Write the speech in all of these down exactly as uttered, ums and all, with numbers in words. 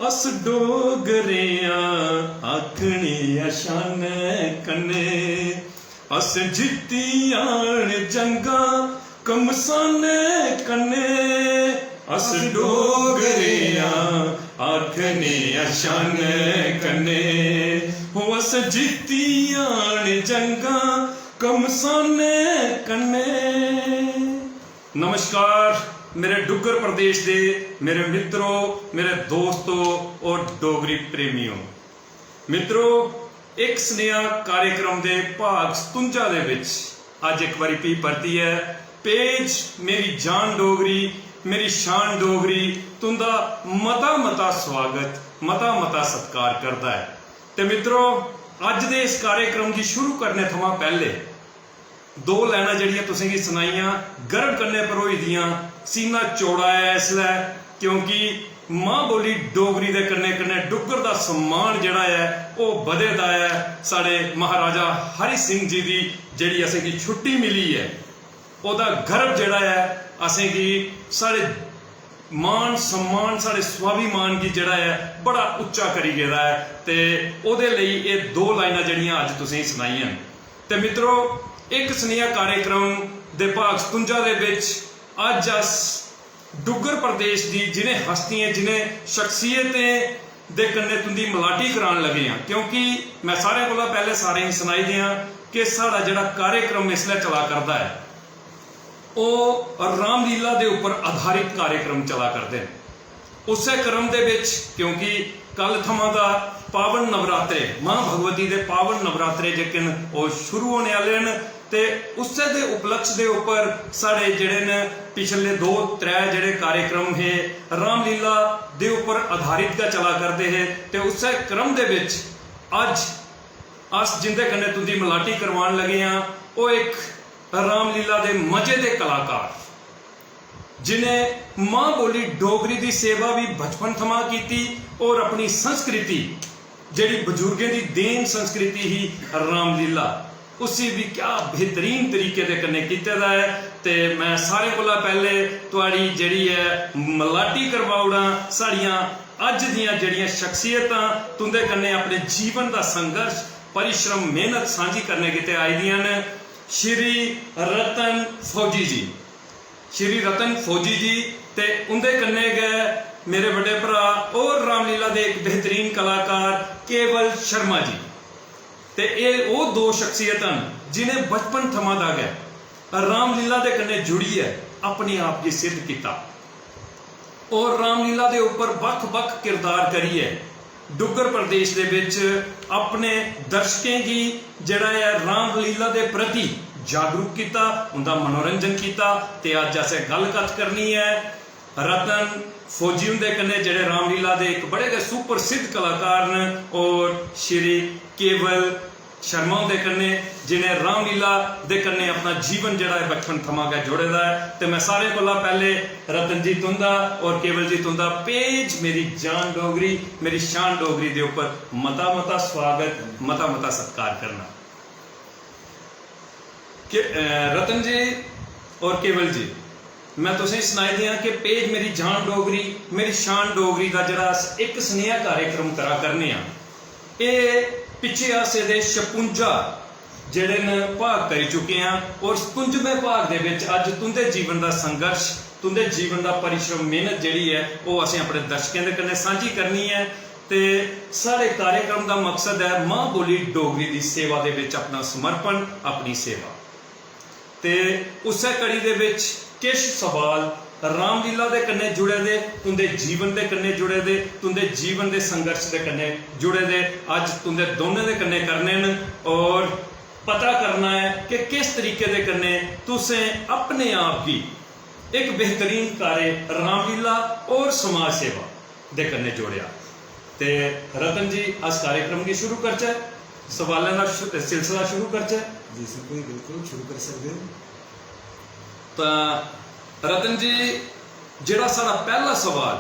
अस डोगरे आं आखने आं शानै कन्नै, अस जित्ती आन जंगां कमसानै कन्नै। अस डोगरे आं आखने आं शानै कन्नै, हो अस जित्ती आन जंगां कमसानै कन्नै। नमस्कार मेरे डुग्गर प्रदेश दे मेरे मित्रो, मेरे दोस्तो और डोगरी प्रेमियों। मित्रो, इक सनेहा कार्यक्रम दे भाग सतुंजा दे विच अज्ज इक बारी फ्ही परतियै पेज मेरी जान डोगरी, मेरी शान डोगरी तुंदा मता मता स्वागत, मता मता सत्कार करदा ऐ। ते मित्रो, अज्ज दे इस कार्यक्रम गी शुरू करने थमां पैह्ले दो लाइनां जेह्ड़ियां तुसेंगी सनाइयां, गर्व कन्नै भरोई दियां, सीना चौड़ा ऐ इसलै, क्योंकि मां बोली डोगरी दे कन्नै कन्नै डुग्गर दा सम्मान जेह्ड़ा ऐ, ओह् बधे दा ऐ। साढ़े महाराजा हरि सिंह जी दी जेह्ड़ी असेंगी छुट्टी मिली ऐ, ओह्दा गर्व जेह्ड़ा ऐ, असेंगी साढ़े मान सम्मान, साढ़े स्वाभिमान गी जेह्ड़ा ऐ, बड़ा उच्चा करी गेदा ऐ। ते ओह्दे लेई एह् दो लाइनां जेह्ड़ियां अज्ज तुसेंगी सनाइयां न। ते मित्रो, इक सनेहा कार्यक्रम दे भाग सतुंजा दे बिच अज्ज अस डुग्गर प्रदेश दी जिनें हस्तियें, जिनें शख्सियतें दे कन्नै तुंदी मलाटी करान लगे आं, क्योंकि मैं सारें कोला पैह्ले सारें गी सनाई देआं कि साढ़ा जेह्ड़ा कार्यक्रम इसलै चला करदा ऐ, ओह् रामलीला दे उप्पर आधारित कार्यक्रम चला करदे न। उस्सै क्रम दे बिच, क्योंकि कल थमां दा पावन नवरात्रे, मां भगवती दे पावन नवरात्रे जेह्के न, ओह् शुरू होने आह्ले न, ते उस्सै दे उपलक्ष दे उप्पर साढ़े जेह्ड़े न, पिछले दो त्रै जेह्ड़े कार्यक्रम हे, रामलीला दे उप्पर आधारित गै चला करदे हे। ते उस्सै क्रम दे बिच अज्ज अस जिंदे कन्नै तुंदी मलाटी करवान लगे आं, ओह् इक रामलीला दे मजे दे कलाकार, जिनें मां बोली डोगरी दी सेवा भी बचपन थमां कीती और अपनी संस्कृति, जेह्ड़ी बजुर्गें दी देन संस्कृति ही रामलीला, उसी भी क्या बेहतरीन तरीके दे कन्नै कीते दा ऐ। ते मैं सारें कोला पैह्ले तुआढ़ी जेह्ड़ी ऐ मलाटी करवा ओड़ां साढ़ियां अज्ज दियां जेह्ड़ियां शख्सियतां तुंदे कन्नै अपने जीवन दा संघर्ष, परिश्रम, मेहनत सांझी करने गितै आई दियां न, श्री रतन फौजी जी। श्री रतन फौजी जी ते उंदे कन्नै गै मेरे बड्डे भ्राऽ और रामलीला दे इक बेहतरीन कलाकार केवल शर्मा जी। ते एह् ओह् दो शख्सियतां न जिनें बचपन थमां दा गै रामलीला दे कन्नै जुड़ियै अपने आप गी सिद्ध कीता और रामलीला दे उप्पर बक्ख-बक्ख किरदार करियै डुग्गर प्रदेश दे बिच अपने दर्शकें गी जेह्ड़ा ऐ रामलीला दे प्रति जागरूक कीता, उंदा मनोरंजन कीता। ते अज्ज असें गल्ल कत्थ करनी ऐ रतन फौजी हुंदे कन्नै, जेह्ड़े रामलीला दे इक बड़े गै सुप्रसिद्ध कलाकार न, और श्री केवल शर्मा हुंदे कन्नै, जिनें रामलीला दे कन्नै अपना जीवन जेह्ड़ा ऐ बचपन थमां गै जोड़े दा ऐ। ते मैं सारें कोला पैह्ले रतन जी तुंदा और केवल जी तुंदा पेज मेरी जान डोगरी, मेरी शान डोगरी दे उप्पर मता मता स्वागत, मता मता सत्कार करना। के, अ, रतन जी और केवल जी, मैं तुसेंगी सनाई देआं कि पेज मेरी जान डोगरी, मेरी शान डोगरी दा जेह्ड़ा अस इक सनेहा कार्यक्रम करा करने आं, एह् पिच्छे अस एह्दे छपुंजा जेह्ड़े न भाग करी चुके आं और सतुंजमें भाग दे बिच अज्ज तुंदे जीवन दा संघर्ष, तुंदे जीवन दा परिश्रम, मेहनत जेह्ड़ी ऐ, ओह् असें अपने दर्शकें दे कन्नै सांझी करनी ऐ। ते साढ़े कार्यक्रम दा मकसद ऐ मां बोली डोगरी दी सेवा दे बिच अपना समर्पण, अपनी सेवा। ते उस्सै कड़ी दे बिच किश सवाल रामलीला दे कन्नै जुड़े दे, तुंदे जीवन दे कन्नै जुड़े दे, तुंदे जीवन दे संघर्ष दे कन्नै जुड़े दे, अज्ज तुंदे दोनें दे कन्नै करने न और पता करना ऐ कि किस तरीके दे कन्नै तुसें अपने आप गी इक बेहतरीन कार्य रामलीला और समाज सेवा दे कन्नै जोड़ेआ। ते रतन जी, अस कार्यक्रम गी शुरू करचै, सवालें दा शु-, सिलसिला शुरू करचै। जी सर, कोई बिल्कुल शुरू करी सकदे ओ। तां रतन जी, जेह्ड़ा साढ़ा पैह्ला सवाल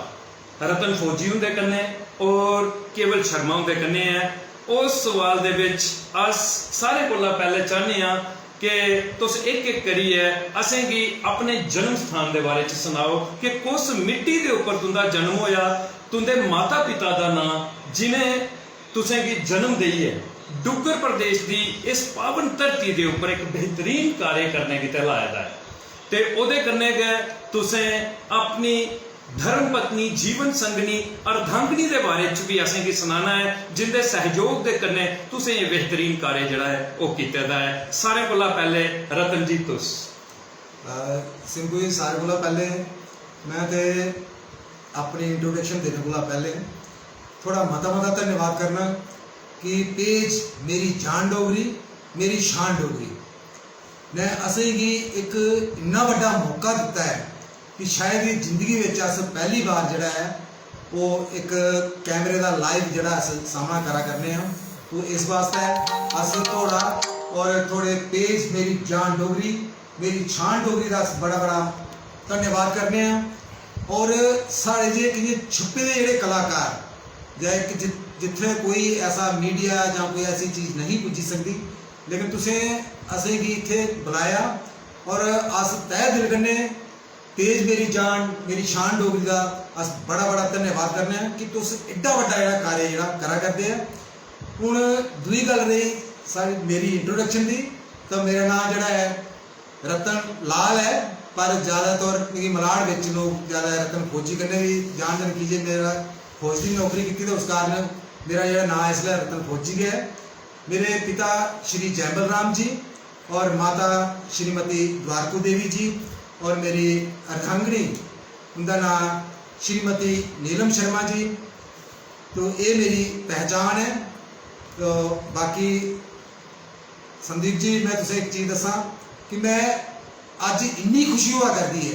रतन फौजी हुंदे कन्नै और केवल शर्मा हुंदे कन्नै ऐ, उस सवाल दे बिच अस सारें कोला पैह्ले चाह्न्ने आं कि तुस इक इक करियै असेंगी अपने जन्म स्थान दे बारे च सनाओ कि कुस मिट्टी दे उप्पर तुं'दा जन्म होया, तुं'दे माता पिता दा नांऽ, जि'नें तुसेंगी जन्म देइयै डुग्गर प्रदेश दी इस पावन धरती दे उप्पर इक बेहतरीन कार्य करने गितै लाए दा ऐ। ते ओह्दे कन्नै गै तुसें अपनी धर्म पत्नी, जीवन संगनी, अर्धांगिनी दे बारे च बी असेंगी सनाना ऐ, जिंदे सैहयोग दे कन्नै तुसें एह् बेहतरीन कार्य जेह्ड़ा ऐ ओह् कीते दा ऐ। सारें कोला पैह्ले रतन जी तुस। अ, सिंधु जी, सारें कोला पैह्ले में ते अपनी इंट्रोडक्शन देने कोला पैह्ले थुआढ़ा मता मता धन्यवाद करना कि पेज मेरी जान डोगरी, मेरी शान डोगरी ने असेंगी इक इन्ना बड्डा मौका दित्ता ऐ कि शायद एह् जिंदगी बिच अस पैह्ली बार जेह्ड़ा ऐ ओह् इक कैमरे दा लाइव जेह्ड़ा अस सामना करा करने आं। तो इस बास्तै अस थुआढ़ा और थुआढ़े पेज मेरी जान डोगरी, मेरी शान डोगरी दा अस बड़ा बड़ा धन्यवाद करने आं। और साढ़े जे कि'यां छुप्पे दे जेह्ड़े कलाकार जां इक जि- जित्थै कोई ऐसा मीडिया जां कोई ऐसी चीज नहीं पुज्जी सकदी, लेकिन तुसें असेंगी इत्थै बुलाया और अस तहे दिल कन्नै पेज मेरी जान, मेरी शान डोगरी दा अस बड़ा बड़ा धन्यवाद करने आं कि तुस एड्डा बड्डा जेह्ड़ा कार्य जेह्ड़ा करा करदे ओ। हून दूई गल्ल रेही साढ़ी, मेरी इंट्रोडक्शन दी, तो मेरा नांऽ जेह्ड़ा ऐ रतन लाल ऐ, पर ज़्यादातर मिगी मलाड़ बिच लोक ज़्यादा रतन फौजी कन्नै बी जानदे न, की जे मेरा फौज दी नौकरी कीती ते उस कारण मेरा जेह्ड़ा नांऽ इसलै रतन फौजी गै ऐ। मेरे पिता श्री जैम्बल राम जी और माता श्रीमती द्वारकू देवी जी और मेरी अर्धांगिनी, उं'दा नांऽ श्रीमती नीलम शर्मा जी। तो एह् मेरी पहचान ऐ। तो बाकी संदीप जी, में तुसें इक चीज दस्सां कि में अज्ज इन्नी खुशी होआ करदी ऐ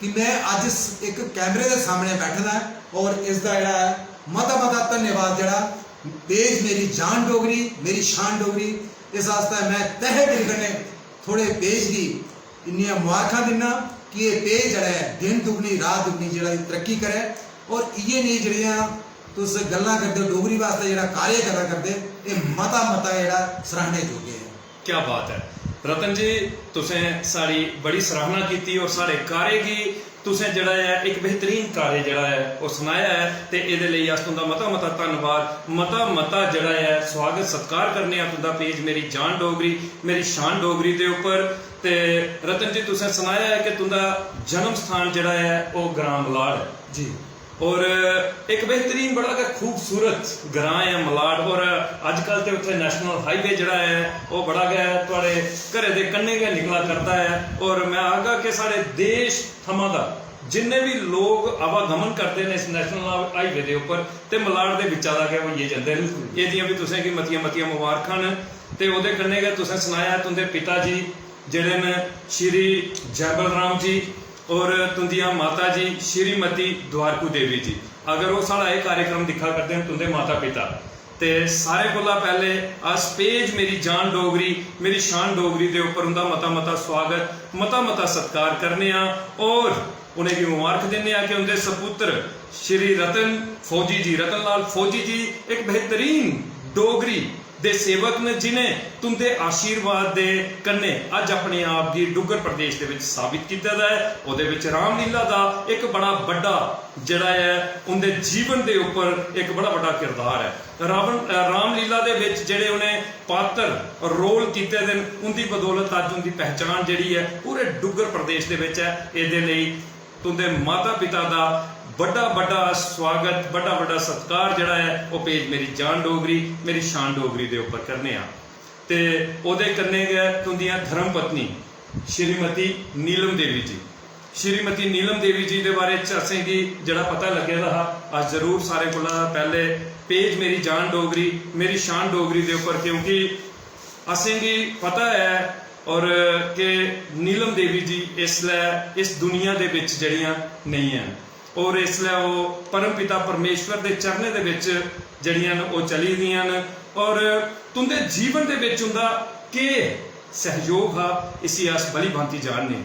कि में अज्ज स- इक कैमरे दे सामने बैठे दा ऐ और इसदा जेह्ड़ा ऐ मता मता धन्यवाद जेह्ड़ा पेज मेरी जान डोगरी, मेरी शान डोगरी, इस आस्तै में तहे दिल कन्नै थुआढ़े पेज गी इन्नियां मुबारखां दिन्ना कि एह् पेज जेह्ड़ा ऐ दिन दुगनी रात दुगनी जेह्ड़ा ऐ तरक्की करै और इ'यै नेही जेह्ड़ियां तुस गल्लां करदे ओ डोगरी वास्तै जेह्ड़ा कार्य करा करदे, एह् मता मता जेह्ड़ा सराहने जोगे ऐ। क्या बात ऐ रतन जी, तुसें साढ़ी बड़ी सराहना कीती और साढ़े कार्य गी तुसें जेह्ड़ा ऐ इक बेहतरीन कार्य जेह्ड़ा ऐ ओह् सनाया ऐ ते एह्दे लेई अस तुं'दा मता मता धन्नवाद, मता मता जेह्ड़ा ऐ सुआगत सत्कार करने आं तुं'दा पेज मेरी जान डोगरी, मेरी शान डोगरी दे उप्पर। ते रतन जी, तुसें सनाया ऐ कि तुं'दा जन्म स्थान जेह्ड़ा ऐ ओह् ग्रांऽ मलाड़ ऐ। जी। और इक बेहतरीन, बड़ा गै खूबसूरत ग्रांऽ ऐ मलाड़। और अजकल ते उत्थै नेशनल हाईवे जेह्ड़ा ऐ ओह् बड़ा गै थुआढ़े घरै दे कन्नै गै निकला करदा ऐ। और में आखगा कि साढ़े देश थमां दा जिन्ने बी लोक आवागमन करदे न इस नेशनल हाईवे दे उप्पर, ते मलाड़ दे बिच्चा दा गै होइयै जंदे न। एह्दियां बी तुसें गी मतियां मतियां मुबारखां न। ते ओह्दे कन्नै गै तुसें सनाया तुं'दे पिता जी जेह्ड़े न श्री जैबल राम जी और तुं'दियां माता जी श्रीमती द्वारकू देवी जी, अगर ओह् साढ़ा एह् कार्यक्रम दिक्खा करदे न, तुं'दे माता पिता, ते सारें कोला पैह्ले अस पेज मेरी जान डोगरी, मेरी शान डोगरी दे उप्पर उं'दा मता मता सुआगत, मता मता सत्कार करने आं और उ'नेंगी मुबारक दिन्ने आं कि उं'दे सपुत्र श्री रतन फौजी जी, रतन लाल फौजी जी इक बेहतरीन डोगरी दे सेवक न, जि'नें तुं'दे आशीर्वाद दे कन्नै अज्ज अपने आप गी डुग्गर प्रदेश दे बिच साबित कीते दा ऐ। ओह्दे बिच रामलीला दा इक बड़ा बड्डा जेह्ड़ा ऐ उं'दे जीवन दे उप्पर इक बड़ा बड्डा किरदार ऐ। रावण, अ, रामलीला दे बिच जेह्ड़े उ'नें पात्र, रोल कीते दे न, उं'दी बदौलत अज्ज उं'दी पहचान जेह्ड़ी ऐ पूरे डुग्गर प्रदेश दे बिच ऐ। एह्दे लेई तुं'दे माता पिता दा बड्डा बड्डा सुआगत, बड्डा बड्डा सत्कार जेह्ड़ा ऐ ओह् पेज मेरी जान डोगरी, मेरी शान डोगरी दे उप्पर करने आं। ते ओह्दे कन्नै गै तुं'दियां धर्म पत्नी श्रीमती नीलम देवी जी, श्रीमती नीलम देवी जी दे बारे च असेंगी जेह्ड़ा पता लग्गे दा हा, अस जरूर सारें कोला पैह्ले पेज मेरी जान डोगरी, मेरी शान डोगरी दे उप्पर, क्योंकि असेंगी पता ऐ और कि नीलम देवी जी इसलै इस दुनिया दे बिच जेह्ड़ियां नेईं हैन और इसलै ओह् परम पिता परमेश्वर दे चरणें दे बिच जेह्ड़ियां न ओह् चली दियां न। और तुं'दे जीवन दे बिच उं'दा केह् सैहयोग हा, इसी अस भली भांति जानने।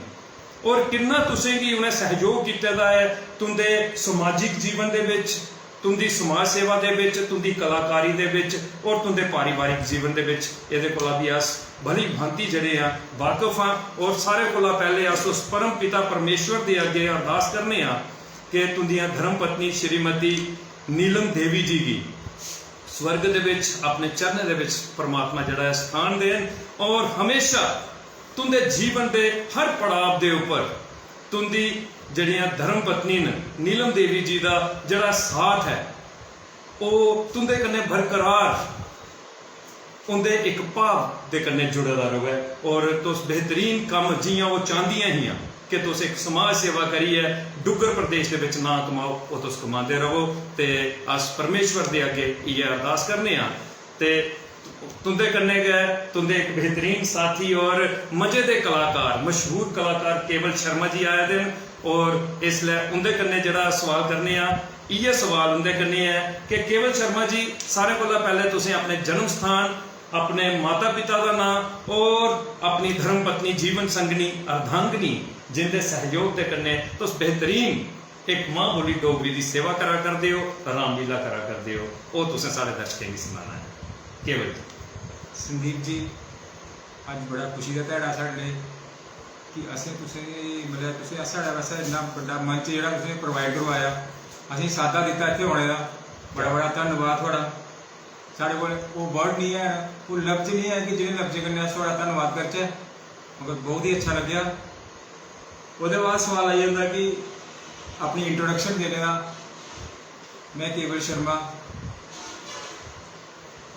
और किन्ना तुसेंगी उ'नें सैहयोग कीते दा ऐ तुं'दे समाजिक जीवन दे बिच, तुंदी समाज सेवा दे बिच, तुंदी कलाकारी दे बिच और तुंदे पारिवारिक जीवन दे बिच एह्दे कोला भी अस भली भांति जेह्ड़े आं वाकफ आं। और सारे कोला पैह्ले अस उस परम पिता परमेश्वर दे अग्गें अरदास करने आं कि तुंदियां धर्म पत्नी श्रीमती नीलम देवी जी गी स्वर्ग दे बिच अपने चरणें दे बिच परमात्मा जेह्ड़ा ऐ स्थान देन और हमेशा तुंदे जीवन दे हर पड़ाव दे उप्पर तुंदी जेह्ड़ियां धर्म पत्नी न नीलम देवी जी दा जेह्ड़ा साथ ऐ ओह् तुंदे कन्नै बरकरार उंदे इक भाव दे कन्नै जुड़े दा र'वै और तुस बेहतरीन कम्म जि'यां ओह् चांह्दियां हियां कि तुस इक समाज सेवा करियै डुग्गर प्रदेश दे बिच नांऽ कमाओ, ओह् तुस कमांदे र'वो। ते अस परमेश्वर दे अग्गें इ'यै अरदास करने आं ते तुंदे कन्नै गै तुंदे इक बेहतरीन साथी और मजे दे कलाकार, मशहूर कलाकार केवल शर्मा जी आए दे न और इसलै उंदे कन्नै जेह्ड़ा सुआल करने आं, इ'यै सुआल उंदे कन्नै ऐ कि केवल शर्मा जी, सारें कोला पैह्ले तुसें अपने जन्म स्थान, अपने माता पिता दा नांऽ और अपनी धर्म पत्नी जीवन संगनी अर्धांगिनी जिंदे सैहयोग दे कन्नै तुस बेहतरीन इक मां बोली डोगरी दी सेवा करा करदे ओ, रामलीला करा करदे ओ, ओह् तुसें साढ़े दर्शकें गी सनाना ऐ। केवल जी। संदीप जी, अज्ज बड़ा खुशी दा ध्याड़ा साढ़े लेई कि असें तुसें गी, मतलब, तुसें साढ़े वास्तै इन्ना बड्डा मंच जेह्ड़ा तुसें प्रोवाइड करवाया, असें साद्दा दित्ता इत्थै औने दा। बड़ा बड़ा धन्नवाद थुआढ़ा। साढ़े कोल ओह् वर्ड निं हैन, ओह् लफ्ज निं हैन कि जि'नें लफ्जें कन्नै अस थुआढ़ा धन्नवाद करचै, मगर बहुत ही अच्छा लग्गेआ। ओह्दे बाद सोआल आई जंदा कि अपनी इंट्रोडक्शन देने दा। में केवल शर्मा,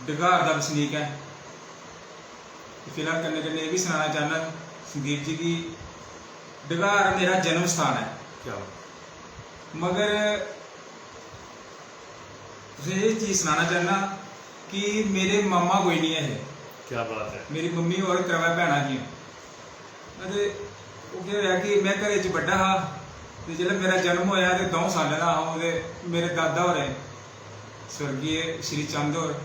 डग्हार दा बसनीक ऐं। ते फिलहाल कन्नै कन्नै एह् बी सनाना चाह्न्नां संदीप जी कि डग्हार मेरा जन्म स्थान ऐ। क्या बात। मगर तुसें एह् चीज सनाना चाह्न्नां कि मेरे मामा कोई निं ऐ हे। क्या बात ऐ। मेरी मम्मी होर त्रैवै भैनां हियां। ते ओह् केह् होआ कि में घरै च बड्डा हा ते जिसलै मेरा जन्म होआ ते द'ऊं साल्लें दा हा अ'ऊं ते मेरे दादा होरें, स्वर्गीय श्री चंद होर,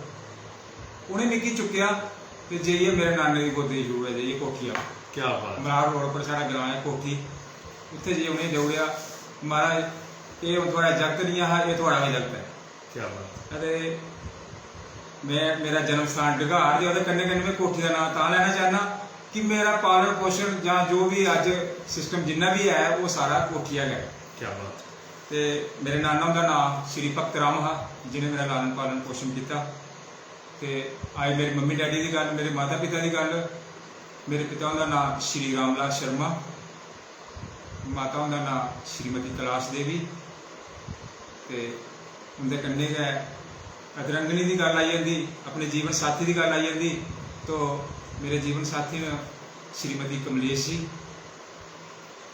उ'नें मिगी चुक्केआ ते जाइयै मेरे नाने दी गोदी च छुड़ेआ जाइयै कोठिया। क्या बात। मलार रोड पर साढ़ा ग्रांऽ ऐ कोठी, उत्थै जाइयै उ'नेंगी देई ओड़ेआ, "महाराज, एह् हून थुआढ़ा जागत निं हा, एह् थुआढ़ा गै जागत ऐ।" क्या बात। ते में, मेरा जन्म स्थान डग्हार ते ओह्दे कन्नै कन्नै में कोठी दा नांऽ तां लैना चाह्न्नां कि मेरा पालन पोषण जां जो बी अज्ज सिस्टम जिन्ना बी ऐ, ओह् सारा कोठिया गै। क्या बात। ते मेरे नाना हुंदा नांऽ श्री भक्त राम हा, जि'नें मेरा लालन पालन पोषण कीता। ते आई मेरी मम्मी डैडी दी गल्ल, मेरे माता पिता दी गल्ल, मेरे पिता हुंदा नांऽ श्री रामलाल शर्मा, माता हुंदा नांऽ श्रीमती कैलाश देवी। ते उं'दे कन्नै गै अतरंगनी दी गल्ल आई जंदी, अपने जीवन साथी दी गल्ल आई जंदी, तो मेरे जीवन साथी न श्रीमती कमलेश जी।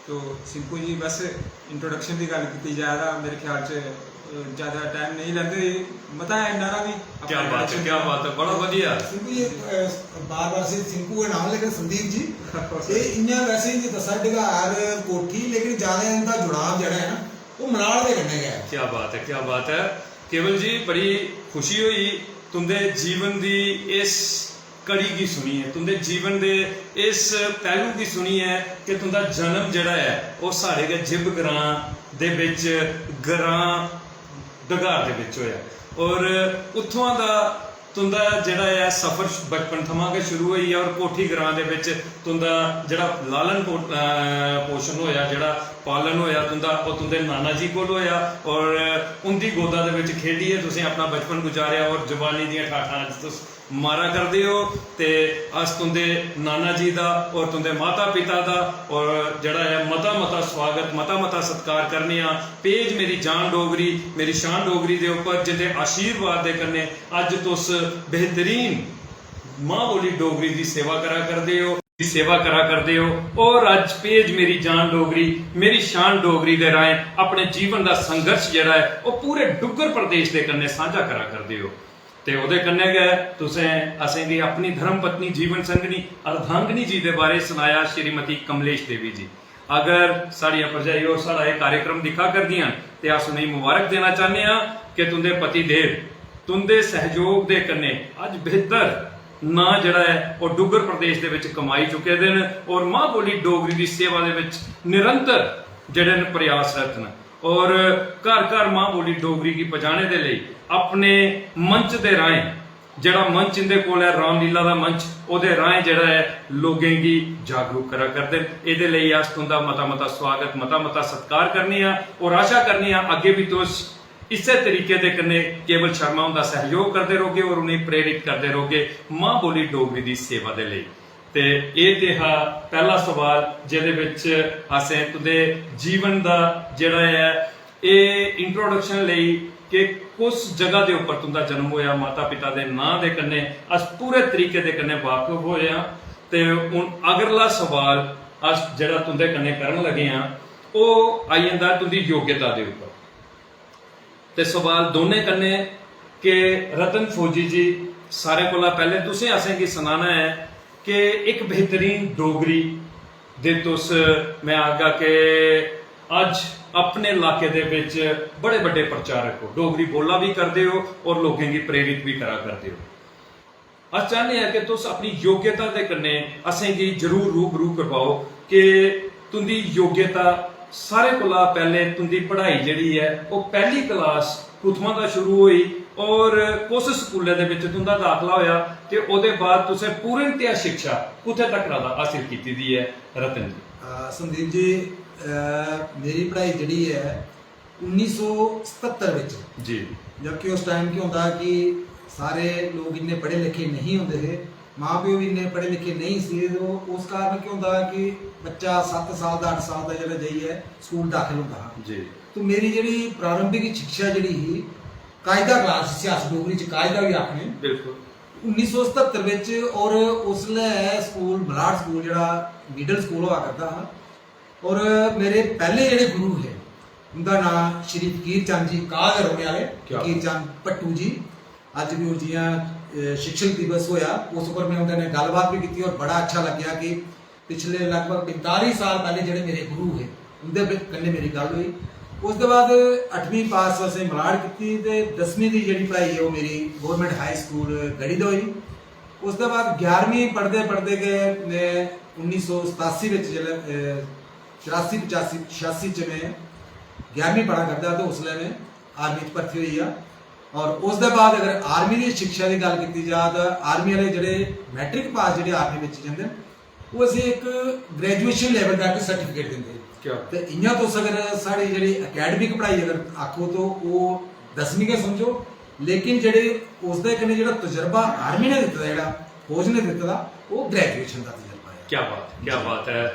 तो सिंपू जी, बस इंट्रोडक्शन दी गल्ल कीती जा तां मेरे ख्याल च, अ, ज्यादा टाइम नेईं लैंदे होई, मता ऐ इन्ना हारा बी। क्या बात है, क्या बात है, बड़ा वधिया। सिंपू जी, अ, बार-बार सिर्फ सिंपू गै नाम, लेकिन संदीप जी, एह् इ'यां वैसे जे दस्सा डग्हार कोठी, लेकिन ज्यादा इं'दा जुड़ाव जेह्ड़ा ऐ ना, ओह् मलाड़ दे कन्नै गै ऐ। क्या बात है, क्या बात है। केवल जी, बड़ी खुशी होई तुं'दे जीवन दी इस कड़ी गी सुनियै, तुं'दे जीवन दे इस पैह्लू गी सुनियै कि तुं'दा जन्म जेह्ड़ा ऐ, ओह् साढ़े गै जिब ग्रांऽ दे बिच, ग्रांऽ डग्हार दे बिच होएआ। और उत्थुआं दा तुं'दा जेह्ड़ा ऐ सफर बचपन थमां गै शुरू होई गेआ और कोठी ग्रांऽ दे बिच तुं'दा जेह्ड़ा लालन पो-, अ, पोशन होएआ, जेह्ड़ा पालन होएआ तुं'दा, ओह् तुं'दे नाना जी कोल होएआ और उं'दी गोदा दे बिच खेढियै तुसें अपना बचपन गुजारेआ और जवानी दियां ठाठां अज्ज तुस मारा करदे ओ। ते अस तुं'दे नाना जी दा और तुं'दे माता पिता दा और जेह्ड़ा ऐ मता मता स्वागत, मता मता सत्कार करने आं। पेज मेरी जान डोगरी, मेरी शान डोगरी दे उप्पर जिं'दे आशीर्वाद दे कन्नै अज्ज तुस बेहतरीन मां बोली डोगरी दी सेवा करा करदे ओ, दी सेवा करा करदे ओ। और अज्ज पेज मेरी जान डोगरी, मेरी शान डोगरी दे राहें अपने जीवन दा संघर्ष जेह्ड़ा ऐ, ओह् पूरे डुग्गर प्रदेश दे कन्नै सांझा करा करदे ओ। ते ओह्दे कन्नै गै तुसें असेंगी अपनी धर्म पत्नी, जीवन संगनी, अर्धांगिनी जी दे बारे सनाया, श्रीमती कमलेश देवी जी। अगर साढ़ियां भरजाई होर साढ़ा एह् कार्यक्रम दिक्खा करदियां न, ते अस उ'नेंगी मुबारक देना चाह्न्ने आं कि तुं'दे पति देव तुं'दे सैह्योग दे कन्नै अज्ज बेहतर नांऽ जेह्ड़ा ऐ, ओह् डुग्गर प्रदेश दे बिच कमाई चुके दे न और मां बोली डोगरी दी सेवा दे बिच निरंतर जेह्ड़े न, प्रयासरत न। और घर घर मां बोली डोगरी गी पजाने दे लेई अपने मंच दे राहें, जेह्ड़ा मंच इंदे कोल ऐ, रामलीला दा मंच, ओह्दे राहें जेह्ड़ा ऐ लोकें गी जागरूक करा करदे न। एह्दे लेई अस तुं'दा मता मता स्वागत, मता मता सत्कार करने आं और आशा करने आं अग्गें बी तुस इस्सै तरीके दे कन्नै केवल शर्मा हुंदा सैह्योग करदे रौह्गे और उ'नेंगी प्रेरित करदे रौह्गे मां बोली डोगरी दी सेवा दे लेई। ते एह् ते हा पैह्ला सवाल जेह्दे बिच असें तुं'दे जीवन दा जेह्ड़ा ऐ एह् इंट्रोडक्शन लेई कि कुस जगह दे उप्पर तुं'दा जन्म होएआ, माता पिता दे नांऽ दे कन्नै अस पूरे तरीके दे कन्नै वाकफ होए आं। ते हून अगला सवाल अस जेह्ड़ा तुं'दे कन्नै करन लगे आं ओह् आई जंदा तुं'दी योग्यता दे उप्पर। ते सवाल दोनें कन्नै कि रतन फौजी जी, सारें कोला पैह्लें तुसें असेंगी सनाना ऐ कि इक बेहतरीन डोगरी दे तुस, मैं आखगा कि अज्ज अपने इलाके दे बिच बड़े बड्डे प्रचारक हो, डोगरी बोला भी करदे हो और लोकें गी प्रेरित भी करा करदे हो। अस चाह्न्ने आं कि तुस अपनी योग्यता दे कन्नै असेंगी जरूर रूबरू करवाओ कि तुं'दी योग्यता, सारें कोला पैह्लें तुं'दी पढ़ाई जेह्ड़ी ऐ ओह् पैह्ली क्लास कुत्थुआं दा शुरू होई और कुस स्कूलै दे बिच तुं'दा दाखला होएआ ते ओह्दे बाद तुसें पूर्णतया शिक्षा कुत्थै तक्कर दा हासिल कीती दी ऐ रतन जी? अ, संदीप जी, अ, मेरी पढ़ाई जेह्ड़ी ऐ उन्नी सौ सतहत्तर बिच, जी। जबकि उस टाइम केह् होंदा कि सारे लोक इन्ने पढ़े लिखे नेईं होंदे हे, मां प्यो बी इन्ने पढ़े लिखे नेईं सी, ते ओह्, उस कारण केह् होंदा कि बच्चा सत्त साल दा, अट्ठ साल दा जेह्ड़ा जाइयै स्कूल दाखल होंदा हा। जी। तो मेरी जेह्ड़ी प्रारंभिक शिक्षा जेह्ड़ी ही, कायदा क्लास जिसी अस डोगरी च कायदा बी आखने, बिल्कुल। उन्नी सौ सतहत्तर बिच, और उसलै स्कूल, मलाड़ स्कूल जेह्ड़ा मिडल स्कूल होआ करदा हा, और मेरे पैह्ले जेह्ड़े गुरु हे, उं'दा नांऽ श्री फकीर चंद जी, काह दे रौह्ने आह्ले क्या फकीर चंद भट्टू जी। अज्ज बी ओह् जि'यां, अ, शिक्षक दिवस होआ, उस उप्पर में उं'दे कन्नै गल्लबात बी कीती और बड़ा अच्छा लग्गेआ कि पिछले लगभग पैंताली साल पैह्ले जेह्ड़े मेरे गुरु हे, उं'दे बि-, कन्नै मेरी गल्ल होई। उसदे बाद अठमीं पास असें मलाड़ कीती ते दसमीं दी जेह्ड़ी पढ़ाई ऐ, ओह् मेरी गौरमेंट हाई स्कूल गढ़ी दा होई। उसदे बाद ग्यारहमीं पढ़दे पढ़दे गै में उन्नी सौ सतासी बिच जिसलै, अ, चरासी पचासी छेआसी च में ग्यारहमीं पढ़ा करदा हा ते उसलै में आर्मी च भर्थी होई गेआ। और उसदे बाद अगर आर्मी दी शिक्षा दी गल्ल कीती जा तां आर्मी आह्ले जेह्ड़े मैट्रिक पास जेह्ड़े आर्मी बिच जंदे न, ओह् असें इक ग्रेजुएशन लेवल दा इक सर्टिफिकेट दिंदे। क्या? ते इ'यां तुस अगर साढ़ी जेह्ड़ी अकैडमिक पढ़ाई अगर आखो तो ओह् दसमीं गै समझो, लेकिन जेह्ड़े उसदे कन्नै जेह्ड़ा तजर्बा आर्मी ने दित्ते दा, जेह्ड़ा फौज ने दित्ते दा, ओह् ग्रेजुएशन दा तजर्बा ऐ। क्या बात, क्या बात ऐ।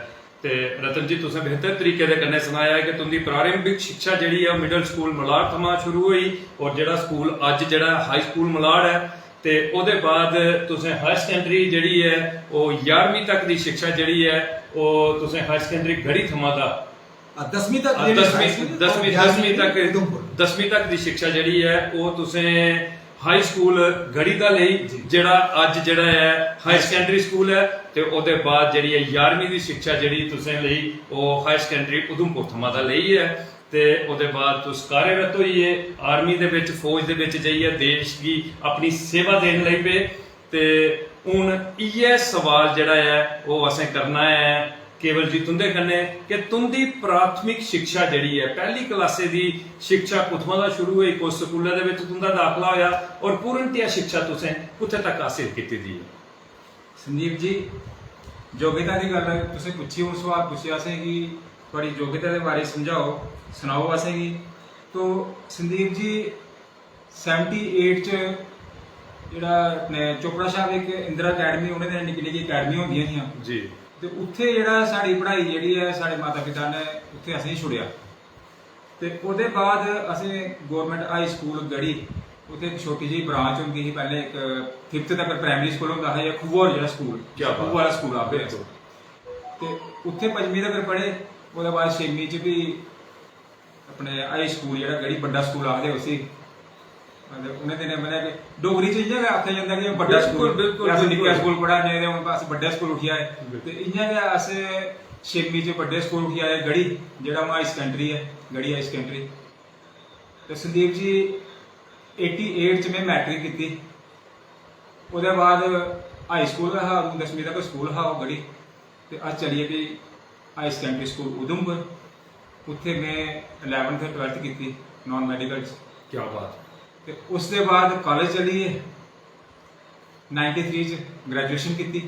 ते रतन जी, तुसें बेहतर तरीके दे कन्नै सनाया ऐ कि तुं'दी प्रारंभिक शिक्षा जेह्ड़ी ऐ, मिडल स्कूल मलाड़ थमां शुरू होई और जेह्ड़ा स्कूल अज्ज जेह्ड़ा हाई स्कूल मलाड़ ऐ, ते ओह्दे बाद तुसें हायर सकैंडरी जेह्ड़ी ऐ, ओह् ञारमीं तक दी शिक्षा जेह्ड़ी ऐ, ओह् तुसें हायर सकैंडरी गढ़ी थमां दा आ, दसमीं तक आ, जेह्ड़ी दसमीं, हाई स्कूल और दसमीं, ग्यारहवीं दसमीं तक, उधमपुर। दसमीं तक दी शिक्षा जेह्ड़ी ऐ, ओह् तुसें हाई स्कूल गढ़ी दा लेई, जी। जेह्ड़ा अज्ज जेह्ड़ा ऐ हायर सकैंडरी स्कूल ऐ, ते ओह्दे बाद जेह्ड़ी ऐ ञारमीं दी शिक्षा जेह्ड़ी तुसें लेई, ओह् हायर सकैंडरी उधमपुर थमां दा लेई ऐ। ते ओह्दे बाद तुस कार्यरत होई गे, आर्मी दे बिच, फौज दे बिच जाइयै देश गी अपनी सेवा देन लगी पे। ते हून इ'यै सवाल जेह्ड़ा ऐ, ओह् असें करना ऐ केवल जी तुं'दे कन्नै कि तुं'दी प्राथमिक शिक्षा जेह्ड़ी ऐ, पैह्ली क्लासै दी शिक्षा कुत्थुआं दा शुरू होई, कुस स्कूलै दे बिच तुं'दा दाखला होएआ और पूर्णतया शिक्षा तुसें कुत्थै तक हासिल कीती दी ऐ? संदीप जी, योग्यता दी गल्ल तुसें पुच्छी, हून सवाल पुच्छेआ असें कि थुआढ़ी योग्यता दे बारे च समझाओ, सनाओ असेंगी। तो संदीप जी, सैवनटी एट च जेह्ड़ा अपने चोपड़ा शा इक इंदिरा अकैडमी, उ'नें दिनें निक्की निक्की अकैडमी होंदियां हियां। जी। ते उत्थै जेह्ड़ा साढ़ी पढ़ाई जेह्ड़ी ऐ, साढ़े माता पिता ने उत्थै असेंगी छुड़ेआ। ते ओह्दे बाद असें गौरमेंट हाई स्कूल गढ़ी, उत्थै इक छोटी जेही ब्रांच होंदी ही पैह्लें, इक फिफ्थ तक प्राइमरी स्कूल होंदा हा, जां खुआ जेह्ड़ा स्कूल, क्या बात। खुआ आह्ला स्कूल आखदे अस। ते उत्थै पंजमीं तक पढ़े। ओह्दे बाद छेमीं च भी अपने हाई स्कूल, जेह्ड़ा गढ़ी बड्डा स्कूल आखदे उसी, मतलब उ'नें दिनें, मतलब कि डोगरी च इ'यां गै आखेआ जंदा कि बड्डा बिल्कुल, स्कूल, बिल्कुल, अस निक्का बिल्कुल। स्कूल पढ़ा ने ते हून अस बड्डा स्कूल उठी आए। बिल्कुल। ते इ'यां गै अस छेमीं च बड्डे स्कूल उठी आए गढ़ी, जेह्ड़ा हून हाई सकैंडरी ऐ, गढ़ी हाई सकैंडरी। ते संदीप जी, एटी एट च में मैट्रिक कीती। ओह्दे बाद हाई स्कूल गै हा, अदूं दसमीं तक स्कूल हा ओह् गढ़ी। ते अस चली गे भी हाई सकैंडरी स्कूल उधमपुर। उत्थे में इलेवंथ ते ट्वेल्थ कीती नॉन मेडिकल च। क्या बात। ते उसदे बाद कालेज चली गे, नाइंटी थ्री च ग्रेजुएशन कीती।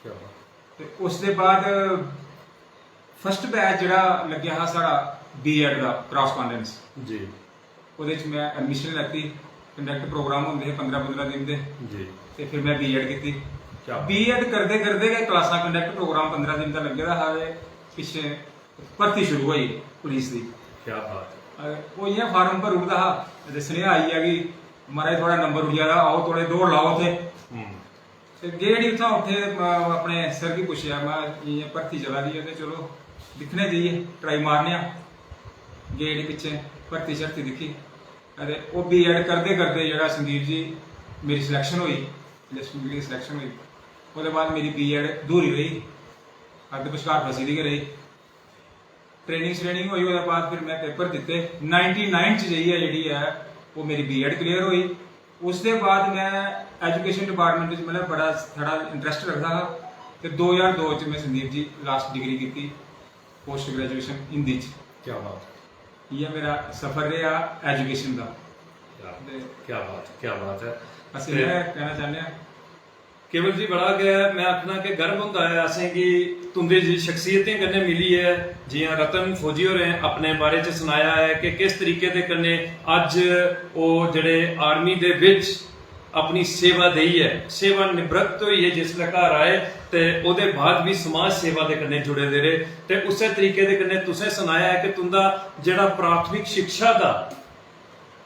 क्या बात। ते उसदे बाद फर्स्ट बैच जेह्ड़ा लग्गेआ हा साढ़ा बीएड दा, क्रॉसपोंडेंस, जी। ओह्दे च में एडमिशन लैती। कंडक्ट प्रोग्राम होंदे हे पंदरां पंदरां दिन दे, जी। ते फिर में बीएड कीती। क्या बात। बीएड करदे करदे गै क्लासां, कंडक्ट प्रोग्राम पंदरां दिन दा लग्गे दा हा, ते पिच्छें भर्ती शुरू होई पुलिस दी। क्या बात। अ, ओह् इ'यां फार्म भरी ओड़दा हा ते सनेहा आई गेआ कि "महाराज, थुआढ़ा नंबर उठी आया, आओ थोह्ड़े दौड़ लाओ उत्थै।" हम्म। ते गे उठी उत्थां, उत्थै, अ, अपने सर गी पुच्छेआ, "में इ'यां भर्ती चला दी ऐ ते चलो दिक्खने जाइयै, ट्राई मारने आं।" गे उठी पिच्छें, भर्ती शर्ती दिक्खी। ते ओह् बीएड करदे करदे जेह्ड़ा संदीप जी, मेरी सिलेक्शन होई, इलैक्शन दी सिलेक्शन होई। ओह्दे बाद मेरी बीएड अधूरी रेही, अद्ध बश्कार फसी दी गै रेही। ट्रेनिंग श्रेनिंग होई, ओह्दे बाद फिर में पेपर दित्ते। नाइंटी नाइन च जाइयै जेह्ड़ी ऐ, ओह् मेरी बीएड क्लियर होई। उसदे बाद में एजुकेशन डिपार्टमेंट च, मतलब, बड़ा साढ़ा इंटरस्ट रखदा हा। ते दो ज्हार दो च में, संदीप जी, लास्ट डिग्री कीती, पोस्ट ग्रेजुएशन हिंदी च। क्या बात। इ'यै मेरा सफर रेहा एजुकेशन दा। क्या, ते क्या बात, क्या बात है। अस ते इ'यै कहना चाह्न्ने आं। केवल जी, बड़ा गै, में आखना कि गर्व होंदा ऐ असेंगी तुं'दे जी शख्सियतें कन्नै मिलियै, जि'यां रतन फौजी होरें अपने बारे च सनाया ऐ कि किस तरीके दे कन्नै अज्ज ओह् जेह्ड़े आर्मी दे बिच अपनी सेवा देइयै, सेवा निवृत्त होइयै जिसलै घर आए ते ओह्दे बाद बी समाज सेवा दे कन्नै जुड़े दे रेह्। ते उस्सै तरीके दे कन्नै तुसें सनाया ऐ कि तुं'दा जेह्ड़ा प्राथमिक शिक्षा दा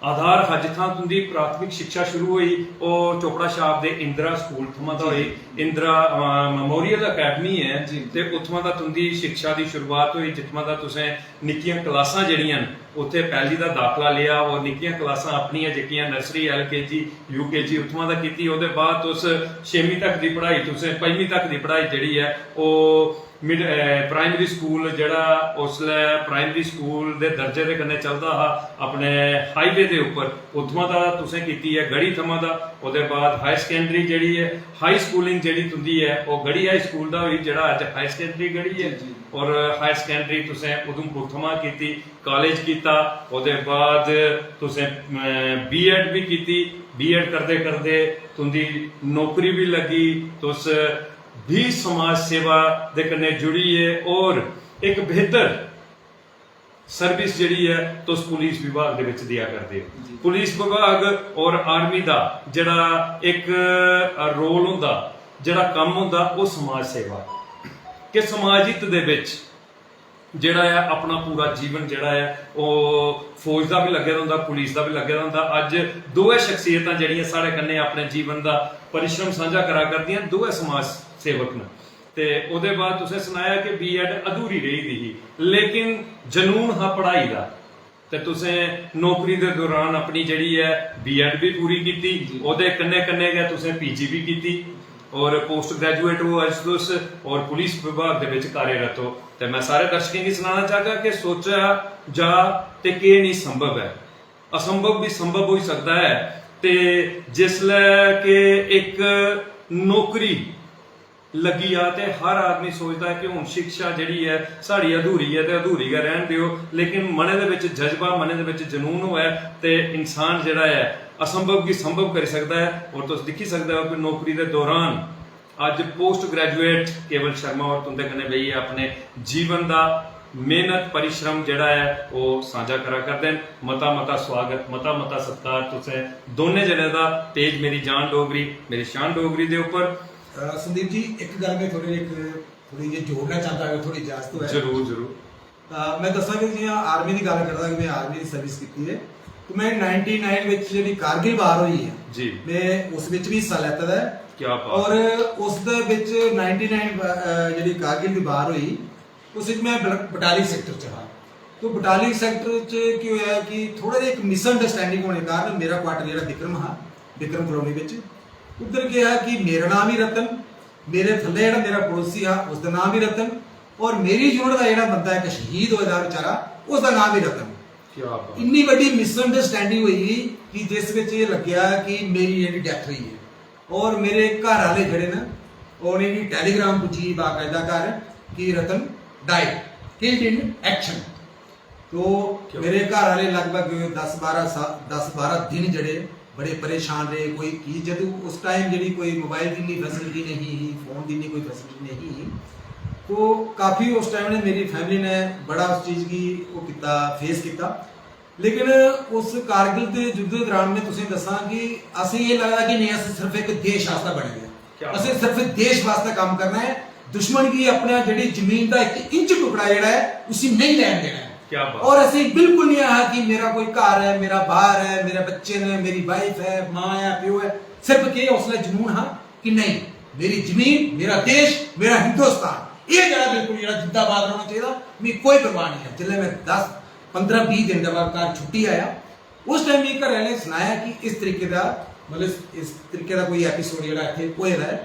आधार हा, जित्थां तुं'दी प्राथमिक शिक्षा शुरू होई, ओह् चोपड़ा छाप दे इंदिरा स्कूल थमां दा होई। इंदिरा, अ, मेमोरियल अकैडमी ऐ, जी। ते उत्थुआं दा तुं'दी शिक्षा दी शुरुआत होई, जित्थुआं दा तुसें निक्कियां क्लासां जेह्ड़ियां न, उत्थै पैह्ली दा दाखला लेआ, और निक्कियां क्लासां अपनियां जेह्कियां नर्सरी, एलकेजी, यूकेजी, उत्थुआं दा कीती। ओह्दे बाद तुस छेमीं तक दी पढ़ाई, तुसें पंजमीं तक दी पढ़ाई जेह्ड़ी ऐ, ओह् मिड, अ, प्राइमरी स्कूल, जेह्ड़ा उसलै प्राइमरी स्कूल दे दर्जे दे कन्नै चलदा हा अपने हाईवे दे उप्पर, उत्थुआं दा तुसें कीती ऐ, गढ़ी थमां दा। ओह्दे बाद हायर सकैंडरी जेह्ड़ी ऐ, हाई स्कूलिंग जेह्ड़ी तुं'दी ऐ, ओह् गढ़ी हाई स्कूल दा होई, जेह्ड़ा अज्ज हायर सकैंडरी गढ़ी ऐ। जी, जी। और हायर सकैंडरी तुसें उधमपुर थमां कीती, कालेज कीता, ओह्दे बाद तुसें, अ, बीएड बी कीती। बीएड करदे करदे तुं'दी नौकरी बी लग्गी, तुस भी समाज सेवा दे कन्नै जुड़ियै और इक बेहतर सर्विस जेह्ड़ी ऐ, तुस पुलिस विभाग दे बिच देआ करदे ओ। जी। पुलिस विभाग और आर्मी दा जेह्ड़ा इक, अ, रोल होंदा, जेह्ड़ा कम्म होंदा, ओह् समाज सेवा, कि समाज हित दे बिच जेह्ड़ा ऐ अपना पूरा जीवन जेह्ड़ा ऐ, ओह् फौज दा बी लग्गे दा होंदा, पुलिस दा बी लग्गे दा होंदा। अज्ज दोऐ शख्सियतां जेह्ड़ियां साढ़े कन्नै अपने जीवन दा परिश्रम सांझा करा करदियां, दोऐ समाज सेवक न। ते ओह्दे बाद तुसें सनाया कि बीएड अधूरी रेही दी ही, लेकिन जनून हा पढ़ाई दा, ते तुसें नौकरी दे दौरान अपनी जेह्ड़ी ऐ बीएड बी पूरी कीती, जी। ओह्दे कन्नै कन्नै गै तुसें पीजी बी कीती, और पोस्ट ग्रेजुएट ओ अज्ज तुस, और पुलिस विभाग दे बिच कार्यरत ओ। ते मैं सारे दर्शकें गी सनाना चाहगा कि सोचेआ जा ते केह् निं संभव ऐ, असंभव बी संभव होई सकदा ऐ। ते जिसलै कि इक नौकरी लग्गी जा ते हर आदमी सोचदा ऐ कि हून शिक्षा जेह्ड़ी ऐ साढ़ी अधूरी ऐ ते अधूरी गै रैह्न देओ, लेकिन मनै दे बिच जज्बा, मनै दे बिच जनून होऐ ते इंसान जेह्ड़ा ऐ असंभव गी संभव करी सकदा ऐ। और तुस दिक्खी सकदे ओ कि नौकरी दे दौरान अज्ज पोस्ट ग्रेजुएट केवल शर्मा होर तुं'दे कन्नै बेहियै अपने जीवन दा मेहनत परिश्रम जेह्ड़ा ऐ ओह् सांझा करा करदे न। मता मता स्वागत, मता मता सत्कार तुसें दोनें जनें दा, पेज मेरी जान डोगरी, मेरी शान डोगरी दे उप्पर। अ, संदीप जी, इक गल्ल में थोड़ी इक थोड़ी जेही जोड़ना चाहता, अगर थोड़ी इजाजत होऐ। जरूर, जरूर। अ, मैं दस्सां कि जियां आर्मी दी गल्ल करदा कि मैं आर्मी दी सर्विस कीती है, तो मैं नाइंटी नाइन विच जेह्ड़ी कारगिल वार होई है, जी। मैं उस विच भी हिस्सा लैता दा है। क्या बात। और उस दे विच नाइंटी नाइन, अ, जेह्ड़ी कारगिल दी वार होई, उस विच मैं बल-, बटालियन सेक्टर च हा। तो बटालियन सेक्टर च केह् होया कि थोड़ा जेहा इक मिसअंडरस्टैंडिंग होने कारण मेरा क्वार्टर जेह्ड़ा विक्रम हा, विक्रम कॉलोनी विच, उद्धर केह् हा कि मेरा नाम ही रतन, मेरे थल्ले जेह्ड़ा मेरा पड़ोसी हा, उसदा नाम ही रतन, और मेरी यूनिट दा जेह्ड़ा बंदा इक शहीद होए दा बेचारा, उसदा नाम ही रतन। क्या बात। इन्नी बड्डी मिसअंडरस्टैंडिंग होई गेई कि जिस विच एह् लग्गेआ कि मेरी जेह्ड़ी डैथ होई ऐ, और मेरे घर आह्ले जेह्ड़े न, उ'नेंगी टैलीग्राम पुज्जी गेई बाकायदा घर कि Ratan died, killed in action. तो क्या? मेरे घर आह्ले लगभग दस बारां सा दस बारां दिन जेह्ड़े बड़े परेशान रेह्। कोई की जदूं उस टाइम जेह्ड़ी कोई मोबाइल दी इन्नी फैसिलिटी नहीं ही, फोन दी इन्नी कोई फैसिलिटी नहीं ही, तो काफ़ी उस टाइम ने मेरी फैमिली ने बड़ा उस चीज़ गी ओह् कीता, फेस कीता। लेकिन उस कारगिल दे युद्ध दे दौरान में तुसें दस्सां कि असें एह् लगदा कि नहीं, अस सिर्फ इक देश आस्तै बने दे आं। क्या असें सिर्फ देश वास्तै कम्म करना ऐ। दुश्मन गी अपना जेह्ड़ी जमीन दा इक इंच टुकड़ा जेह्ड़ा ऐ, उसी नहीं लैन देना ऐ। क्या बात। और असें बिल्कुल नहीं आया कि मेरा कोई घर है, मेरा बाहर है, मेरे बच्चे ने, मेरी वाइफ है, माँ है, प्यो है। सिर्फ के उसलै जुनून हा कि नहीं, मेरी जमीन, मेरा देश, मेरा हिंदुस्तान, ये जेह्ड़ा बिल्कुल जेह्ड़ा जिंदाबाद रौह्ना चाहिदा। मिगी कोई परवाह नहीं है। जिसलै मैं दस पंदरां बीह् दिन दे बाद घर छुट्टी आया, उस टाइम मिगी घरै आह्लें सनाया कि इस तरीके दा, मतलब इस तरीके दा कोई एपिसोड जेह्ड़ा इत्थै होए दा ऐ।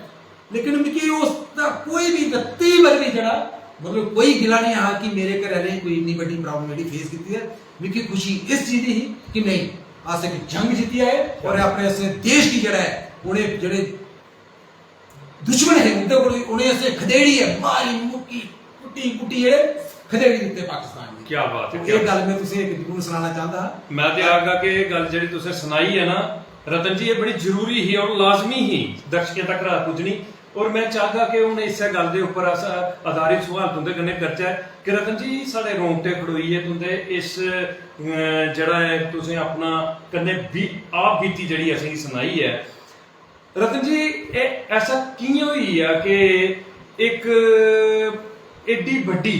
लेकिन मिगी उसदा कोई बी रत्ती भर बी जेह्ड़ा, मतलब कोई गिला नहीं हा कि मेरे घरै आह्लें कोई इन्नी बड्डी प्रॉब्लम जेह्ड़ी फेस कीती ऐ। मिगी खुशी इस चीज दी ही कि नहीं, अस इक जंग जित्ती आए और अपने इस देश गी जेह्ड़ा ऐ, उ'नें जेह्ड़े दुश्मन हे उं'दे कोल, उ'नें असें खदेड़ियै मारी मुक्की, कुट्टी कुट्टी जेह्ड़े खदेड़ी दित्ते पाकिस्तान गी। क्या बात है, तो क्या एह् गल्ल में तुसें इक जरूर सनाना चांह्दा हा। मैं ते आखगा कि एह् गल्ल जेह्ड़ी तुसें सनाई ऐ ना रतन जी, एह् बड़ी जरूरी ही और लाजमी ही दर्शकें तक पुज्जनी। और मैं चाहगा कि हून इस्सै गल्ल दे उप्पर अस आधारित सवाल तुं'दे कन्नै करचै कि रतन जी, साढ़े रोंगटे खड़ोइयै तुं'दे इस, अ, जेह्ड़ा ऐ तुसें अपना कन्नै बी-, आप बीती जेह्ड़ी असेंगी सनाई ऐ। रतन जी, एह् ऐसा कि'यां होई गेआ कि इक एड्डी बड्डी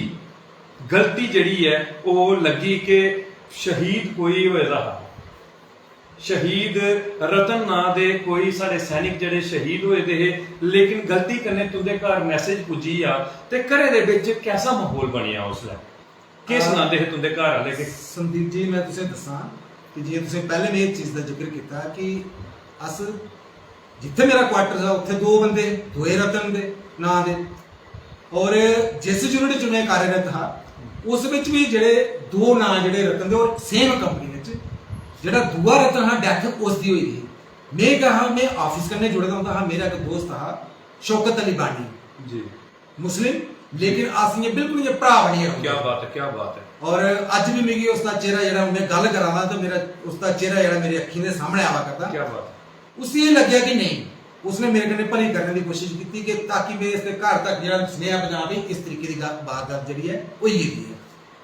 गलती जेह्ड़ी ऐ ओह् लग्गी कि शहीद कोई होए दा हा, शहीद रतन नांऽ दे कोई साढ़े सैनिक जेह्ड़े शहीद होए दे हे, लेकिन गलती कन्नै तुं'दे घर मैसेज पुज्जी गेआ ते घरै दे बिच कैसा म्हौल बनेआ उसलै? केह् हां। सनांदे हे तुं'दे घर आह्ले कि? संदीप जी, मैं तुसें दस्सां कि जि'यां तुसें पैह्ले में इस चीज दा जिक्र कीता कि अस जित्थै मेरा क्वार्टर हा, उत्थै दो बंदे, दोए रतन दे नांऽ दे, और जिस यूनिट च में कार्यरत हा, उस बिच बी जेह्ड़े दो नांऽ जेह्ड़े रतन दे, और सेम कंपनी बिच जेह्ड़ा दूआ रतन हा, डेथ उसदी होई दी। में केह् हा, में ऑफिस कन्नै जुड़े दा होंदा हा। मेरा इक दोस्त हा शौकत अली बानी, जी। मुस्लिम, लेकिन अस इ'यां बिल्कुल इ'यां भ्राऽ बनियै रौंह्दे क्या हे। बात है, क्या बात है। और अज्ज भी मिगी उसदा चेहरा जेह्ड़ा, हून में गल्ल करा दा ते मेरा उसदा चेहरा जेह्ड़ा मेरी अक्खीं दे सामनै आवा करदा। क्या बात है। उसी एह् लग्गेआ कि नेईं, उसने मेरे कन्नै भली करने दी कोशिश कीती कि ताकि में इसदे घर तक जेह्ड़ा सनेहा पजां भी इस तरीके दी गल्ल, बात जेह्ड़ी ऐ, होई गेदी ऐ।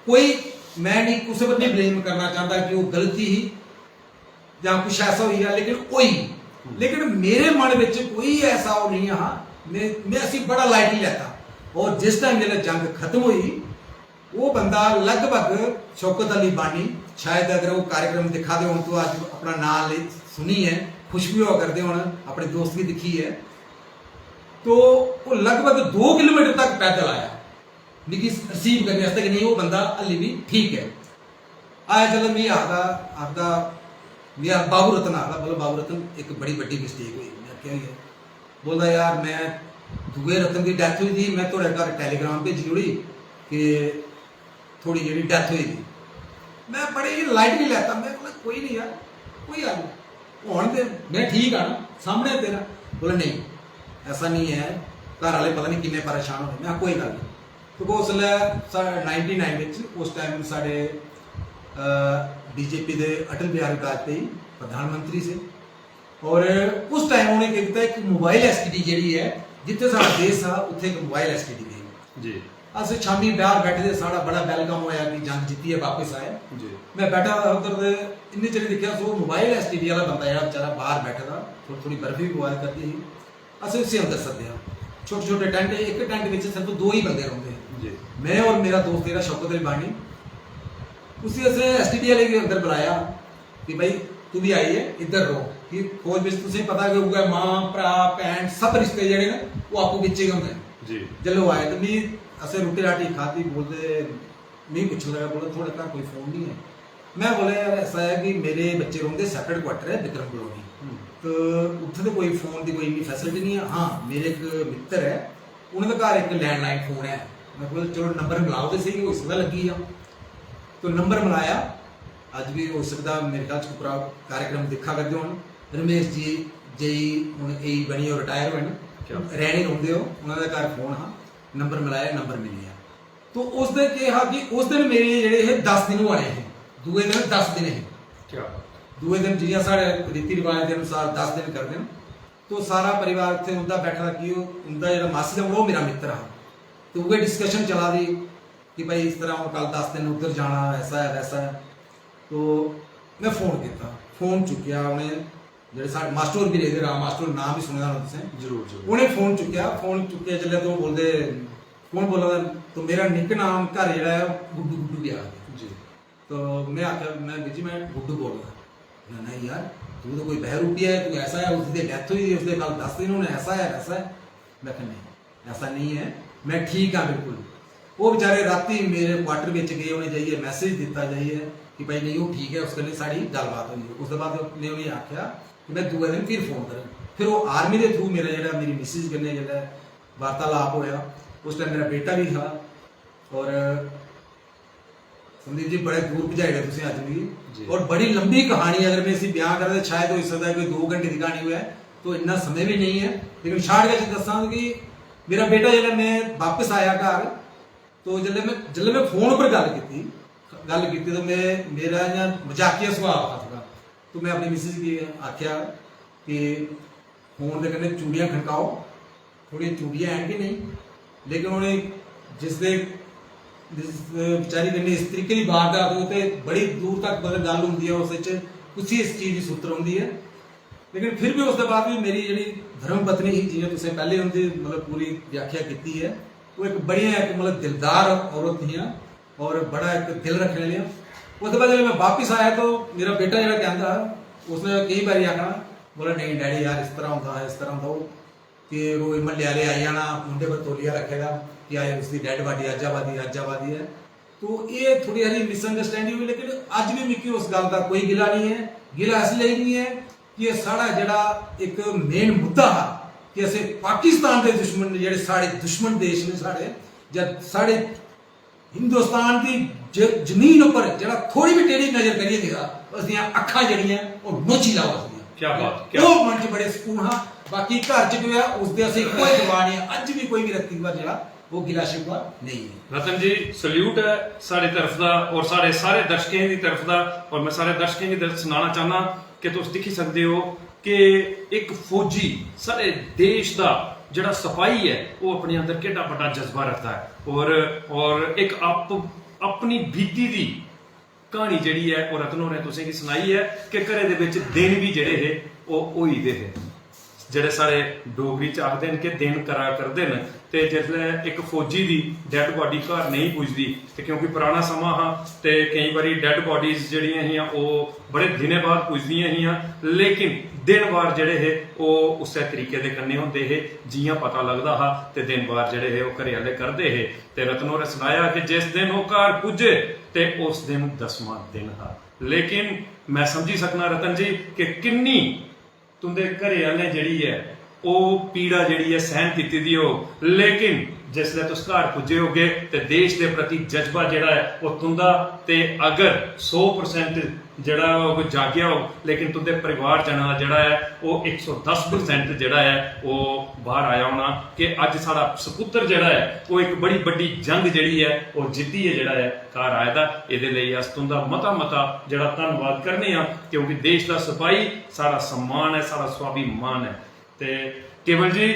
कोई, मैं नहीं, कुसै पर नहीं ब्लेम करना चांह्दा कि ओह् गलती ही जां कुछ ऐसा होई गेआ, लेकिन होई। लेकिन मेरे मन बिच कोई ऐसा ओह् नहीं हा, में, में इसी बड़ा लाइटली लैता। और जिस टाइम जेल्लै जंग खत्म होई, ओह् बंदा लगभग शौकत अली बानी, शायद अगर ओह् कार्यक्रम दिक्खा दे होन तो अज्ज अपना नांऽ ले सुनियै खुश बी होआ करदे होन अपने दोस्त गी दिक्खियै। तो ओह् लगभग दो किलोमीटर तक पैदल आया मिगी रिसीव करने आस्तै कि नहीं, ओह् बंदा हल्ली बी ठीक ऐ। आया, चलो, मिगी आखदा, आखदा, मिगी आख-, बाबू रतन आखदा, बोलो, "बाबू रतन, इक बड़ी बड्डी मिस्टेक होई।" में आखेआ, "होई गेआ?" बोलदा, "यार, मैं दूए रतन दी डेथ होई दी, मैं थुआढ़े घर टैलीग्राम भेजी ओड़ी कि थुआढ़ी जेह्ड़ी डेथ होई दी।" मैं बड़े इ'यां लाइटली लैता, मैं बोला, "कोई नहीं यार, कोई गल्ल नहीं, होन दे, मैं ठीक आं ना, सामने तेरा।" बोला, "नहीं, ऐसा नहीं है, घर आह्ले पता नहीं किन्ने परेशान होने।" मैं आखेआ, "कोई गल्ल नहीं।" क्योंकि उसलै सा-, नाइंटी नाइन बिच उस टाइम साढ़े, अ, बीजेपी दे अटल बिहारी वाजपेयी प्रधानमंत्री से, और उस टाइम उ'नें केह् कीता, इक मोबाइल एसटीडी जेह्ड़ी ऐ, जित्थै साढ़ा बेस हा, उत्थै इक मोबाइल एसटीडी गई। जी। अस शामी बाहर बैठे दे, साढ़ा बड़ा वेलकम होया कि जंग जित्तियै वापस आए। जी। मैं बैठा दा उद्धर ते इन्ने चिर दिक्खेआ, सो मोबाइल एसटीडी आह्ला बंदा जेह्ड़ा बेचारा बाहर बैठे दा, थोह्ड़ी, थोह्ड़ी बर्फ बी पवा करदी ही। असें उसी अंदर सद्देआ। छोटे छोटे टैंट, इक टैंट बिच सिर्फ दो ही बंदे रौंह्दे हे। जी। मैं और मेरा दोस्त जेह्ड़ा शौकत अली बानी, उसी असें एसटीडी आह्ले गी अंदर बुलाया कि भाई, तू भी आई है, इद्धर रहो। कि फौज बिच तुसें पता कि उ'ऐ मां, भ्राऽ, भैन, सब रिश्ते जेह्ड़े न, ओह् आपूं बिच्चें गै होंदे न। जी। जिसलै ओह् आए ते मी, असें रुट्टी राटी खाद्धी, बोलदे, मी पुच्छन लगा, बोला, "थुआढ़े घर कोई फोन नहीं है?" मैं बोला, "यार, ऐसा है कि मेरे बच्चे रौंह्दे, सैपरेट क्वार्टर ऐ, बिक्रम कॉलोनी। हम्म। तो उत्थै ते कोई फोन दी कोई इन्नी फैसिलिटी नहीं है। हाँ, मेरे इक मित्तर ऐ, उ'नें दे घर इक लैंडलाइन फोन ऐ।" मैं बोला, "चलो, नंबर मिलाओ ते स्हेई, होई सकदा लग्गी जा।" तो नंबर मिलाया, अज्ज भी होई सकदा, मेरे ख्याल च उप्परा कार्यक्रम दिक्खा करदे होन, रमेश जी, जेई, हून एई बनियै रिटायर होए न, क्या? रैनी रौंह्दे ओ, उ'नें दे घर फोन हा, नंबर मिलाया, नंबर मिली गेआ। तो उस दिन केह् हा कि उस दिन मेरे जेह्ड़े हे दस दिन होआ दे हे, दूए दिन दस दिन हे। क्या बात। दूए दिन जि'यां साढ़े रीति रिवाज दे अनुसार दस दिन करदे न, तो सारा परिवार उत्थै उं'दा बैठा दा कि ओह् उं'दा जेह्ड़ा मासी दा मुड़ा ओह् मेरा मित्तर हा। तो उ'ऐ डिस्कशन चला दी कि भाई इस तरह हून कल दस दिन उद्धर जाना, ऐसा ऐ वैसा ऐ। तो में फोन कीता, फोन चुक्केआ उ'नें, जेह्ड़े साढ़े मास्टर होर बी रेह्दे, राम मास्टर होर, नांऽ बी सुने दा होना तुसें। जरूर जरूर। उ'नें फोन चुक्केआ, फोन चुक्केआ जिसलै तो बोलदे, "कौन बोला दा?" तो मेरा निक नाम घर जेह्ड़ा ऐ गुड्डू गुड्डू गै आखदे। जी। तो में आखेआ, "मैं बीर जी, मैं गुड्डू बोलना।" "ना ना यार, तू तो कोई बहरूपिया ऐ, तू ऐसा ऐ, उसदी डेथ होई दी, उसदे कल दस दिन होने, ऐसा ऐ वैसा ऐ।" मैं आखेआ, "नहीं, ऐसा नहीं ऐ, मैं ठीक आं बिल्कुल।" ओह् बेचारे रातीं मेरे क्वार्टर बिच गे, उ'नें जाइयै मैसेज दित्ता जाइयै कि भाई नेईं, ओह् ठीक ऐ, उस कन्नै साढ़ी गल्लबात होई। उसदे बाद में उ'नेंगी आखेआ कि मैं दूए दिन फिर फोन करङ। फिर ओह् आर्मी दे थ्रू मेरा जेह्ड़ा, मेरी मिसिज कन्नै जेह्ड़ा वार्तालाप होएआ, उस टाइम मेरा बेटा बी हा। और संदीप जी, बड़े दूर पजाई ओड़ेआ तुसें अज्ज मिगी। जी। और बड़ी लंबी कहानी, अगर मैं इसी बयां करां ते शायद होई सकदा ऐ कोई दो घंटे दी कहानी होऐ, तो इन्ना समें भी नेईं ऐ। लेकिन शार्ट गै दस्सां कि मेरा बेटा, जेल्लै मैं बापस आया घर, तो जेल्लै मैं, जेल्लै मैं फोन उप्पर गल्ल कीती, गल्ल कीती तो मैं, मेरा इ'यां मजाकिया सुभाऽ हा थोह्ड़ा, तो मैं अपनी मिसिज गी आखेआ कि फोन दे कन्नै चूड़ियां खनकाओ, थोड़ी चूड़ियां हैन कि नेईं? लेकिन उ'नें जिसदे, जिस बेचारी कन्नै इस तरीके दी वारदात होई ते बड़ी दूर तक मतलब गल्ल होंदी ऐ, उस च कुसी इस चीज दी सुत्तर होंदी ऐ। लेकिन फिर भी उसदे बाद बी मेरी जेह्ड़ी धर्म पत्नी ही, जि'यां तुसें पैह्ले उं'दी मतलब पूरी व्याख्या कीती ऐ, ओह् इक बड़ियां इक मतलब दिलदार औरत हियां और बड़ा इक दिल रक्खने आह्लियां। उसदे बाद जिसलै मैं बापस आया तो मेरा बेटा जेह्ड़ा कैंह्दा हा, उसने केई बारी आखना, बोला, "नेईं डैडी यार, इस तरह होंदा हा, इस तरह होंदा।" ओह् ते रोज म्हल्ले आह्ले आई जाना, मुंढे पर तौलिया रक्खे दा कि अज्ज उसदी डेड बाडी अज्ज आवा दी, अज्ज आवा दी ऐ। तो एह् थोड़ी हारी मिसअंडरस्टैंडिंग होई, लेकिन अज्ज बी मिगी उस गल्ल दा कोई गिला निं ऐ। गिला इस लेई निं ऐ कि एह् साढ़ा जेह्ड़ा इक मेन मुद्दा हा कि असें पाकिस्तान दे दुश्मन, जेह्ड़े साढ़े दुश्मन देश न साढ़े, जां साढ़े हिंदुस्तान दी ज-, जमीन उप्पर जेह्ड़ा थोड़ी बी टेढ़ी नजर करियै दिखदा, उसदियां अक्खां जेह्ड़ियां ओह् नोची लाओ उसदियां। क्या बात, क्या ओह् मन च बड़े सुकून हा। बाकी घर च केह् होआ, उसदे असें कोई गवाह नेईं, अज्ज बी कोई बी रत्ती दा जेह्ड़ा ओह् गिला शिकवा नेईं ऐ। रतन जी, सल्यूट ऐ साढ़ी तरफ दा और साढ़े सारे दर्शकें दी तरफ दा। और मैं सारे दर्शकें गी दस-, सनाना चाहना कि तुस दिक्खी सकदे हो कि इक फौजी, साढ़े देश दा जेह्ड़ा सपाही ऐ, ओह् अपने अंदर केड्डा बड्डा जज्बा रखदा ऐ। और, और इक अप-, अपनी बीती दी क्हानी जेह्ड़ी ऐ, ओह् रतन होरें तुसेंगी सनाई ऐ कि घरै दे बिच दिन बी जेह्ड़े हे, ओह् होई दे हे। जेह्ड़े साढ़े डोगरी च आखदे न कि दिन करा करदे न, ते जिसलै इक फौजी दी डेड बाडी घर नेईं पुजदी, ते क्योंकि पराना समां हा ते केईं बारी डेड बाडीज जेह्ड़ियां हियां, ओह् बड़े दिनें बाद पुजदियां हियां, लेकिन दिन बार जेह्ड़े हे, ओह् उस्सै तरीके दे कन्नै होंदे हे जि'यां पता लगदा हा, ते दिन बार जेह्ड़े हे, ओह् घरै आह्ले करदे हे। ते रतन होरें सनाया कि जिस दिन ओह् घर पुज्जे, ते उस दिन दसमां दिन हा। लेकिन मैं समझी सकना रतन जी कि किन्नी तुंदे घरै आह्लें जेह्ड़ी ऐ, ओह् पीड़ा जेह्ड़ी ऐ, सैह्न कीती दी होग, लेकिन जिसलै तुस घर पुज्जे होगे ते देश दे प्रति जज्बा जेह्ड़ा ऐ, ओह् तुंदा, ते अगर सौ परसेंट जेह्ड़ा होग, जागेआ होग, लेकिन तुंदे परिवार जना दा जेह्ड़ा ऐ, ओह् इक सौ दस परसेंट जेह्ड़ा ऐ, ओह् बाहर आया होना कि अज्ज साढ़ा सपुत्तर जेह्ड़ा ऐ, ओह् इक बड़ी बड्डी जंग जेह्ड़ी ऐ, ओह् जित्तियै जेह्ड़ा ऐ, घर आए दा। एह्दे लेई अस तुंदा मता मता जेह्ड़ा धन्नवाद करने आं, क्योंकि देश दा सपाही साढ़ा सम्मान ऐ, साढ़ा स्वाभिमान ऐ। ते केवल जी,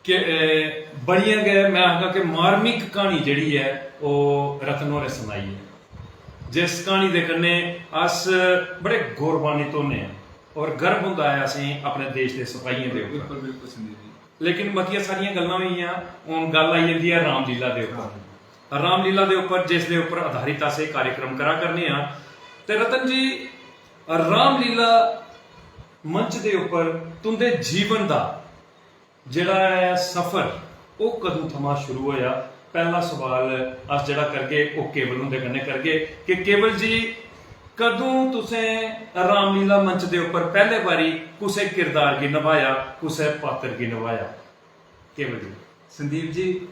के, ए, बड़ियां गै, मैं आखगा कि मार्मिक क्हानी जेह्ड़ी ऐ, ओह् रतन होरें सनाई ऐ, जिस क्हानी दे कन्नै अस बड़े गौरवान्वित होने आं और गर्व होंदा ऐ असेंगी अपने देश दे सपाहियें दे उप्पर। बिल्कुल, बिल्कुल संदीप जी। लेकिन मतियां सारियां गल्लां होई गेइयां, हून गल्ल आई जंदी ऐ रामलीला दे उप्पर। रामलीला दे उप्पर, जिस दे उप्पर आधारित अस एह् कार्यक्रम करा करने आं, ते रतन जी, रामलीला मंच दे उप्पर तुंदे जीवन दा जेह्ड़ा ऐ सफर, ओह् कदूं थमां शुरू होया? पैह्ला सवाल अस जेह्ड़ा करगे, ओह् केवल हुंदे कन्नै करगे कि केवल जी, कदूं तुसें रामलीला मंच दे उप्पर पैह्ले बारी कुसै किरदार गी नभाया, कुसै पात्र गी नभाया? केवल जी। संदीप जी,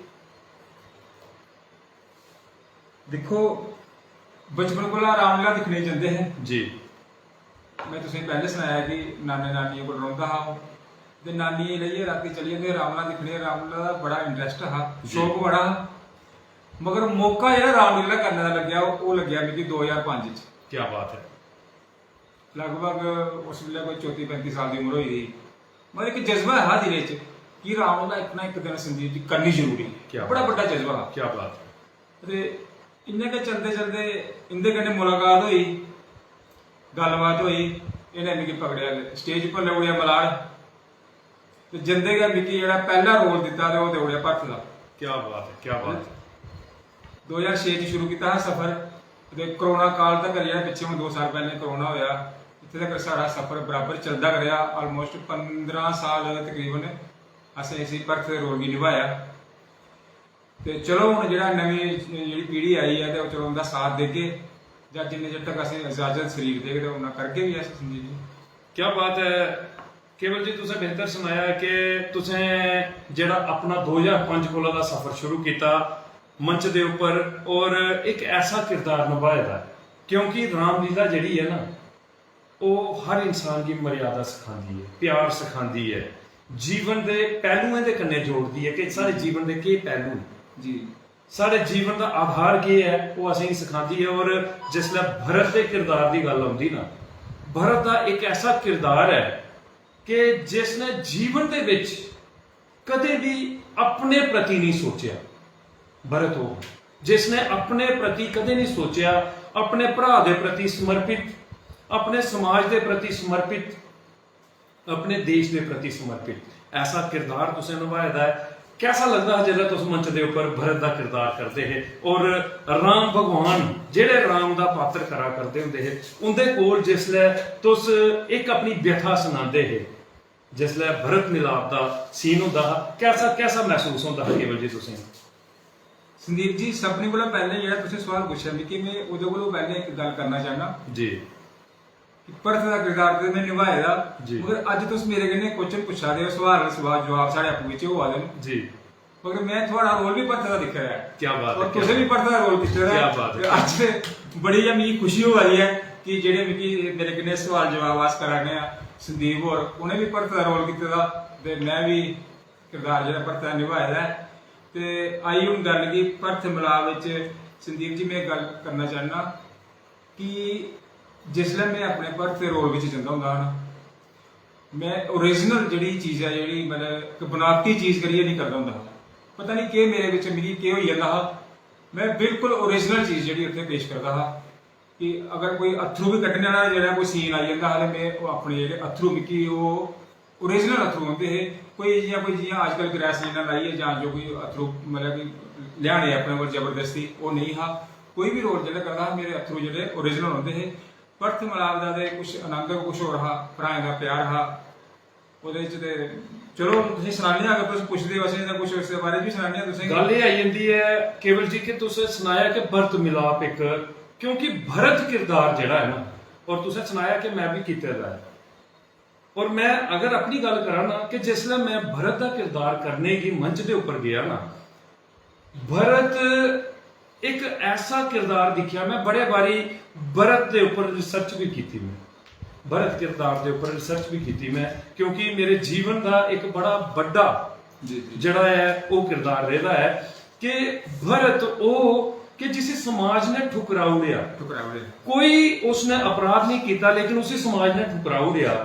दिक्खो, बचपन कोला रामलीला दिक्खने गी जंदे हे। जी। में तुसेंगी पैह्ले सनाया कि नाने नानियें कोल रौंह्दा हा ओह्, ते नानियें गी लेइयै रातीं चली जंदे हे रामलीला दिक्खने। रामलीला दा बड़ा इंटरेस्ट हा, जी। शौक बड़ा हा। मगर मौका जेह्ड़ा रामलीला करने दा लग्गेआ, ओह् ओह् लग्गेआ मिगी दो ज्हार पंज च। क्या बात है। लगभग उस बेल्लै कोई चौती पैंती साल दी उम्र होई दी ही। मगर इक जज्बा हा दिलै च कि रामलीला इक ना इक दिन संदीप जी करनी जरूरी है। क्या बड़ा बात बड्डा जज्बा हा। क्या बात है। ते इ'यां गै चलदे चलदे इं'दे कन्नै मुलाकात होई, गल्लबात होई, इ'नें मिगी पकड़ेआ ते स्टेज उप्पर लेई ओड़ेआ मलाड़। ते जंदे गै मिगी जेह्ड़ा पैह्ला रोल दित्ता ते ओह् देई ओड़ेआ भरत दा। क्या बात है, क्या बात है। दो ज्हार छे च शुरू कीता हा सफर, ते कोरोना काल तक जेह्ड़ा पिच्छे हून दो साल पैह्लें कोरोना होया, इत्थै तक साढ़ा सफर बराबर चलदा गै रेहा। Almost पंदरां साल तकरीबन असें इसी भरत दे रोल गी निभाया। ते चलो हून जेह्ड़ा नमीं जेह्ड़ी पीढ़ी आई ऐ ते चलो उं'दा साथ देगे, जां जिन्ने चिर तक असें इजाजत शरीर देग ते उन्ना करगे बी अस संदीप जी। क्या बात है। केवल जी, तुसें बेहतर सनाया कि तुसें जेह्ड़ा अपना दो ज्हार पंज कोला दा सफर शुरू कीता मंच दे उप्पर, और इक ऐसा किरदार नभाए दा ऐ, क्योंकि रामलीला जेह्ड़ी ऐ ना, ओह् हर इंसान गी मर्यादा सखांदी ऐ, प्यार सखांदी ऐ, जीवन दे पैह्लुएं दे कन्नै जोड़दी ऐ कि साढ़े जीवन दे केह् पैह्लू न, जी साढ़े जीवन दा आधार केह् ऐ, ओह् असेंगी सखांदी ऐ। और जिसलै भरत दे किरदार दी गल्ल औंदी ना, भरत दा इक ऐसा किरदार ऐ कि जिसने जीवन दे बिच कदें भी अपने प्रति नहीं सोचेआ। भरत ओह् जिसने अपने प्रति कदें नहीं सोचेआ, अपने भ्रा दे प्रति समर्पित, अपने समाज दे प्रति समर्पित, अपने देश दे प्रति समर्पित ऐसा किरदार तुसें नभाए दा ऐ। कैसा लगदा हा जिसलै तुस मंच दे उप्पर भरत दा किरदार करदे हे और राम भगवान जेह्ड़े राम दा पात्र करा करदे होंदे हे, उं'दे कोल जिसलै तुस इक अपनी व्यथा सनांदे हे, जिसलै भरत मिलाप दा सीन होंदा हा, कैसा कैसा महसूस होंदा हा केवल जी तुसें? संदीप जी, सभनें कोला पैह्लें जेह्ड़ा तुसें सवाल पुच्छेआ मिगी, में ओह्दे कोला पैह्लें इक गल्ल करना चाह्न्नां जी कि भरत दा किरदार ते में निभाए दा, जी। मगर अज्ज तुस मेरे कन्नै क्वेश्चन पुच्छा दे ओ, सवाल सवाल जवाब साढ़े आपूं बिच्चें होआ दे न, जी। मगर में थुआढ़ा रोल बी भरत दा दिक्खे दा ऐ। क्या बात है, और क्या तुसें बी बात भरत दा रोल कीते दा ऐ। क्या बात है। ते अज्ज बड़ी गै मिगी खुशी होआ दी ऐ कि जेह्ड़े मिगी मेरे कन्नै सवाल जवाब अस करा ने आं, संदीप होर, उ'नें बी भरत दा रोल कीते दा ते में बी किरदार जेह्ड़ा भरत दा निभाए दा ऐ। ते आई हून गल्ल कि भरत मिलाप बिच संदीप जी, में गल्ल करना चाह्न्नां कि जिसलै में अपने भरत दे रोल बिच जंदा होंदा हा ना, में ओरिजिनल जेह्ड़ी चीज़ ऐ, जेह्ड़ी मतलब इक बनावटी चीज़ करियै नहीं करदा होंदा हा। पता नहीं केह् मेरे बिच, मिगी केह् होई जंदा हा, में बिल्कुल ओरिजिनल चीज़ जेह्ड़ी उत्थै पेश करदा हा। कि अगर कोई अत्थरू बी कड्ढने आह्ला जेह्ड़ा कोई सीन आई जंदा हा ते में ओह् अपने जेह्ड़े अत्थरू, मिगी ओह् ओरिजिनल अत्थरू होंदे हे। कोई जि'यां कोई जि'यां अजकल गैसलीन लाइयै जां जो कोई अत्थरू मतलब कि लेआने अपने कोल जबरदस्ती, ओह् नेईं हा। कोई बी रोल जेल्लै करदा हा, मेरे अत्थरू जेह्ड़े ओरिजिनल होंदे हे। भरत मिलाप दा ते कुछ आनंद गै कुछ होर हा, भ्राएं दा प्यार हा ओह्दे च। ते चलो, तुसें सनाने आं, अगर तुस पुछदे ओ असें, तां कुछ इसदे बारे च बी सनाने आं तुसें गी। गल्ल एह् आई जंदी ऐ केवल जी कि तुस सनाया कि भरत मिलाप इक, क्योंकि भरत किरदार जेह्ड़ा ऐ ना, और तुसें सनाया कि में बी कीते दा ऐ, और में अगर अपनी गल्ल करां ना कि जिसलै में भरत दा किरदार करने गी मंच दे उप्पर गेआ ना, भरत इक ऐसा किरदार दिक्खेआ, में बड़े बारी भरत दे उप्पर रिसर्च भी कीती, में भरत किरदार दे उप्पर रिसर्च भी कीती में, क्योंकि मेरे जीवन दा इक बड़ा बड्डा जी, जी। जेह्ड़ा ऐ ओह् किरदार रेह्दा ऐ कि भरत ओह् कि जिसी समाज ने ठुकराई ओड़ेआ। ठुकराई ओड़ेआ। कोई उसने अपराध नहीं कीता, लेकिन उसी समाज ने ठुकराई ओड़ेआ,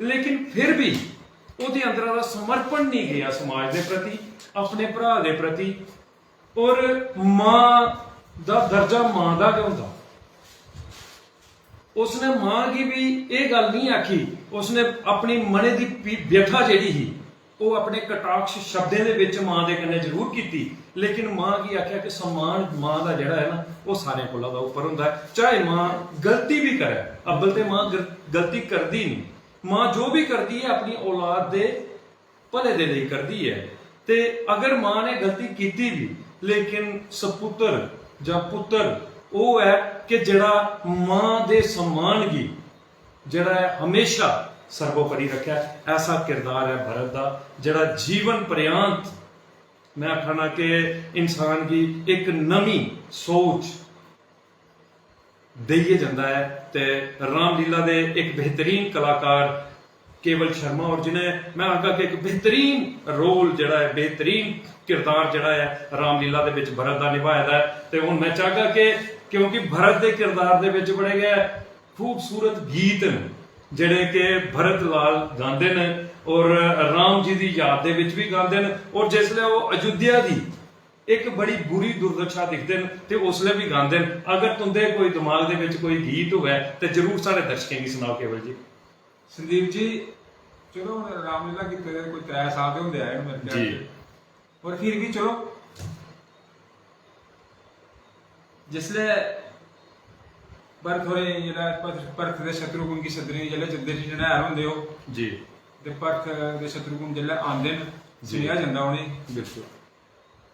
लेकिन फिर भी ओह्दे अंदरा दा समर्पण नहीं गया समाज दे प्रति, अपने भ्रा दे प्रति। और मां दा दर्जा मां दा गै होंदा। उसने मां गी भी एह् गल्ल नहीं आखी, उसने अपनी मनै दी पी-, व्यथा जेह्ड़ी ही, ओह् अपने कटाक्ष शब्दें दे बिच मां दे कन्नै जरूर कीती, लेकिन मां गी आखेआ कि सम्मान मां दा जेह्ड़ा ऐ ना, ओह् सारें कोला दा उप्पर होंदा ऐ। चाहे मां गलती बी करै, अव्वल ते मां ग-, गलती करदी नहीं, मां जो भी करदी ऐ अपनी औलाद दे भले दे लेई करदी ऐ। ते अगर मां ने गलती कीती बी, लेकिन सपुत्र जां पुत्र ओह् ऐ कि जेह्ड़ा मां दे सम्मान गी जेह्ड़ा ऐ हमेशा सर्वोपरि रक्खै। ऐसा किरदार ऐ भरत दा, जेह्ड़ा जीवन पर्यांत, में आखना कि इंसान गी इक नमीं सोच देइयै जंदा ऐ। ते रामलीला दे इक बेहतरीन कलाकार केवल शर्मा होर, जि'नें, में आखगा कि इक बेहतरीन रोल जेह्ड़ा ऐ, बेहतरीन किरदार जेह्ड़ा ऐ रामलीला दे बिच भरत दा निभाए दा ऐ। ते हून में चाहगा कि क्योंकि भरत दे किरदार दे बिच बड़े गै खूबसूरत गीत न जेह्ड़े कि भरत लाल गांदे न और राम जी दी याद दे बिच भी गांदे न और जिसलै ओह् अयोध्या दी इक बड़ी बुरी दुर्दशा दिखदे न ते उसलै भी गांदे न। अगर तुंदे कोई दिमाग दे बिच कोई गीत होऐ ते जरूर साढ़े दर्शकें गी सनाओ केवल जी। संदीप जी, चलो हून रामलीला कीते दे कोई त्रै साल ते होंदे आए न मेरे ख्याल जी। च। और फिर भी चलो जिसलै भरत होरें जेल्लै भरत भरत दे शत्रुघ्न गी सद्दने गी जेल्लै जंदे जी नैहर होंदे ओह् जी। ते भरत ते शत्रुघ्न जेल्लै आंदे न जी। सुनेहा जंदा उ'नेंगी बिल्कुल।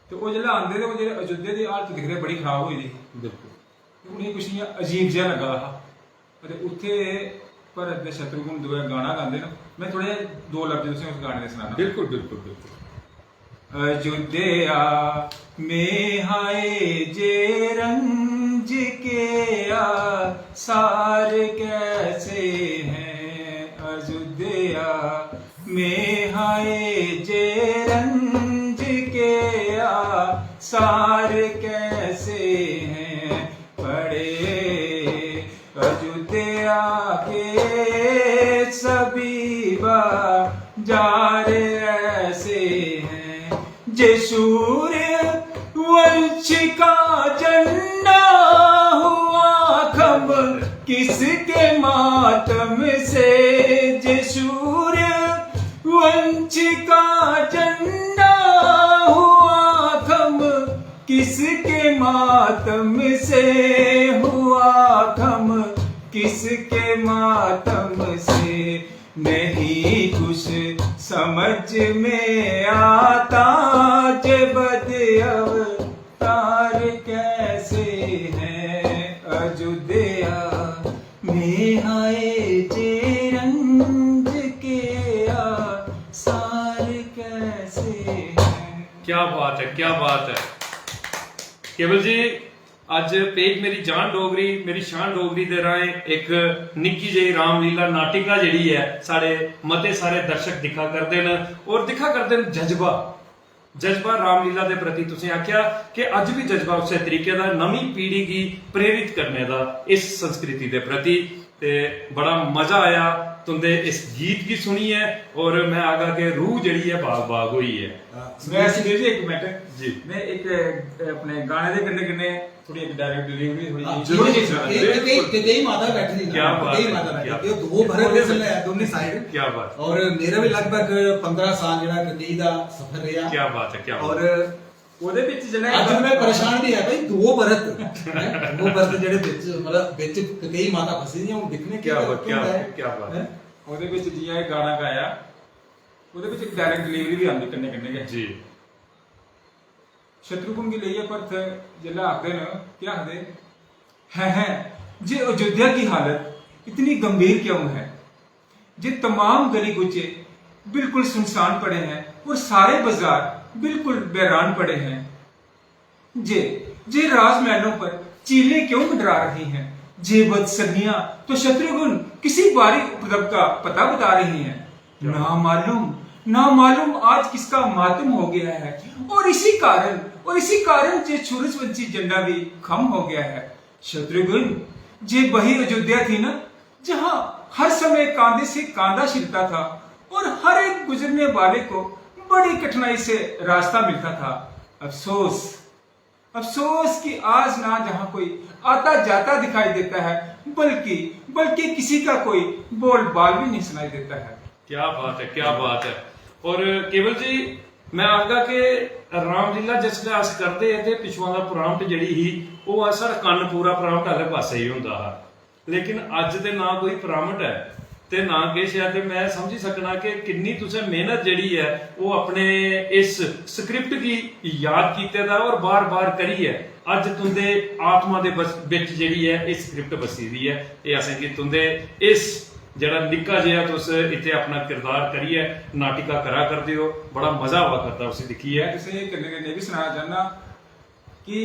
ते ओह् जेल्लै आंदे ते ओह् जेल्लै अयोध्या दी हालत दिखदे बड़ी खराब होई दी बिल्कुल। ते उ'नेंगी कुछ इ'यां अजीब जेहा लग्गा दा हा। ते उत्थै भरत ते शत्रुघ्न दोऐ गाना गांदे न। में थोह्ड़े दो लफ्ज तुसें उस गाने दे सनाना। बिल्कुल बिल्कुल बिल्कुल। अयोध्या में हाय जे रंज के आ सार कैसे हैं। अयोध्या में हाय जे रंज के आ सार कैसे हैं। पड़े अयोध्या के सभी बाजार ऐसे हैं। जे सूर्य वंश का झंडा हुआ खम किसके मातम से। जे सूर्य वंश का झंडा हुआ खम किसके मातम से हुआ खम किसके मातम से। नहीं कुछ समझ में आता जे बद अवतार कैसे हैं। अयोध्या में हाय जे रंज के आ सार कैसे हैं। क्या बात है, क्या बात है। केवल जी, अज्ज पेज मेरी जान डोगरी, मेरी शान डोगरी दे राहें इक निक्की जेही रामलीला नाटिका जेह्ड़ी ऐ, साढ़े मते सारे दर्शक दिक्खा करदे न और दिक्खा करदे न जज्बा, जज्बा रामलीला दे प्रति। तुसें आखेआ कि अज्ज बी जज्बा उस्सै तरीके दा, नमीं पीढ़ी गी प्रेरित करने दा इस संस्कृति दे प्रति। ते बड़ा मजा आया तुंदे इस गीत गी सुनियै, और मैं आखगा कि रूह जेह्ड़ी ऐ बाग बाग होई ऐ। हां, मैं सुनील जी इक मिनट, जी। मैं इक, अ, अपने गाने दे कन्नै कन्नै थोड़ी इक डायलॉग डिलीवरी थोड़ी हां, जी, थोड़ी जी बिल्कुल। सुना ये दे। कई कई माता बैठी दी ना, क्या बात कई है, माता बैठी क्या दी। ये दो भरत हुसैन है दोनों साइड। क्या बात। और मेरा भी लगभग पंद्रह साल ਜਿਹੜਾ ਕਈ ਦਾ ਸਫ਼ਰ ਰਿਹਾ। क्या बात है, क्या और बात। ਉਹਦੇ ਵਿੱਚ ਜਿਹੜਾ ਅੱਜ ਮੈਂ ਪਰੇਸ਼ਾਨ ਵੀ ਹੈ ਭਾਈ, ਦੋ ਭਰਤ ਹੈ, ਦੋ ਭਰਤ ਜਿਹੜੇ ਵਿੱਚ ਮਤਲਬ ਵਿੱਚ ਕਈ ਮਾਤਾ ਫਸੀ ਦੀਆਂ, ਹੁਣ ਦਿਖਣੇ क्या बात, क्या बात, क्या बात। ਹੈ। ਉਹਦੇ ਵਿੱਚ ਜੀ ਇਹ ਗਾਣਾ ਗਾਇਆ, ਉਹਦੇ ਵਿੱਚ ਇੱਕ ਡਾਇਲੌਗ ਡਿਲੀਵਰੀ ਵੀ ਆਉਂਦੀ ਕਿੰਨੇ ਕਿੰਨੇ ਗਏ। जी। शत्रुघ्न गी लेइयै भरत जेल्लै आखदे न, केह् आखदे? हैं हैं, जे अयोध्या की हालत इतनी गंभीर क्यों है? जे तमाम गली कुचे बिल्कुल सुनसान पड़े हैं और सारे बाजार बिल्कुल बैरान पड़े हैं। जे जे राजमहलों पर चीलें क्यों मंडरा रही हैं? जे बदसनियां तो शत्रुघ्न किसी भारी उपद्रव का पता बता रही हैं। ना मालूम, ना मालूम आज किसका मातम हो गया है। और इसी कारण, और इसी कारण जे सूरजवंशी झंडा भी खम हो गया है। शत्रुघ्न, जे वही अयोध्या थी ना, जहां हर समय कांधे से कांधा छिलता था और हर एक गुजरने वाले को बड़ी कठिनाई से रास्ता मिलता था। अफसोस, अफसोस कि आज ना जहां कोई आता जाता दिखाई देता है, बल्कि, बल्कि किसी का कोई बोल बाल भी नहीं सुनाई देता है। क्या बात है, क्या बात है। और केवल जी, मैं आखगा कि रामलीला जिसलै अस करदे हे ते पिछुआं दा प्रांप्ट जेह्ड़ी ही, ओह् अस साढ़ा कन्न पूरा प्रांप्ट आह्ले पासै ही होंदा हा। लेकिन अज्ज ते ना कोई प्रांप्ट ऐ ते ना किश ऐ, ते मैं समझी सकना कि किन्नी तुसें मेहनत जेह्ड़ी ऐ, ओह् अपने इस स्क्रिप्ट गी याद कीते दा और बार-बार करियै अज्ज तुंदे आत्मा दे बस, बिच जेह्ड़ी ऐ, एह् स्क्रिप्ट बस्सी दी ऐ। एह् असेंगी तुंदे इस जेह्ड़ा निक्का जेहा तुस इत्थै अपना किरदार करियै नाटिका करा करदे ओ, बड़ा मजा आवा करदा उसी दिक्खियै। मैं तुसें कन्नै कन्नै एह् बी सनाना चाहना कि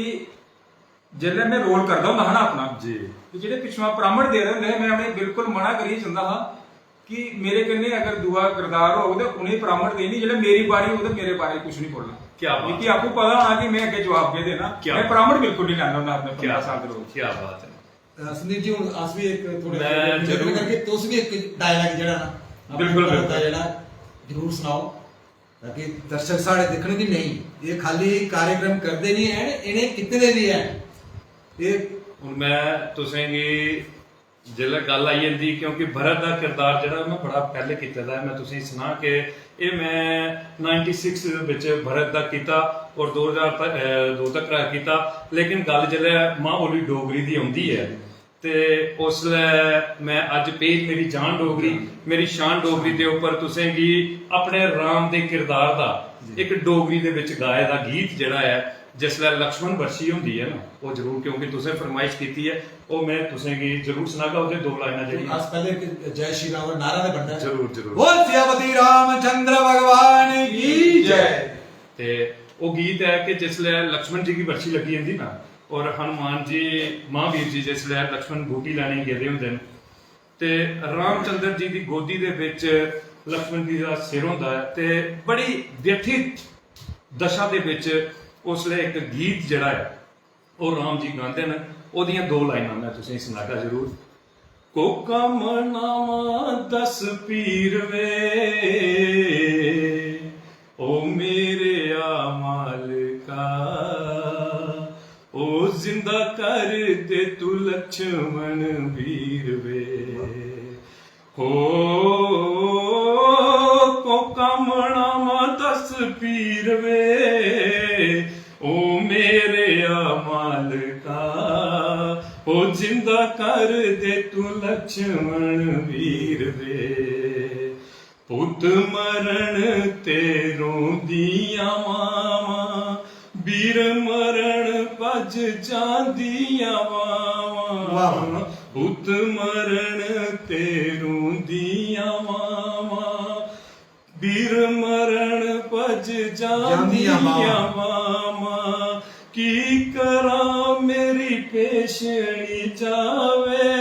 जेल्लै मैं रोल करदा होंदा हा ना अपना, जी। ते जेह्ड़े पिछुआं परामर्श दे रहे होंदे हे, मैं उ'नेंगी बिल्कुल मना करियै जंदा हा कि मेरे कन्नै अगर दूआ किरदार होग ते उ'नेंगी परामर्श देनी, जेल्लै मेरी बारी होग ते मेरे बारे च कुछ नहीं बोलना। क्या बात मिगी आपूं पता होना कि में अग्गें जवाब केह् देना। क्या में परामर्श बिल्कुल नहीं लैंदा होंदा अपने क्या पंदरां साल दे रोल। क्या बात है। अ, संदीप जी, हून अस भी इक थोड़े मैं निवेदन जरूर- करगे, तुस भी इक डायलॉग जेह्ड़ा ना, अपने बिल्कुल, भारत दा बिल्कुल। जेह्ड़ा जरूर सनाओ, ताकि दर्शक साढ़े दिक्खन कि नेईं, एह् खाली कार्यक्रम करदे नहीं हैन, इ'नें कीते दे बी हैन। एह् हून में तुसेंगी जिसलै गल्ल आई जंदी, क्योंकि भरत दा किरदार जेह्ड़ा में बड़ा पैह्ले कीते दा ऐ, में तुसेंगी सनां कि एह् में नाइंटी सिक्स दे बिच भरत दा कीता और दो ज्हार त-, अ, दो तक कीता। लेकिन गल्ल जिसलै मां बोली डोगरी दी औंदी ऐ, ते उसलै में अज्ज पेज मेरी जान डोगरी, मेरी शान डोगरी दे उप्पर तुसेंगी अपने राम दे किरदार दा इक डोगरी दे बिच गाए दा गीत जेह्ड़ा ऐ, जिसलै लक्ष्मण बरसी होंदी ऐ ना, ओह् जरूर, क्योंकि तुसें फरमाइश कीती ऐ, ओह् में तुसेंगी जरूर सनागा। ओह्दे दो लाइनां जेह्ड़ियां अस पैह्ले इक जय श्री राम नारा ते बनदा है। जरूर, जरूर। बोल सियापति रामचंद्र भगवान की जय। ते ओह् गीत ऐ कि जिसलै लक्ष्मण जी गी बरसी लग्गी जंदी ना, और हनुमान जी, महावीर जी जिसलै लक्ष्मण बूटी लैने गी गेदे होंदे न, ते रामचंद्र जी दी गोदी दे बिच लक्ष्मण जी दा सिर होंदा ऐ, ते बड़ी व्यथित दशा दे बिच उसलै इक गीत जेह्ड़ा ऐ, ओह् राम जी गांदे न। ओह्दियां दो लाइनां में तुसेंगी सनागा जरूर। कोका मनावा दस पीर वे, ओ मेरे आ मालका, ओ जिंदा कर दे तू लक्ष्मण वीर वे। हो कोका मनावा दस पीर वे, ओ मेरे आ मालका, ओ जिंदा कर दे तू लक्ष्मण वीर वे। पुत मरण ते रोंदियां मावां, वीर मरण भज जांदियां मावां। वाह। पुत मरण ते रोंदियां मावां, वीर मरण भज जांदियां मावां। की करां मेरी पेशणी जावे,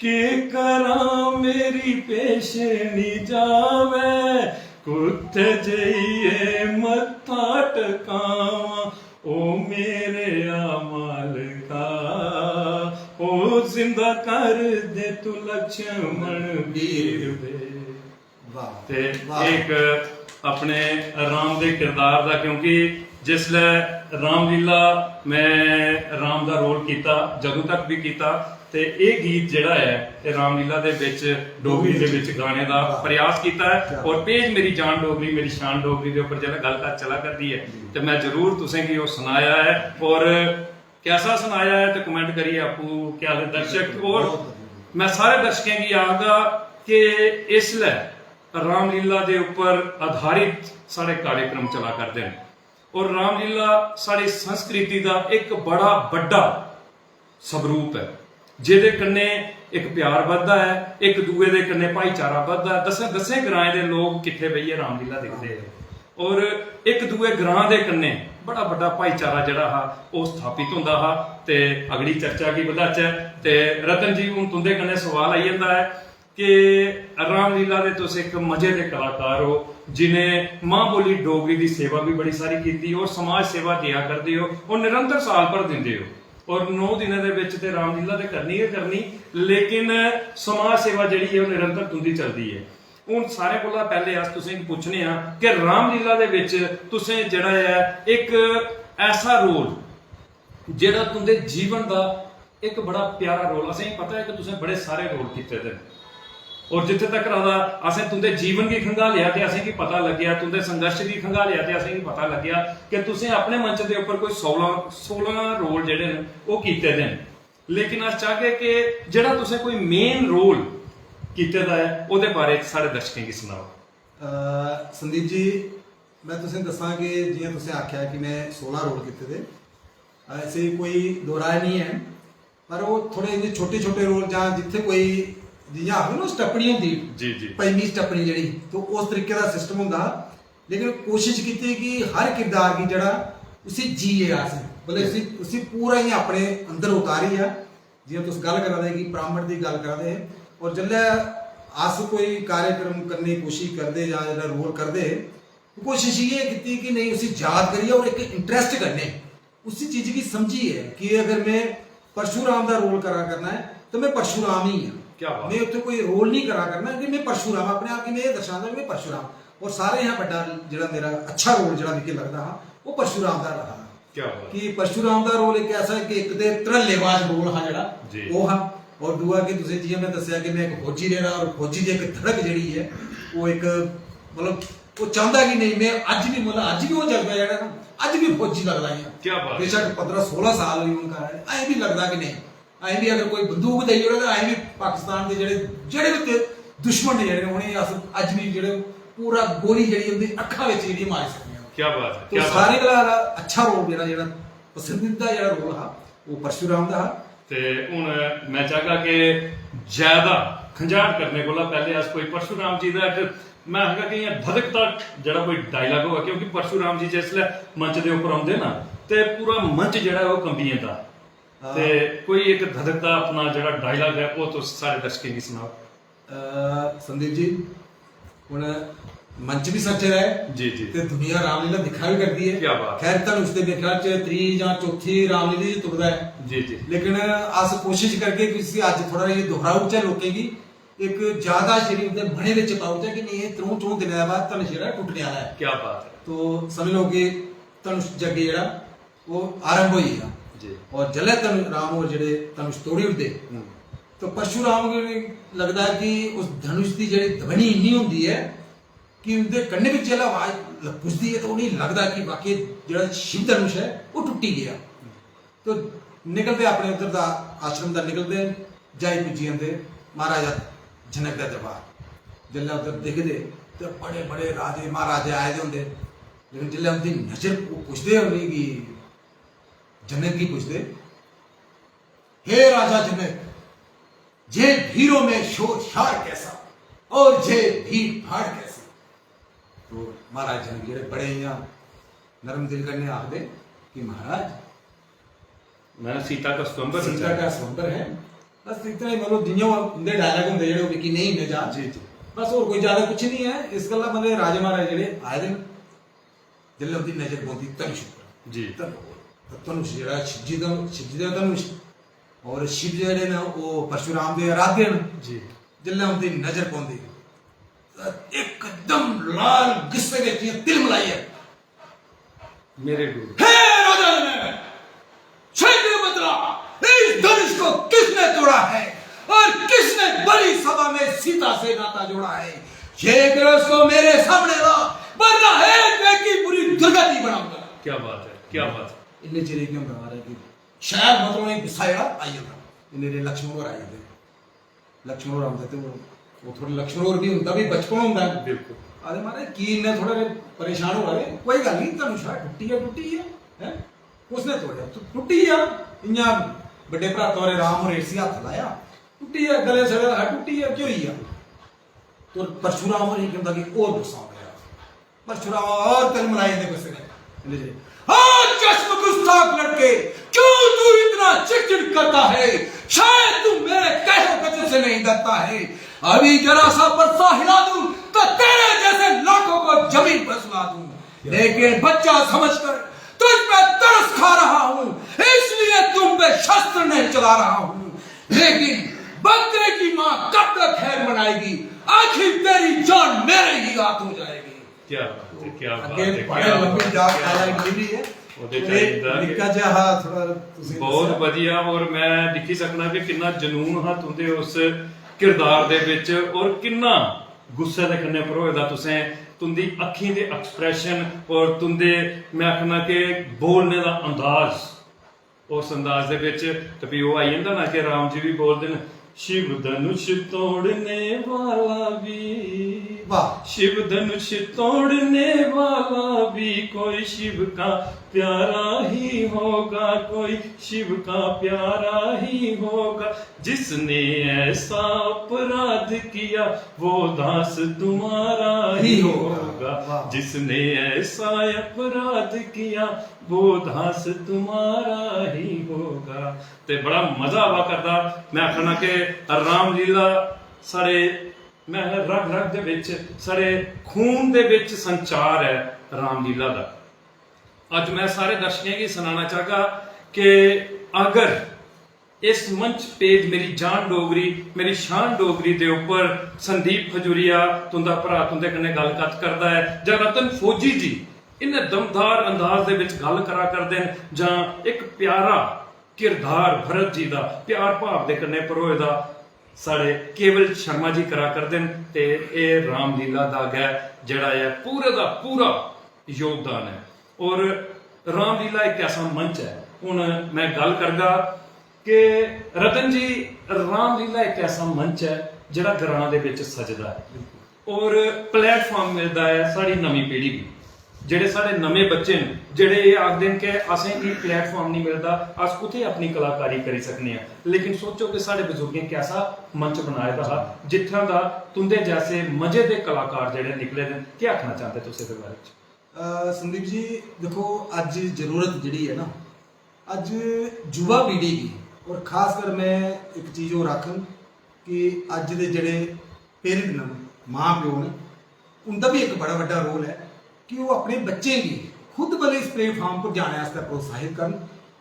के करां मेरी पेशणी जावे, कुत्थे जाइए मत्था टकावां। ओ मेरे आ मालका, ओ जिंदा कर दे तू लक्ष्मण वीर वे। वाह। ते वाह। एक अपने राम दे किरदार दा, क्योंकि जिसलै रामलीला में राम दा रोल कीता, जदों तक भी कीता, ते एह् गीत जेह्ड़ा ऐ, एह् रामलीला दे बिच, डोगरी दे बिच गाने दा प्रयास कीता ऐ। और पेज मेरी जान डोगरी, मेरी शान डोगरी दे उप्पर जेल्लै गल्ल चला करदी ऐ, ते में जरूर तुसें गी ओह् सनाया ऐ। और कैसा सनाया ऐ ते कमेंट करियै आपूं क्या आखदे दर्शक। और मैं सारे दर्शकें गी आखगा कि इसलै रामलीला दे उप्पर आधारित साढ़े कार्यक्रम चला करदे न, और रामलीला साढ़ी संस्कृति दा इक बड़ा बड्डा स्वरूप ऐ, जेह्दे कन्नै इक प्यार बधदा ऐ, इक दूए दे कन्नै भाईचारा बधदा ऐ। दस्सें दस्सें ग्राएं दे लोक किट्ठे बेहियै रामलीला दिखदे हे, और इक दूए ग्रां दे कन्नै बड़ा बड्डा भाईचारा जेह्ड़ा हा, ओह् स्थापित होंदा हा। ते अगली चर्चा गी बधाचै, ते रतन जी, हून तुं'दे कन्नै सवाल आई जंदा ऐ कि रामलीला दे तुस इक मजे दे कलाकार हो, जिनें मां बोली डोगरी दी सेवा भी बड़ी सारी कीती और समाज सेवा देआ करदे हो और निरंतर साल भर दिंदे हो, और नौ दिनें दे बिच ते रामलीला ते करनी गै करनी, लेकिन समाज सेवा जेह्ड़ी ऐ, ओह् निरंतर तुं'दी चलदी ऐ। हून सारें कोला पैह्ले अस तुसें गी पुच्छने आं कि रामलीला दे बिच तुसें जेह्ड़ा ऐ, इक ऐसा रोल जेह्ड़ा तुं'दे जीवन दा इक बड़ा प्यारा रोल, असेंगी पता ऐ कि तुसें बड़े सारे रोल कीते दे न, और जित्थे तक रहा असें तुं'दे जीवन गी खंगालेआ ते असेंगी पता लग्गेआ, तुं'दे संघर्ष गी खंगालेआ ते असेंगी पता लग्गेआ कि तुसें अपने मंच दे उप्पर कोई सोलां, सोलां रोल जेह्ड़े न, ओह् कीते दे न। लेकिन अस चाहगे कि जेह्ड़ा तुसें कोई मेन रोल कीते दा ऐ, ओह्दे बारे च साढ़े दर्शकें गी सनाओ। अ, संदीप जी, मैं तुसें दस्सां कि जियां तुसें आखेआ कि मैं सोलां रोल कीते दे, ऐसे कोई दो राय नहीं है, पर वो थोड़े इ'यां छोटे छोटे रोल, जां जित्थे कोई, जियां आखदे ना, स्टप्पनी होंदी, जी, जी। पंजमी स्टप्पनी जेह्ड़ी, तो उस तरीके दा सिस्टम होंदा हा। लेकिन कोशिश कीती कि हर किरदार गी जेह्ड़ा, उसी जिये अस, मतलब उसी, उसी पूरा इ'यां अपने अंदर उतारियै जियां तुस गल्ल करा दे कि ब्राह्मण दी गल्ल करा दे हे, और जिसलै अस कोई कार्यक्रम करने दी कोशिश करदे जां जेल्लै रोल करदे हे, कोशिश इ'यै कीती कि नेईं, उसी याद करियै और इक इंटरेस्ट कन्नै उसी चीज गी समझियै कि अगर में परशुराम दा रोल करा करना ऐ, तो में परशुराम ही आं। क्या बात। में उत्थै कोई रोल नहीं करा करना कि में परशुराम, अपने आप गी में एह् दर्शांदा कि में परशुराम। और सारें शा बड्डा जेह्ड़ा मेरा अच्छा रोल जेह्ड़ा मिगी लगदा हा, ओह् परशुराम दा रहा। क्या बात। कि परशुराम दा रोल इक ऐसा ऐ कि इक ते धड़ल्लेबाज रोल हा जेह्ड़ा, जी। ओह् हा। और दूआ कि तुसें जि'यां में दस्सेआ कि में इक फौजी रेह्दा, और फौजी दी इक धड़क जेह्ड़ी ऐ, ओह् इक, मतलब, ओह् चांह्दा कि नेईं, में अज्ज बी, मतलब, अज्ज बी ओह् जज्बा जेह्ड़ा ना, अज्ज बी फौजी लगदा इ'यां। क्या बात। बेशक पंदरां सोलां साल होई हून घर आए, अजें बी लगदा कि नेईं, अजें बी अगर कोई बंदूक देई ओड़े तां अजें बी पाकिस्तान दे जेह्ड़े, जेह्ड़े बी ते दुश्मन न जेह्ड़े, उ'नेंगी अस अज्ज बी जेह्ड़े पूरा गोली जेह्ड़ी उं'दी अक्खां बिच जेह्ड़ी मारी सकने आं। क्या बात है, तो क्या बात सारें है। कोला अच्छा रोल मेरा जेह्ड़ा पसंदीदा जेह्ड़ा रोल हा, ओह् परशुराम दा हा। ते हून में चाहगा कि ज्यादा खंजाट करने कोला पैह्ले अस कोई परशुराम जी दा इक, में आखगा कि इ'यां धधकदा जेह्ड़ा कोई डायलाग होऐ, क्योंकि परशुराम जी जिसलै मंच दे उप्पर औंदे ना, ते पूरा मंच जेह्ड़ा ऐ ओह् कंबी जंदा। हां। ते कोई इक धधकदा अपना जेह्ड़ा डायलाग ऐ, ओह् तुस सारे दर्शकें गी सनाओ। अ, संदीप जी, हुन मंच बी सज्जे दा ऐ जी, जी। ते दुनिया रामलीला दिक्खा बी करदी ऐ। क्या बात। खैर, धनुष ते मेरे ख्याल च त्री जां चौथी रामलीला च तुपदा ऐ। जी, जी। लेकिन अस कोशिश करगे कि इसी अज्ज थोह्ड़ा जेहा दोहराई ओड़चै, लोकें गी इक ज्यादा जेह्ड़ी उं'दे मनै बिच पाई ओड़चै कि नेईं, एह् त्र'ऊं च'ऊं दिनें दे बाद धनुष जेह्ड़ा टुट्टने आह्ला ऐ। क्या बात है। तो समझ लो कि धनुष जग्गे जेह्ड़ा ओह् आरंभ होई गेआ। जी। और जिसलै धनु-, राम होर जेह्ड़े धनुष तोड़ी ओड़दे, हम्म। तो परशुराम गी लगदा कि उस धनुष दी जेह्ड़ी ध्वनि इन्नी होंदी ऐ कि उं'दे कन्नै बिच जिसलै आवाज ल-, पुजदी ऐ, तो उ'नेंगी लगदा कि वाकई जेह्ड़ा शिव धनुष ऐ, ओह् टुट्टी गेआ। तो निकलदे अपने उद्धर दा, आश्रम दा निकलदे, जाई पुज्जी जंदे महाराजा जनक दे दरबार। जिसलै उद्धर दिखदे, ते बड़े बड़े राजे महाराजे आए दे होंदे, लेकिन जिसलै उं'दी नजर, ओह् पुछदे उ'नेंगी, जनक गी पुछदे, "हे राजा जनक, ये भीड़ों में शोर शार कैसा और ये भीड़ भाड़ कैसी?" तो महाराज जनक जेह्ड़े बड़े इ'यां नरम दिल कन्नै आखदे कि, "महाराज, मैं सीता का स्वयंवर सीता रचा है।" का स्वयंवर है। बस इतना ही, मतलब, जि'यां ओह् उं'दे डायलॉग होंदे जेह्ड़े, ओह् मिगी नेईं इन्ने याद। जी, जी। बस होर कोई ज्यादा कुछ निं ऐ। इस गल्ला, मतलब, राजे महाराज जेह्ड़े आए दे न, जिसलै उं'दी नजर पौंदी धनुष उप्पर, जी। धनु-, धनुष जेह्ड़ा शिवजी दा, शिवजी दा धनुष, और शिव जेह्ड़े न, ओह् परशुराम दे आराध्य न। जी। जिसलै उं'दी नजर पौंदी, तां इकदम लाल गुस्से बिच इ'यां तिल मलाइयै, मेरे गुरु। हे राजा जनक, शीघ्र बतला, इस धनुष को किसने तोड़ा है और किसने बड़ी सभा में सीता से नाता जोड़ा है? शीघ्र उसको मेरे सामने ला, वरना हे की बुरी दुर्गति बनाऊंगा। क्या बात है, क्या बात है। इन्ने चिरे केह् होंदा महाराज कि शैल, मतलब, उ'नेंगी गुस्सा जेह्ड़ा आई जंदा। इन्ने चिरे लक्ष्मण होर आई जंदे। लक्ष्मण होर औंदे ते ओह्, ओह् थोह्ड़े, लक्ष्मण होर बी, उं'दा बी बचपन होंदा ऐ। बिल्कुल। आखदे, "महाराज, की इन्ने थोह्ड़े परेशान होआ दे? कोई गल्ल निं, धनुष हा टुट्टी गेआ, टुट्टी गेआ, हैं? कुसने तोड़ेआ? टु-, टुट्टी गेआ।" इ'यां बड्डे भ्राता होरें, राम होरें इसी हत्थ लाया, टुट्टी गेआ, गले सड़े दा हा, टुट्टी गेआ, केह् होई गेआ? तो परशुराम होरें केह् होंदा कि होर गुस्सा औंदा ऐ। परशुराम होर तिल मलाए जंदे गुस्से कन्नै। इंदे च, "हाँ, चश्म गुस्ताख लड़के, क्यों तू इतना चिड़चिड़ करता है? शायद तू मेरे कहे हुए वचन से नहीं डरता है। अभी जरा सा परसा हिला दूं, तो तेरे जैसे लाखों को जमीन पर सुला दूं। लेकिन बच्चा समझकर तुझ पे तरस खा रहा हूँ, इसलिए तुम पे शस्त्र नहीं चला रहा हूँ। लेकिन बकरे की माँ कब तक खैर मनाएगी? आखिर तेरी जान मेरे ही हाथों जाएगी।" क्या बात है, क्या बात है, क्या बात है, क्या बात है। ਉਹਦੇ ਚ ਆਈ ਜਾਂਦਾ ਕਿ निक्का ਜਿਹਾ, ਹਾਂ, थोड़ा ਤੁਸੀਂ बहुत ਦੱਸਿਆ। बढ़िया। और मैं दिक्खी सकना कि किन्ना जुनून हा तुंदे उस किरदार दे विच और किन्ना गुस्से दे कन्नै भरोए दा तुसें, तुंदी अक्खीं दे expression और तुंदे, मैं आखना कि बोलने दा अंदाज, उस अंदाज दे विच ते फ्ही ओह् आई जंदा ना कि राम जी भी बोलदे न, "शिव धनुष तोड़ने वाला भी, वाह। शिव धनुष तोड़ने वाला भी कोई शिव का प्यारा ही होगा, कोई शिव का प्यारा ही होगा। जिसने ऐसा अपराध किया, वो दास तुम्हारा ही ही होगा। होगा। वाह। जिसने ऐसा अपराध किया, वो दास तुम्हारा ही होगा। ते बड़ा मजा आवा करदा। मैं आखना कि रामलीला साढ़े, मैं आखना, रग रग दे बिच, साढ़े खून दे बिच संचार ऐ रामलीला दा। अज्ज मैं सारे दर्शकें गी सनाना चाहगा कि अगर इस मंच पेज मेरी जान डोगरी, मेरी शान डोगरी दे उप्पर संदीप खजूरिया, तुंदा भ्रा, तुंदे कन्नै गल्ल कत्थ करदा ऐ, जां रतन फौजी जी इन्ने दमदार अंदाज दे विच गल्ल करा करदे न, जां इक प्यारा किरदार भरत जी दा प्यार भाव दे कन्नै परोए दा साढ़े केवल शर्मा जी करा करदे न, ते एह् रामलीला दा गै जेह्ड़ा ऐ पूरे दा पूरा योगदान ऐ। और रामलीला इक ऐसा मंच ऐ, हून मैं गल्ल करगा कि रतन जी, रामलीला इक ऐसा मंच ऐ जेह्ड़ा ग्रां दे बिच सजदा ऐ और प्लेटफार्म मिलदा ऐ साढ़ी नमीं पीढ़ी गी। जेह्ड़े साढ़े नमें बच्चे न, जेह्ड़े एह् आखदे न कि असें गी प्लेटफार्म नहीं मिलदा, अस कुत्थै अपनी कलाकारी करी सकने आं। लेकिन सोचो कि साढ़े बजुर्गें कैसा मंच बनाए दा हा, जित्थां दा तुंदे जैसे मजे दे कलाकार जेह्ड़े निकले दे न। केह् आखना चांह्दे तुस एह्दे बारे च? अ, संदीप जी, दिक्खो, अज्ज जरूरत जेह्ड़ी ऐ ना, अज्ज युवा पीढ़ी गी, और खासकर मैं इक चीज होर आखङ कि अज्ज दे जेह्ड़े पेरेंट न, मां प्यो न, उं'दा बी इक बड़ा बड्डा रोल ऐ कि ओह् अपने बच्चें गी खुद भले इस प्लेटफार्म पर जाने आस्तै प्रोत्साहित करन,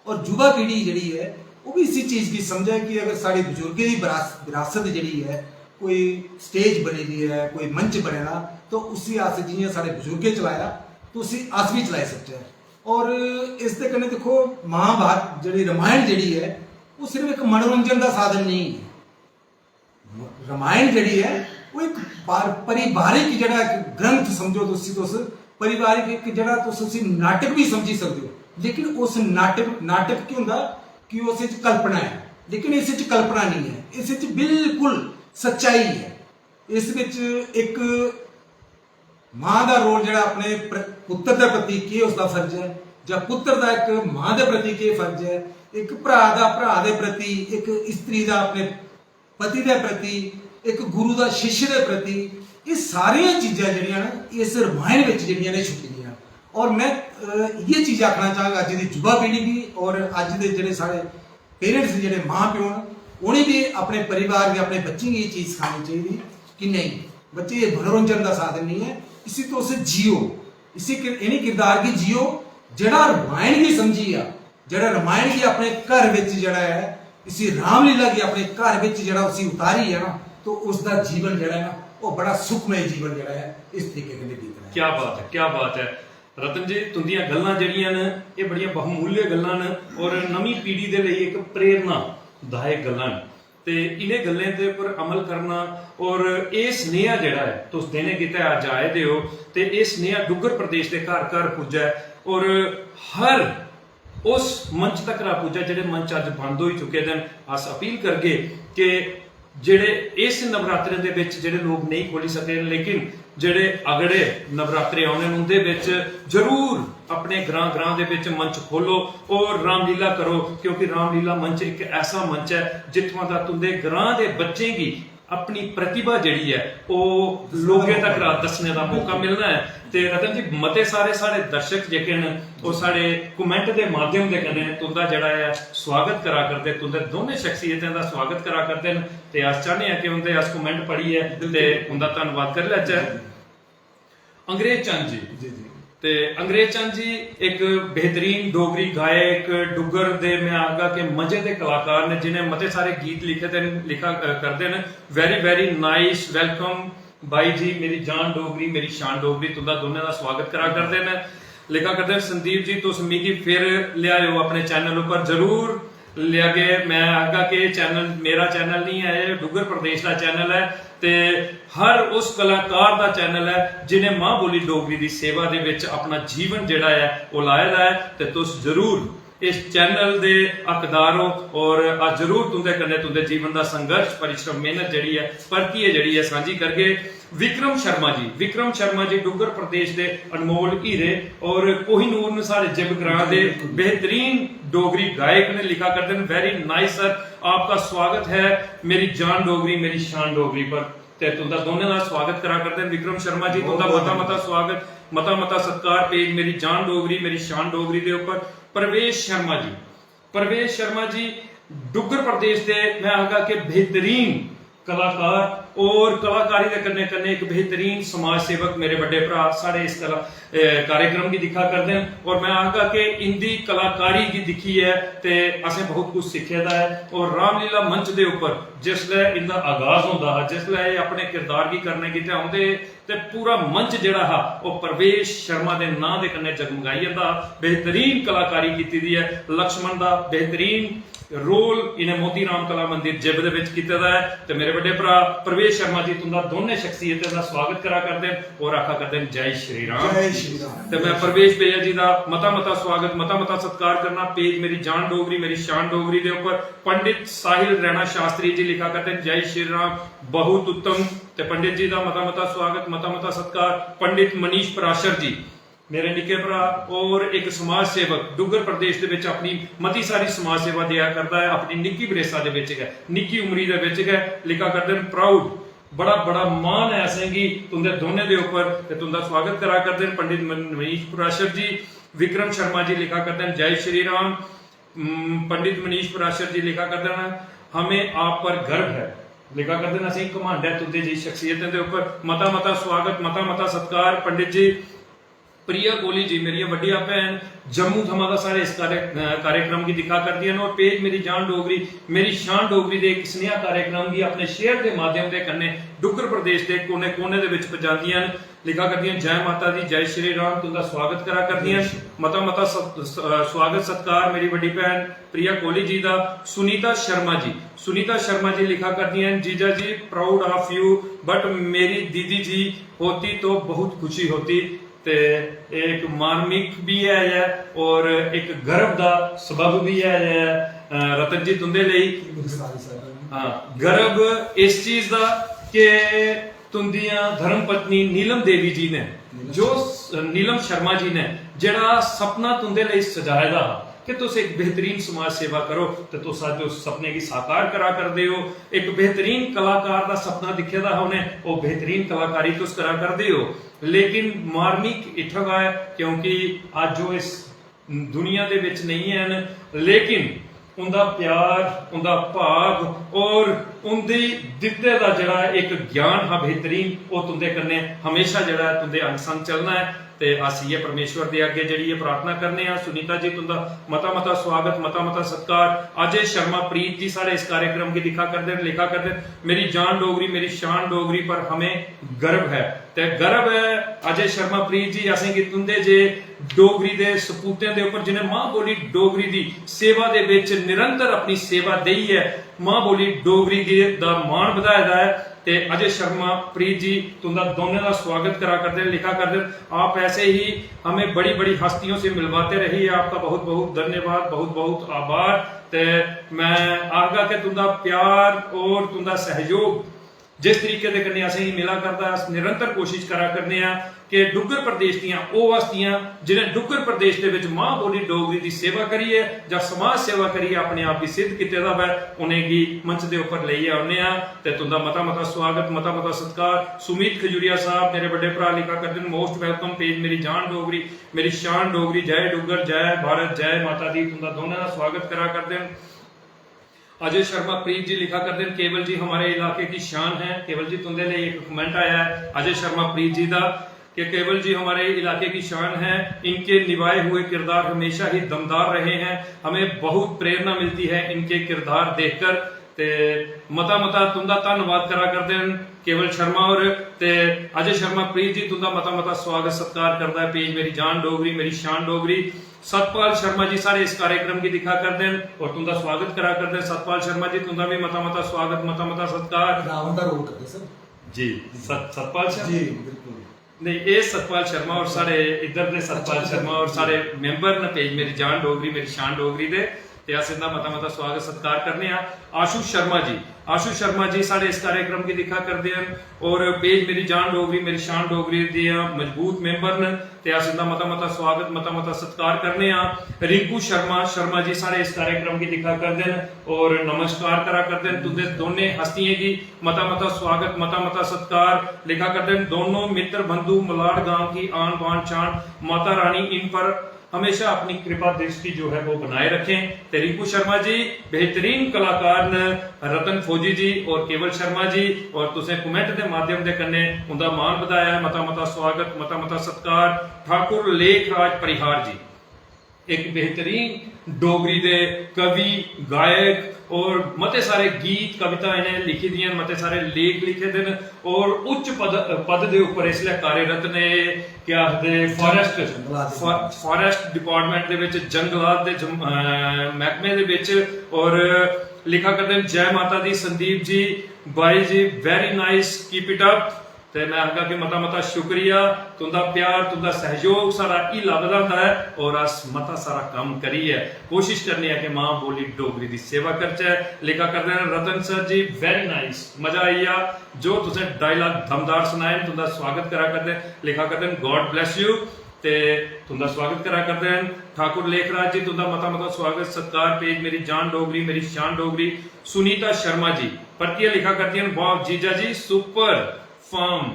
और युवा पीढ़ी जेह्ड़ी ऐ, ओह् बी इसी चीज गी समझै कि अगर साढ़े बजुर्गें दी बरास-, विरासत जेह्ड़ी ऐ, कोई स्टेज बनी दी ऐ, कोई मंच बने दा, तो उसी अस जि'यां साढ़े बजुर्गें चलाया, तो उसी अस बी चलाई सकचै। और इसदे कन्नै दिक्खो, महाभारत जेह्ड़ी, रामायण जेह्ड़ी ऐ, ओह् सिर्फ इक मनोरंजन दा साधन नेईं ऐ। रामायण जेह्ड़ी ऐ, ओह् इक पार-, पारिवारिक जेह्ड़ा इक ग्रंथ समझो तुस, उसी तुस पारिवारिक इक जेह्ड़ा तुस उसी नाटक बी समझी सकदे ओ। लेकिन उस नाटक, नाटक केह् होंदा कि उस च कल्पना ऐ, लेकिन इस च कल्पना नेईं ऐ, इस च बिल्कुल सच्चाई ऐ। इस बिच इक मां दा रोल जेह्ड़ा अपने प्र-, पुत्तर दे प्रति केह् उसदा फर्ज ऐ, जां पुत्तर दा इक मां दे प्रति केह् फर्ज ऐ, इक भ्रा दा भ्रा दे प्रति, इक स्त्री दा अपने पति दे प्रति, इक गुरु दा शिष्य दे प्रति, एह् सारियां चीजां जेह्ड़ियां न, इस रामायण बिच जेह्ड़ियां न, छुपी दियां न। और मैं, अ, इ'यै चीज आखना चाहंग अज्ज दी युवा पीढ़ी गी और अज्ज दे जेह्ड़े साढ़े पेरेंट्स, जेह्ड़े मां प्यो न, उ'नें बी अपने परिवार गी, अपने बच्चें गी एह् चीज सखानी चाहिदी कि नेईं बच्चे, एह् मनोरंजन दा साधन नेईं ऐ, इसी तुस जियो, इसी किर-, इ'नें किरदार गी जियो, जेह्ड़ा रामायण गी समझी गेआ, जेह्ड़ा रामायण गी अपने घर बिच जेह्ड़ा ऐ, इसी रामलीला गी अपने घर बिच जेह्ड़ा उसी उतारी ऐ ना, तो उसदा जीवन जेह्ड़ा ऐ ना, ओह् बड़ा सुखमय जीवन जेह्ड़ा ऐ, इस तरीके कन्नै बीतना ऐ। क्या बात ऐ, क्या बात ऐ। रतन जी, तुंदियां गल्लां जेह्ड़ियां न, एह् बड़ियां बहुमूल्य गल्लां न और नमीं पीढ़ी दे लेई इक प्रेरणादायक गल्लां न। ते इ'नें गल्लें दे उप्पर अमल करना और एह् सनेहा जेह्ड़ा ऐ, तुस देने गितै अज्ज आए दे ओ, ते एह् सनेहा डुग्गर प्रदेश दे घर-घर पुज्जै और हर उस मंच तक्कर पुज्जै जेह्ड़े मंच अज्ज बंद होई चुके दे न। अस अपील करगे कि जेह्ड़े इस नवरात्रें दे बिच जेह्ड़े लोक नेईं खोली सके, लेकिन जेह्ड़े अगड़े नवरात्रे औने न, उं'दे बिच जरूर अपने ग्रां, ग्रां दे बिच मंच खोलो और रामलीला करो, क्योंकि रामलीला मंच इक ऐसा मंच ऐ जित्थुआं दा तुं'दे ग्रां दे बच्चें गी अपनी प्रतिभा जेह्ड़ी ऐ, ओह् लोकें तक दस्सने दा मौका मिलना ऐ। ते रतन जी, मते सारे साढ़े दर्शक जेह्के न, ओह् साढ़े comment दे माध्यम दे कन्नै तुं'दा जेह्ड़ा ऐ, सुआगत करा करदे, तुं'दे दौनें शख्सियतें दा सुआगत करा करदे न। ते अस चाह्न्ने आं कि उं'दे अस comment पढ़ियै ते उं'दा धन्नवाद करी लैचै। अंग्रेज चंद जी। जी, जी। ते अंग्रेज चंद जी इक बेहतरीन डोगरी गायक, डुग्गर दे, मैं आखगा कि मजे दे कलाकार न, जिनें मते सारे गीत लिखे दे न, लिखा, अ, करदे न। Very, very nice, welcome बाई जी, मेरी जान डोगरी, मेरी शान डोगरी, तुं'दा दौनें दा सुआगत करा करदे न। लिखा करदे न, संदीप जी, तुस मिगी फिर लेआएओ अपने channel उप्पर, जरूर लेआगे। मैं आखगा कि channel मेरा channel नहीं ऐ, एह् डुग्गर प्रदेश दा channel ऐ ते हर उस कलाकार दा channel ऐ जि'नें मां बोली डोगरी दी सेवा दे बिच अपना जीवन जेह्ड़ा ऐ, ओह् लाए दा ऐ। ते तुस जरूर इस channel दे हकदार ओ और अस जरूर तुं'दे कन्नै तुं'दे जीवन दा संघर्ष, परिश्रम, मेहनत जेह्ड़ी ऐ, परतियै जेह्ड़ी ऐ, सांझी करगे। विक्रम शर्मा जी, विक्रम शर्मा जी डुग्गर प्रदेश दे अनमोल हीरे और कोहिनूर न साढ़े जिब ग्रां दे। बिल्कुल। बेहतरीन डोगरी गायक ने, लिखा करदे न। Very nice sir, आपका स्वागत है मेरी जान डोगरी, मेरी शान डोगरी पर। ते तुंदा दोनें दा स्वागत करा करदे न। विक्रम शर्मा जी, तुंदा मता मता स्वागत, मता मता सत्कार। पेज मेरी जान डोगरी, मेरी शान डोगरी दे उप्पर प्रवेश शर्मा जी, प्रवेश शर्मा जी डुग्गर प्रदेश दे, मैं आखगा कि बेहतरीन कलाकार और कलाकारी दे कन्नै कन्नै इक बेहतरीन समाज सेवक, मेरे बड्डे भ्रा, साढ़े इस कला कार्यक्रम गी दिक्खा करदे न और मैं आखगा कि इंदी कलाकारी गी दिक्खियै ते असें बहुत कुछ सिक्खे दा ऐ। और रामलीला मंच दे उप्पर जिसलै इंदा आगाज होंदा हा, जिसलै एह् अपने किरदार गी करने गितै औंदे हे ते पूरा मंच जेह्ड़ा हा ओह् प्रवेश शर्मा दे नांऽ दे कन्नै जगमगाई जंदा हा। बेहतरीन कलाकारी कीती दी ऐ लक्ष्मण दा, बेहतरीन रोल इ'नें मोती राम कला मंदिर जिब दे बिच कीते दा ऐ। ते मेरे बड्डे भ्रा प्रवेश शर्मा जी तुंदा दोनें शख्सियतें दा स्वागत करा करदे न और आखा करदे न, "जय श्री राम।" जय श्री राम। ते मैं प्रवेश भैया जी दा मता मता स्वागत, मता मता सत्कार करना। पेज मेरी जान डोगरी, मेरी शान डोगरी दे उप्पर पंडित साहिल रैणा शास्त्री जी लिखा करदे न, "जय श्री राम।" बहुत उत्तम। ते पंडित जी दा मता मता स्वागत, मता मता सत्कार। पंडित मनीष पराशर जी, मेरे निक्के भ्रा और इक समाज सेवक, डुग्गर प्रदेश दे विच अपनी मती सारी समाज सेवा देआ करदा ऐ, अपनी निक्की बरेसा दे विच गै, निक्की उमरी दे विच गै लिखा करदे न, "Proud।" बड़ा, बड़ा मान ऐ असेंगी तुंदे दोनें दे उप्पर ते तुंदा स्वागत करा करदे न पंडित मन-, मनीष पराशर जी। विक्रम शर्मा जी लिखा करदे न, "जय श्री राम।" उम, पंडित मनीष पराशर जी लिखा करदे न, "हमें आप पर गर्व है।" लिखा करदे न, "असेंगी घमंड ऐ तुंदे जी शख्सियतें दे उप्पर।" मता, मता स्वागत, मता, मता सत्कार पंडित जी। प्रिया कोहली जी, मेरियां बड्डियां भैन, जम्मू थमां दा साढ़े इस कार्य-, अ, कार्यक्रम गी दिक्खा करदियां न और पेज मेरी जान डोगरी, मेरी शान डोगरी दे इक सनेहा कार्यक्रम गी अपने शेयर दे माध्यम दे कन्नै डुग्गर प्रदेश दे कोने-कोने दे विच पजांदियां न। लिखा करदियां, "जय माता दी, जय श्री राम, तुंदा स्वागत करा करदियां न।" मता मता सत-, स-, अ, स्वागत सत्कार मेरी बड्डी भैन प्रिया कोहली जी दा। सुनीता शर्मा जी, सुनीता शर्मा जी लिखा करदियां न, "जीजा जी, proud of you, but मेरी दीदी जी होती तो बहुत खुशी होती।" ते एक मार्मिक भी है, है और एक गर्व दा सबब भी है, है। अ, रतन जी, तुंदे लेई, हाँ, गर्व इस चीज दा कि तुंदियां धर्म पत्नी नीलम देवी जी ने, जो स-, नीलम शर्मा जी ने जेह्ड़ा सपना तुंदे लेई सजाए दा हा कि तुस इक बेहतरीन समाज सेवा करो, ते तुस अज्ज उस सपने गी साकार करा करदे ओ। इक बेहतरीन कलाकार दा सपना दिक्खे दा हा उ'नें, ओह् बेहतरीन कलाकारी तुस करा करदे ओ। लेकिन मार्मिक इत्थै दा ऐ, क्योंकि अज्ज ओह् इस दुनिया दे बिच नेईं हैन, लेकिन उंदा प्यार, उंदा भाव और उंदी दित्ते दा जेह्ड़ा इक ज्ञान हा बेहतरीन, ओह् तुंदे कन्नै हमेशा जेह्ड़ा ऐ तुंदे अंग संग चलना ऐ। ते अस इ'यै परमेश्वर दे अग्गें जेह्ड़ी ऐ प्रार्थना करने आं। सुनीता जी, तुंदा मता मता स्वागत, मता मता सत्कार। अजय शर्मा प्रीत जी साढ़े इस कार्यक्रम गी दिक्खा करदे न, लिखा करदे न, "मेरी जान डोगरी, मेरी शान डोगरी पर हमें गर्व है।" ते गर्व ऐ अजय शर्मा प्रीत जी, असेंगी तुंदे जे डोगरी दे सपूतें दे उप्पर, जिनें मां बोली डोगरी दी सेवा दे बिच निरंतर अपनी सेवा देइयै मां बोली डोगरी गी दा मान बधाए दा ऐ। ते अजय शर्मा प्रीत जी, तुंदा दोनें दा स्वागत करा करदे न, लिखा करदे न, "आप ऐसे ही हमें बड़ी-बड़ी हस्तियों से मिलवाते रहिए, आपका बहुत-बहुत धन्यवाद, बहुत-बहुत आभार।" ते मैं आखगा कि तुंदा प्यार और तुंदा सहयोग जिस तरीके दे कन्नै असेंगी मिला करदा ऐ, अस निरंतर कोशिश करा करने आं कि डुग्गर प्रदेश दियां ओह् हस्तियां जिनें डुग्गर प्रदेश दे विच मां बोली डोगरी दी सेवा करियै जां समाज सेवा करियै अपने आप गी सिद्ध कीते दा होऐ, उनेंगी मंच दे उप्पर लेइयै औने आं। ते तुंदा मता मता स्वागत, मता मता सत्कार। सुमित खजूरिया साहब, मेरे बड्डे भ्रा, लिखा करदे न, "Most welcome page मेरी जान डोगरी, मेरी शान डोगरी, जय डुग्गर, जय भारत, जय माता दी।" तुंदा दोनों दा स्वागत करा करदे न। अजय शर्मा प्रीत जी लिखा करदे न, "केवल जी हमारे इलाके की शान है।" केवल जी, तुंदे लिए एक कमेंट आया है अजय शर्मा प्रीत जी दा कि "केवल जी हमारे इलाके की शान है, इनके निभाए हुए किरदार हमेशा ही दमदार रहे हैं, हमें बहुत प्रेरणा मिलती है इनके किरदार देखकर।" ते मता मता तुंदा धन्नवाद करा करदे न केवल शर्मा होर। ते अजय शर्मा प्रीत जी, तुंदा मता मता स्वागत सत्कार करदा है पेज मेरी जान डोगरी, मेरी शान डोगरी। सतपाल शर्मा जी साढ़े इस कार्यक्रम गी दिक्खा करदे न और तुंदा स्वागत करा करदे न। सतपाल शर्मा जी, तुंदा भी मता मता स्वागत, मता मता सत्कार। रावण दा रोल करदे सर। जी, सत-, सतपाल शर्मा। जी, बिल्कुल। नहीं, एह् सतपाल शर्मा और साढ़े इद्धर दे सतपाल शर्मा और साढ़े मेंबर न पेज मेरी जान डोगरी, मेरी शान डोगरी दे। ते अस इंदा मता मता स्वागत सत्कार करने आं। आशु शर्मा जी, आशु शर्मा जी साढ़े इस कार्यक्रम गी दिक्खा करदे न और पेज मेरी जान डोगरी मेरी शान डोगरी दे मजबूत मेंबर न, ते अस इंदा मता मता स्वागत, मता मता सत्कार करने आं। रिंकू शर्मा, शर्मा जी साढ़े इस कार्यक्रम गी दिक्खा करदे न और नमस्कार करा करदे न। तुंदे दोनें हस्तियें गी मता मता स्वागत, मता मता सत्कार। लिखा करदे न, दोनों मित्र बंधु मलाड़ गांव की आन बान शान, माता रानी इन पर हमेशा अपनी कृपा दृष्टि जो है वो बनाए रखें। ते रिंकू शर्मा जी बेहतरीन कलाकार न, रतन फौजी जी और केवल शर्मा जी, और तुसें कमेंट दे माध्यम दे कन्नै उंदा मान बधाया है। मता मता स्वागत, मता मता सत्कार। ठाकुर लेखराज परिहार जी, एक बेहतरीन डोगरी दे कवि, गायक और मते सारे गीत, कविता इ'नें लिखी दियां न, मते सारे लेख लिखे दे न और उच्च पद, पद दे उप्पर इसलै कार्यरत ने। केह् आखदे, forest, forest department दे बिच, जंगलात दे जम-, अ, मैह्कमे दे बिच। और लिखा करदे न, जय माता दी संदीप जी, बाई जी, very nice, keep it up। ते मैं आखगा कि मता मता शुक्रिया, तुंदा प्यार, तुंदा सहयोग साढ़ा हीला बधांदा ऐ और अस मता सारा कम्म करियै कोशिश करने आं कि मां बोली डोगरी दी सेवा करचै। लिखा करदे न रतन सर जी, very nice, मजा आई गेआ, जो तुसें dialogue दमदार सनाए न, तुंदा स्वागत करा करदे न। लिखा करदे न, God bless you। ते तुंदा स्वागत करा करदे न ठाकुर लेखराज जी, तुंदा मता मता स्वागत सत्कार। पेज मेरी जान डोगरी मेरी शान डोगरी। सुनीता शर्मा जी परतियै लिखा करदियां न, वाह जीजा जी, super, फार्म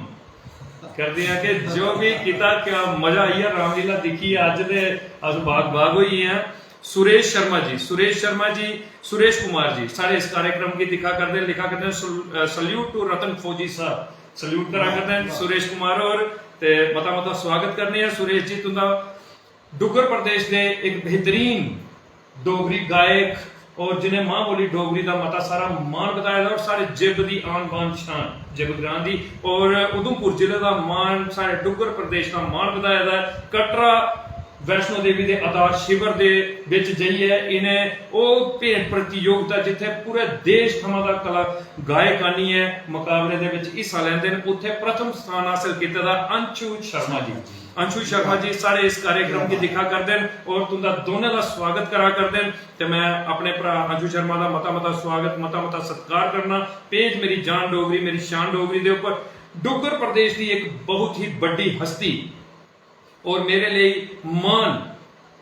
करदियां कि जो भी किता, क्या मजा आई गेआ रामलीला दिक्खियै। अज्ज ते अस बाग बाग होई गे आं। सुरेश शर्मा जी, सुरेश शर्मा जी, सुरेश कुमार जी साढ़े इस कार्यक्रम गी दिक्खा करदे न, लिखा करदे न, सल्यूट टू रतन फौजी साहब, सल्यूट करा करदे न सुरेश कुमार होर। ते मता मता स्वागत करने आं सुरेश जी तुंदा। डुग्गर प्रदेश दे इक बेहतरीन डोगरी गायक और जिन्हें मां बोली डोगरी दा मता सारा मान बधाए दा और साढ़े जिब दी आन बान शान जिब ग्रां दी और उधमपुर जिले दा मान, साढ़े डुग्गर प्रदेश दा मान बधाए दा ऐ। कटरा वैष्णो देवी दे आधार शिविर दे बिच जाइयै इ'नें ओह् भेंट प्रतियोगिता जित्थै पूरे देश थमां दा कला गायक आनियै मकाबले दे बिच हिस्सा लैंदे न, उत्थै प्रथम स्थान हासल कीते दा अंशु शर्मा जी। अंशु शर्मा जी साढ़े इस कार्यक्रम गी दिक्खा करदे न और तुंदा दोनें दा स्वागत करा करदे न। ते मैं अपने भ्रा अंशु शर्मा दा मता मता स्वागत, मता मता सत्कार करना। पेज मेरी जान डोगरी, मेरी शान डोगरी दे उप्पर डुग्गर प्रदेश दी इक बहुत ही बड्डी हस्ती और मेरे लेई मान,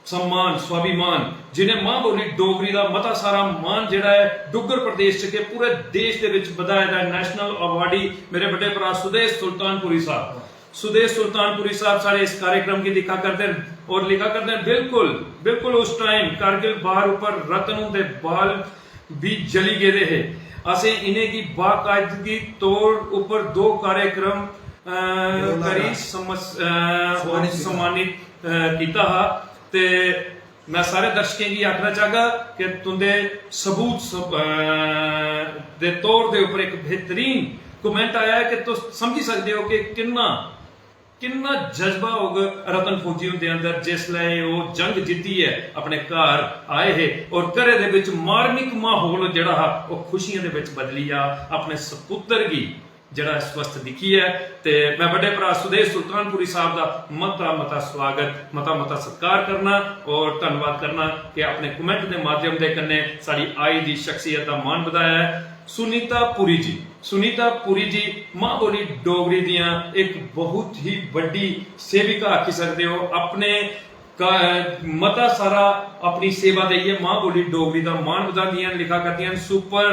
सम्मान, स्वाभिमान, जिन्हें मां बोली डोगरी दा मता सारा मान जेह्ड़ा ऐ डुग्गर प्रदेश च के पूरे देश दे विच बधाए दा ऐ। National awardee मेरे बड्डे भ्रा सुदेश सुल्तानपुरी साहब, सुदेश सुल्तानपुरी साहब साढ़े इस कार्यक्रम गी दिक्खा करदे न और लिखा करदे न, बिल्कुल, बिल्कुल उस टाइम कारगिल बार उप्पर रतन हुंदे बाल भी जली गेदे हे। असें इ'नेंगी बाकायदगी तौर उप्पर दो कार्यक्रम, अ, करी समस-, अ, सम्मानित कीता। सम्मानित, अ, कीता हा। ते मैं सारे दर्शकें गी आखना चाहगा कि तुंदे सबूत सब, अ, दे तौर दे उप्पर इक बेहतरीन comment आया है कि तुस समझी सकदे ओ कि किन्ना, किन्ना जज्बा होग रतन फौजी हुंदे अंदर जिसलै ओह् जंग जित्तियै अपने घर आए हे और घरै दे बिच मार्मिक माहौल जेह्ड़ा हा ओह् खुशियें दे बिच बदली गेआ। अपने सपुत्तर गी जेह्ड़ा स्वस्थ दिक्खियै ते मैं बड्डे भ्रा सुदेश सुल्तानपुरी साहब दा मता मता स्वागत, मता मता सत्कार करना और धन्नवाद करना कि अपने comment दे माध्यम दे कन्नै साढ़ी आई दी शख्सियत दा मान बधाया ऐ। सुनीता पुरी जी, सुनीता पुरी जी मां बोली डोगरी दियां इक बहुत ही बड्डी सेविका आखी सकदे ओ। अपने का-, मता सारा अपनी सेवा देइयै मां बोली डोगरी दा मान बधांदियां न, लिखा करदियां न। Super,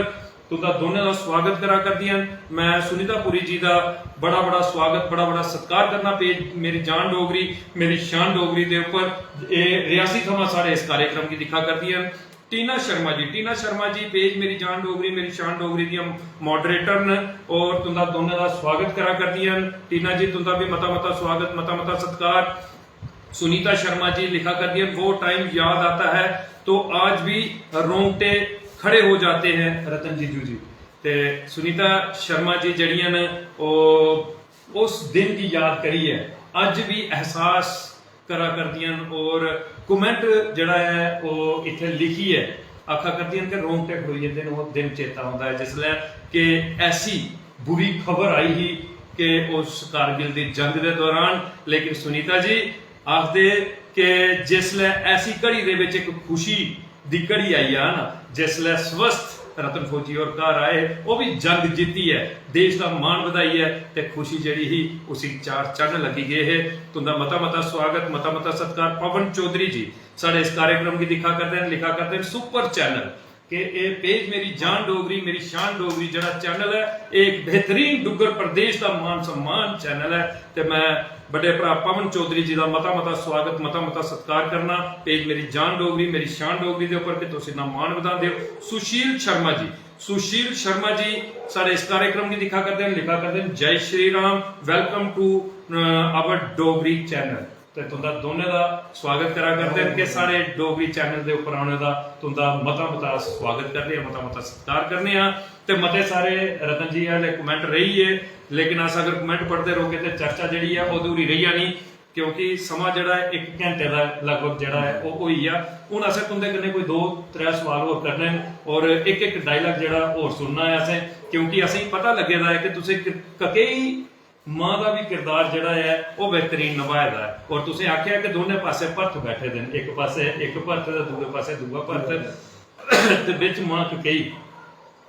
तुंदा दोनें दा स्वागत करा करदियां न। मैं सुनीता पुरी जी दा बड़ा बड़ा स्वागत, बड़ा बड़ा सत्कार करना। पेज मेरी जान डोगरी, मेरी शान डोगरी दे उप्पर एह् रियासी थमां साढ़े इस कार्यक्रम गी दिक्खा करदियां न। टीना शर्मा जी, टीना शर्मा जी पेज मेरी जान डोगरी, मेरी शान डोगरी दियां moderator न और तुंदा दोनें दा स्वागत करा करदियां न। टीना जी, तुंदा भी मता मता स्वागत, मता मता सत्कार। सुनीता शर्मा जी लिखा करदियां न, वो टाइम याद आता है तो आज भी रोंगटे खड़े हो जाते हैं, रतन जीजू जी। ते सुनीता शर्मा जी जेह्ड़ियां न, ओह् उस दिन गी याद करियै अज्ज भी एहसास करा करदियां न और comment जेह्ड़ा ऐ ओह् इत्थै लिखियै आखा करदियां न कि रोंगटे खड़ोई जंदे न। ओह् दिन चेता औंदा ऐ जिसलै कि ऐसी बुरी खबर आई ही कि उस कारगिल दी जंग दे दौरान, लेकिन सुनीता जी आखदे कि जिसलै ऐसी घड़ी दे बिच इक खुशी दी घड़ी आई जा ना, जिसलै स्वस्थ रतन फौजी होर घर आए, ओह् बी जंग जित्तियै देश दा मान बधाइयै, ते खुशी जेह्ड़ी ही उसी चार चन्न लग्गी गे हे। तुं'दा मता मता स्वागत, मता मता सत्कार। पवन चौधरी जी साढ़े इस कार्यक्रम गी दिक्खा करदे न, लिखा करदे न, सुपर चैनल के एह् पेज मेरी जान डोगरी, मेरी शान डोगरी जेह्ड़ा चैनल ऐ, एह् इक बेहतरीन डुग्गर प्रदेश दा मान सम्मान चैनल ऐ। ते मैं बड्डे भ्रा पवन चौधरी जी दा मता मता स्वागत, मता मता सत्कार करना। पेज मेरी जान डोगरी, मेरी शान डोगरी दे उप्पर कि तुस इन्ना मान बधांदे हो। सुशील शर्मा जी, सुशील शर्मा जी साढ़े इस कार्यक्रम गी दिक्खा करदे न, लिखा करदे न, "जय Shri Ram, welcome to our Dogri channel." ते तुं'दा दोनें दा स्वागत करा करदे न कि साढ़े डोगरी चैनल दे उप्पर औने दा तुं'दा मता मता स्वागत करने आं, मता मता सत्कार करने आं। ते मते सारे रतन जी आह्ले कमेंट रेही गे, लेकिन अस अगर कमेंट पढ़दे रौह्गे ते चर्चा जेह्ड़ी ऐ ओह् अधूरी रेही जानी, क्योंकि समां जेह्ड़ा ऐ इक घैंटे दा लगभग जेह्ड़ा ऐ ओह् होई गेआ। हून असें तुं'दे कन्नै कोई दो त्रै सोआल होर करने न और इक इक डायलाग जेह्ड़ा होर सुनना ऐ असें, क्योंकि असेंगी पता लग्गे दा ऐ कि तुसें क-, ककेई मां दा बी किरदार जेह्ड़ा ऐ ओह् बेहतरीन नभाए दा ऐ। और तुसें आखेआ कि दोनें पासै भरत बैठे दे न, इक पासै इक भरत ते दूए पासै दूआ भरत ते बिच मां ककेई।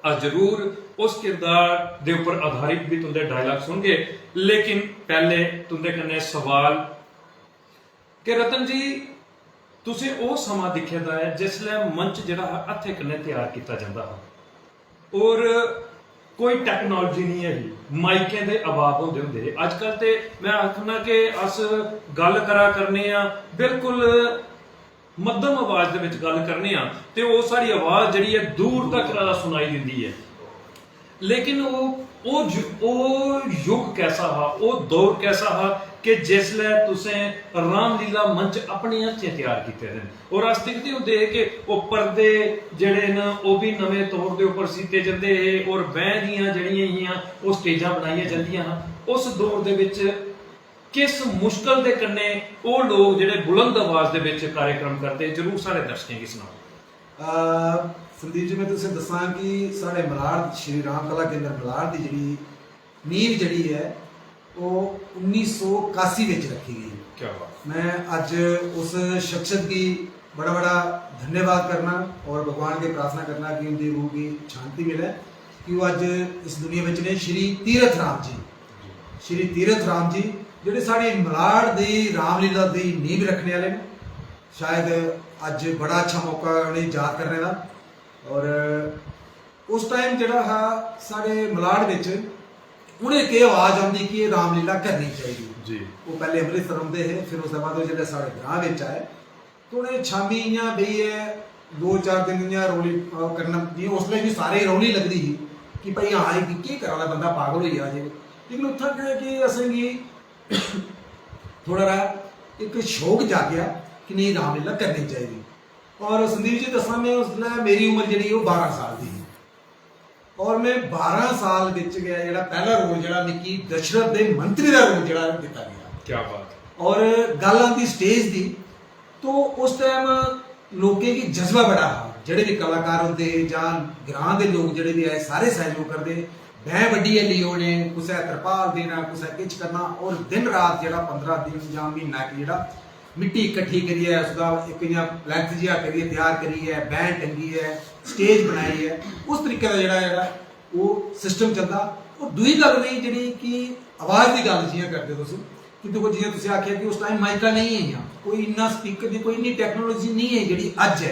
अस जरूर उस किरदार दे उप्पर आधारित बी तुं'दे डायलाग सुनगे, लेकिन पैह्ले तुं'दे कन्नै सवाल कि रतन जी, तुसें ओह् समां दिक्खे दा ऐ जिसलै मंच जेह्ड़ा हा हत्थै कन्नै त्यार कीता जंदा हा और कोई टैक्नोलॉजी निं ऐ ही, माइकें दे अभाव होंदे होंदे हे। अजकल ते मैं आखना कि अस गल्ल करा करने आं, बिल्कुल मद्धम आवाज दे बिच गल्ल करने आं ते ओह् साढ़ी आवाज जेह्ड़ी ऐ दूर तक सुनाई दिंदी ऐ। लेकिन ओह् ओह् जु-, ओह् युग कैसा हा, ओह् दौर कैसा हा कि जिसलै तुसें रामलीला मंच अपने हत्थें त्यार कीते दे न। और अस दिखदे होंदे हे कि ओह् पर्दे जेह्ड़े न ओह् बी नमें तौर दे उप्पर सीते जंदे हे और बैंह् दियां जेह्ड़ियां हियां ओह् स्टेजां बनाइयां जंदियां हां। उस दौर दे बिच किस मुश्कल दे कन्नै ओह् लोक जेह्ड़े बुलंद आवाज दे बिच कार्यक्रम करदे, जरूर साढ़े दर्शकें गी सनाओ। अ, संदीप जी, मैं तुसें दस्सां कि साढ़े मलाड, श्री राम कला केंद्र मलाड दी जेह्ड़ी नींव जेह्ड़ी ऐ, ओह् उन्नी सौ कासी बिच रक्खी गेई। क्या बात। मैं अज्ज उस शख्सियत गी बड़ा बड़ा धन्यवाद करना और भगवान गी प्रार्थना करना कि उंदी रूह गी शांति मिले, कि ओह् अज्ज इस दुनिया बिच ने। श्री तीरथ राम जी, श्री तीरथ राम जी, जेह्ड़े साढ़े मलाड दी रामलीला दी नींव रक्खने आह्ले न। शायद अज्ज बड़ा अच्छा मौका उ'नेंगी याद करने दा। और उस टाइम जेह्ड़ा हा, साढ़े मलाड बिच उ'नें केह् आवाज आंदी कि एह् रामलीला करनी चाहिदी। जी। ओह् पैह्ले अमृतसर रौंह्दे हे, फिर उसदे बाद ओह् जेल्लै साढ़े ग्रां बिच आए, ते उ'नें शामी इ'यां बेहियै दो चार दिन इ'यां रौली, अ, करना, जि'यां उसलै बी सारे रौली लगदी ही कि भाई, हां, एह् केह् करा दा बंदा, पागल होई गेआ जे। लेकिन उत्थै केह् ऐ कि असेंगी थोह्ड़ा हारा इक शौक जागेआ कि नेईं, रामलीला करनी चाहिदी। और संदीप जी दस्सां, में उसलै, मेरी उम्र जेह्ड़ी ओह् बारां साल दी ही। और में बारां साल बिच गै जेह्ड़ा पैह्ला रोल जेह्ड़ा मिगी दशरथ दे मंत्री दा रोल जेह्ड़ा दित्ता गेआ। क्या बात। और गल्ल आंदी स्टेज दी, तो उस टाइम लोकें गी जज्बा बड़ा हा, जेह्ड़े बी कलाकार होंदे जां ग्रां दे लोक जेह्ड़े बी आए, सारे सैह्योग करदे। बैंह् बड्ढियै लेई औने, कुसै तरपाल देना, कुसै किश करना, और दिन रात जेह्ड़ा पंदरां दिन जां म्हीना इक जेह्ड़ा मिट्टी किट्ठी करियै, उसदा इक इ'यां प्लैंथ जेहा करियै, त्यार करियै, बैंह् टंगियै, स्टेज बनाइयै, उस तरीके दा जेह्ड़ा, जेह्ड़ा ओह् सिस्टम चलदा। और दूई गल्ल रेही जेह्ड़ी कि आवाज दी गल्ल जि'यां करदे तुस, कि दिक्खो, जि'यां तुसें आखेआ कि उस टाइम माइकां नेईं हियां, कोई इन्ना स्पीकर दी कोई इन्नी टैक्नोलॉजी नेईं है जेह्ड़ी अज्ज ऐ।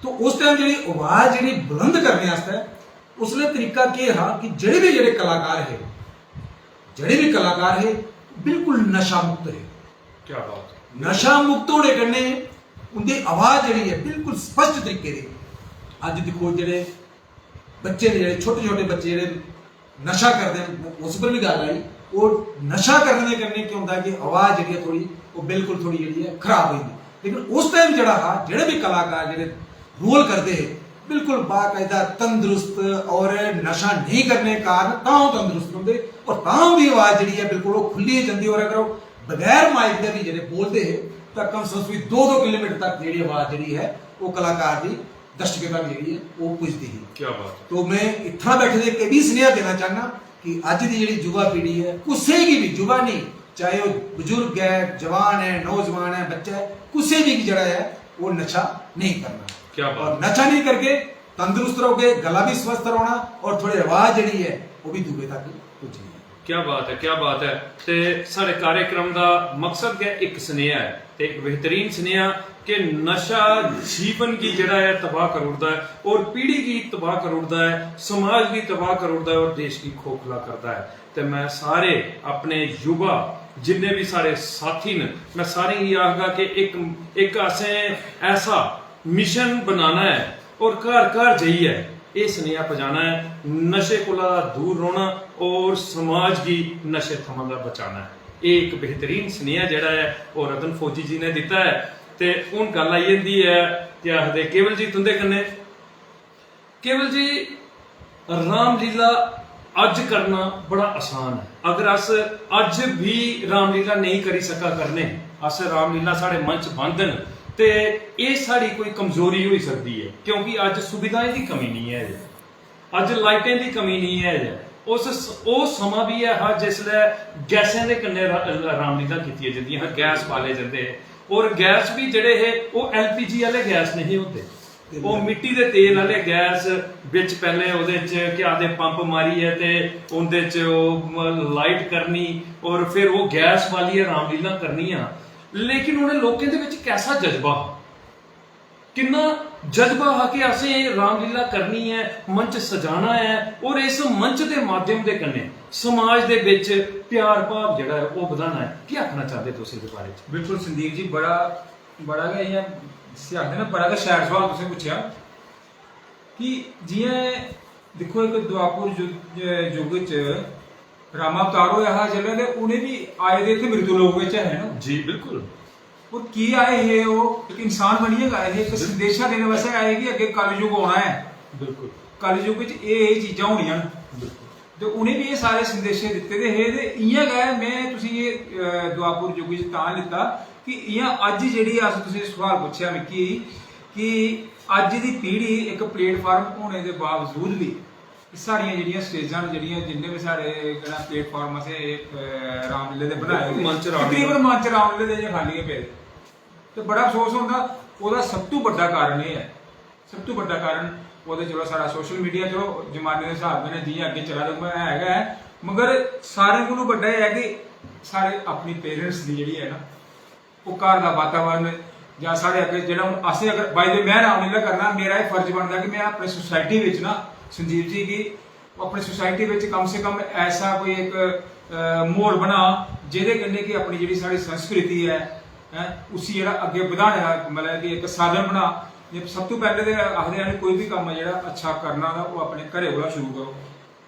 तो उस टाइम जेह्ड़ी आवाज जेह्ड़ी बुलंद करने आस्तै उसलै तरीका केह् हा कि जेह्ड़े बी जेह्ड़े कलाकार हे, जेह्ड़े बी कलाकार हे, बिल्कुल नशा मुक्त हे। क्या बात। नशा मुक्त होने कन्नै उं'दी आवाज जेह्ड़ी ऐ बिल्कुल स्पष्ट तरीके दी। अज्ज दिक्खो, जेह्ड़े बच्चे ने, जेह्ड़े छोटे छोटे बच्चे जेह्ड़े नशा करदे न, उस पर बी गल्ल आई। और नशा करने दे कन्नै केह् होंदा कि आवाज जेह्ड़ी ऐ थोह्ड़ी, ओह् बिल्कुल थोह्ड़ी जेह्ड़ी ऐ खराब होई जंदी। लेकिन उस टाइम जेह्ड़ा हा, जेह्ड़े बी कलाकार जेह्ड़े रोल करदे हे, बिल्कुल बाकायदा तंदरुस्त, और नशा नेईं करने कारण तां ओह् तंदरुस्त रौंह्दे, और तां उं'दी आवाज जेह्ड़ी ऐ बिल्कुल ओह् खु'ल्ली जंदी। और अगर ओह् बगैर माइक दे बी जेह्ड़े बोलदे हे, तां कम से कम बी दो दो किलोमीटर तक जेह्ड़ी आवाज जेह्ड़ी ऐ ओह् कलाकार दी दर्शकें तक जेह्ड़ी ऐ ओह् पुजदी ही। क्या बात है। तो में इत्थां बैठे दे इक एह् बी सनेहा देना चाह्न्नां कि अज्ज दी जेह्ड़ी युवा पीढ़ी ऐ, कुसै गी बी, युवा नेईं, चाहे ओह् बजुर्ग ऐ, जवान ऐ, नौजवान ऐ, बच्चा ऐ, कुसै बी गी जेह्ड़ा ऐ ओह् नशा नेईं करना। क्या बात। और नशा नहीं करके तंदुरुस्त रहोगे, गला भी स्वस्थ रौहना और थोड़ी आवाज जेह्ड़ी ऐ ओह् भी दूए तक पुज्जनी ऐ। क्या बात है, क्या बात है। ते साढ़े कार्यक्रम दा मकसद गै इक सनेहा ऐ, ते इक बेहतरीन सनेहा कि नशा जीवन गी जेह्ड़ा ऐ तबाह करी ओड़दा ऐ और पीढ़ी गी तबाह करी ओड़दा ऐ, समाज गी तबाह करी ओड़दा ऐ और देश गी खोखला करदा ऐ। ते मैं सारे अपने युवा जिन्ने भी साढ़े साथी न, मैं सारें गी आखगा कि इक इक असें ऐसा मिशन बनाना ऐ और घर घर जाइयै एह् सनेहा पजाना ऐ, नशे कोला दूर रौह्ना और समाज गी नशे थमां दा बचाना ऐ। एह् इक बेहतरीन सनेहा जेह्ड़ा ऐ ओह् रतन फौजी जी ने दित्ता ऐ। ते हून गल्ल आई जंदी ऐ, केह् आखदे केवल जी तुं'दे कन्नै। केवल जी, रामलीला अज्ज करना बड़ा आसान ऐ। अगर अस अज्ज भी रामलीला नेईं करी सका करने, अस रामलीला साढ़े मन च बंद न, ते एह् साढ़ी कोई कमजोरी होई सकदी ऐ, क्योंकि अज्ज सुविधाएं दी कमी निं ऐ। अज्ज लाइटें दी कमी निं ऐ। उस ओह् समां बी ऐ हा जिसलै गैसें दे कन्नै रा- रामलीला कीतियां जंदियां हियां, गैस बाले जंदे हे। और गैस बी जेह्ड़े हे, ओह् एलपीजी आह्ले गैस नेईं हे होंदे, ओह् मिट्टी दे तेल आह्ले गैस बिच पैह्लें ओह्दे च केह् आखदे, पंप मारियै ते उं'दे च ओह् म- लाइट करनी और फिर ओह् गैस बालियै रामलीला करनियां। लेकिन उ'नें लोकें दे बिच कैसा जज्बा हा, किन्ना जज्बा हा कि असें एह् रामलीला करनी ऐ, मंच सजाना ऐ और इस मंच दे माध्यम दे कन्नै समाज दे बिच प्यार भाव जेह्ड़ा ऐ ओह् बधाना ऐ। केह् आखना चांह्दे तुस एह्दे बारे च? बिल्कुल संदीप जी, बड़ा बड़ा गै इ'यां जिसी आखदे ना, बड़ा गै शैल सोआल तुसें पुच्छेआ कि जि'यां दिक्खो, इक द्वापुर युग युग च रामावतार होआ हा जिसलै, ते उ'नें बी आए दे इत्थै मृत्यु लोक बिच है ना। जी बिल्कुल। और की आए हे? ओह् इक इंसान बनियै गै आए हे, इक संदेशा देने वास्तै आए हे कि अग्गें कलयुग औना ऐ। बिल्कुल। कलयुग च एह् एह् चीजां होनियां न। ते उ'नें बी एह् सारे संदेशे दित्ते दे हे। ते इ'यां गै में तुसेंगी एह्, अ, द्वापुर युग च तां लित्ता कि इ'यां अज्ज जेह्ड़ी अस तुसें सुआल पुच्छेआ मिगी कि अज्ज दी पीढ़ी इक प्लेटफार्म होने दे बावजूद बी साढ़ियां जेह्ड़ियां स्टेजां न, जेह्ड़ियां जिन्ने बी साढ़े केह्ड़ा प्लेटफार्म असें एह्, अ, रामलीला दे बनाए दे, मंच रामलीला। तकरीबन मंच रामलीला दे इ'यां खाल्ली गै पेदे। ते बड़ा अफसोस होंदा। ओह्दा सब तू बड्डा कारण एह् ऐ, सब तू बड्डा कारण ओह्दे, चलो, साढ़ा सोशल मीडिया, चलो, जमाने दे स्हाब कन्नै जि'यां अग्गें चला दे उ'आं है गै ऐ, मगर सारें कोलू बड्डा एह् ऐ कि साढ़े अपनी पेरेंट्स दी जेह्ड़ी ऐ ना, ओह् घर दा वातावरण जां साढ़े अग्गें जेह्ड़ा हून असें अगर, बाई द वे, में रामलीला करना, मेरा एह् फर्ज बनदा कि में अपने सोसाइटी बिच ना, संदीप जी, गी अपनी सोसाइटी बिच कम से कम ऐसा कोई इक, अ, म्हौल बना जेह्दे कन्नै कि अपनी जेह्ड़ी साढ़ी संस्कृति ऐ, हैं, उसी जेह्ड़ा अग्गें बधाने दा, मतलब कि इक साधन बना। जे सब तू पैह्लें ते आखदे न, कोई बी कम्म जेह्ड़ा अच्छा करना तां ओह् अपने घरै कोला शुरू करो।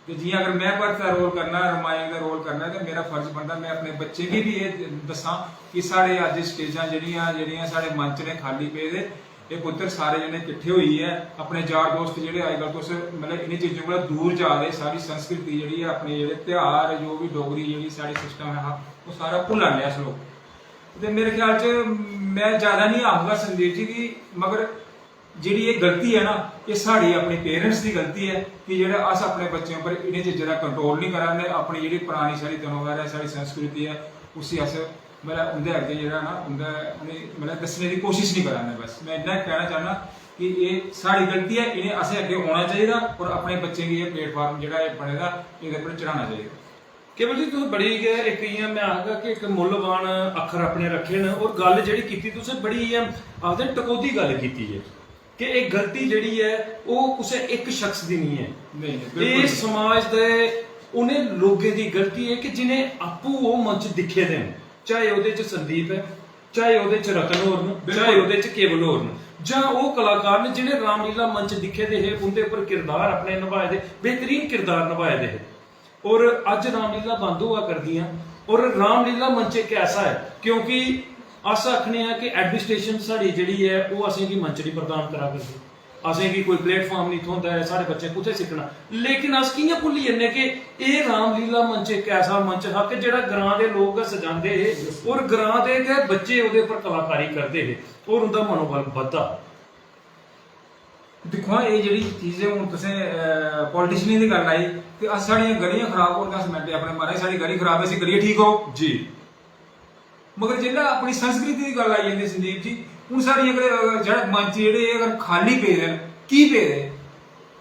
ते जि'यां अगर में भरत दा रोल करना, रमायण दा रोल करना, ते मेरा फर्ज बनदा में अपने बच्चें गी बी एह् दस्सां कि साढ़े अज्ज स्टेजां जेह्ड़ियां, जेह्ड़ियां साढ़े मंच ने खाल्ली पेदे, एह् पुत्तर सारे जने किट्ठे होइयै अपने यार दोस्त जेह्ड़े अजकल तुस, मतलब, इ'नें चीजें कोला दूर जा दे, साढ़ी संस्कृति जेह्ड़ी ऐ, अपने जेह्ड़े त्यहार, जो बी डोगरी जेह्ड़ी साढ़ी सिस्टम ऐ हा, ओह् सारा भुल्ला ने अस लोक। ते मेरे ख्याल च में ज्यादा निं आखगा संदीप जी गी, मगर जेह्ड़ी एह् गलती ऐ ना, एह् साढ़ी अपने पेरेंट्स दी गलती ऐ कि जेह्ड़ा अस अपने बच्चें उप्पर इ'नें चीजें दा कंट्रोल निं करा ने, अपनी जेह्ड़ी परानी साढ़ी धरोहर ऐ, साढ़ी संस्कृति ऐ, उसी अस, मतलब, उं'दे अग्गें जेह्ड़ा ना, उं'दे, उ'नें, मतलब, दस्सने दी कोशिश निं करा ने। बस में इन्ना गै कहना चाह्न्नां कि एह् साढ़ी गलती ऐ, इ'नें असें अग्गें औना चाहिदा और अपने बच्चें गी एह् प्लेटफार्म जेह्ड़ा एह् बने दा, एह्दे उप्पर चढ़ाना चाहिदा। केवल जी, तुस बड़ी गै इक, इ'यां में आखगा कि इक मुल्लवान अक्खर अपने रक्खे न, और गल्ल जेह्ड़ी कीती तुसें, बड़ी इ'यां आखदे न, टकोह्दी गल्ल कीती ऐ कि एह् गलती जेह्ड़ी ऐ, ओह् कुसै इक शख्स दी निं ऐ। नेईं, नेईं, बिल्कुल एह् नेईं। समाज दे उ'नें लोकें दी गलती ऐ कि जि'नें आपूं ओह् मंच दिक्खे दे न, चाहे ओह्दे च संदीप ऐ, चाहे ओह्दे च रतन होर न, बिल्कुल। चाहे ओह्दे च केवल होर न, जां ओह् कलाकार न जि'नें रामलीला मंच दिक्खे दे हे, उं'दे उप्पर किरदार अपने नभाए दे, बेहतरीन किरदार नभाए दे हे। और अज्ज रामलीला बंद होआ करदियां। और रामलीला मंच इक ऐसा ऐ, क्योंकि अस आखने आं कि एडमिनिस्ट्रेशन साढ़ी जेह्ड़ी ऐ, ओह् असेंगी मंच निं प्रदान करा करदी, असेंगी कोई प्लेटफार्म निं थ्होंदा ऐ, साढ़े बच्चे कुत्थै सिक्खना? लेकिन अस कि'यां भुल्ली जन्ने कि एह् रामलीला मंच इक ऐसा मंच हा कि जेह्ड़ा ग्रां दे लोक गै सजांदे हे और ग्रां दे गै बच्चे ओह्दे उप्पर कलाकारी करदे हे और उं'दा मनोबल बधदा। दिक्खो हां, एह् जेह्ड़ी चीज ऐ, हून तुसें पॉलिटिशियन दी गल्ल आई, ते अस, साढ़ियां गलियां खराब होन तां अस मैंटे अपने, "महाराज, साढ़ी गली खराब ऐ, इसी करियै ठीक करो।" जी। मगर जिसलै अपनी संस्कृति दी गल्ल आई जंदी संदीप जी, हून साढ़ी अगर, अगर जेह्ड़ा मंच जेह्ड़े अगर खाली पेदे न, की पेदे?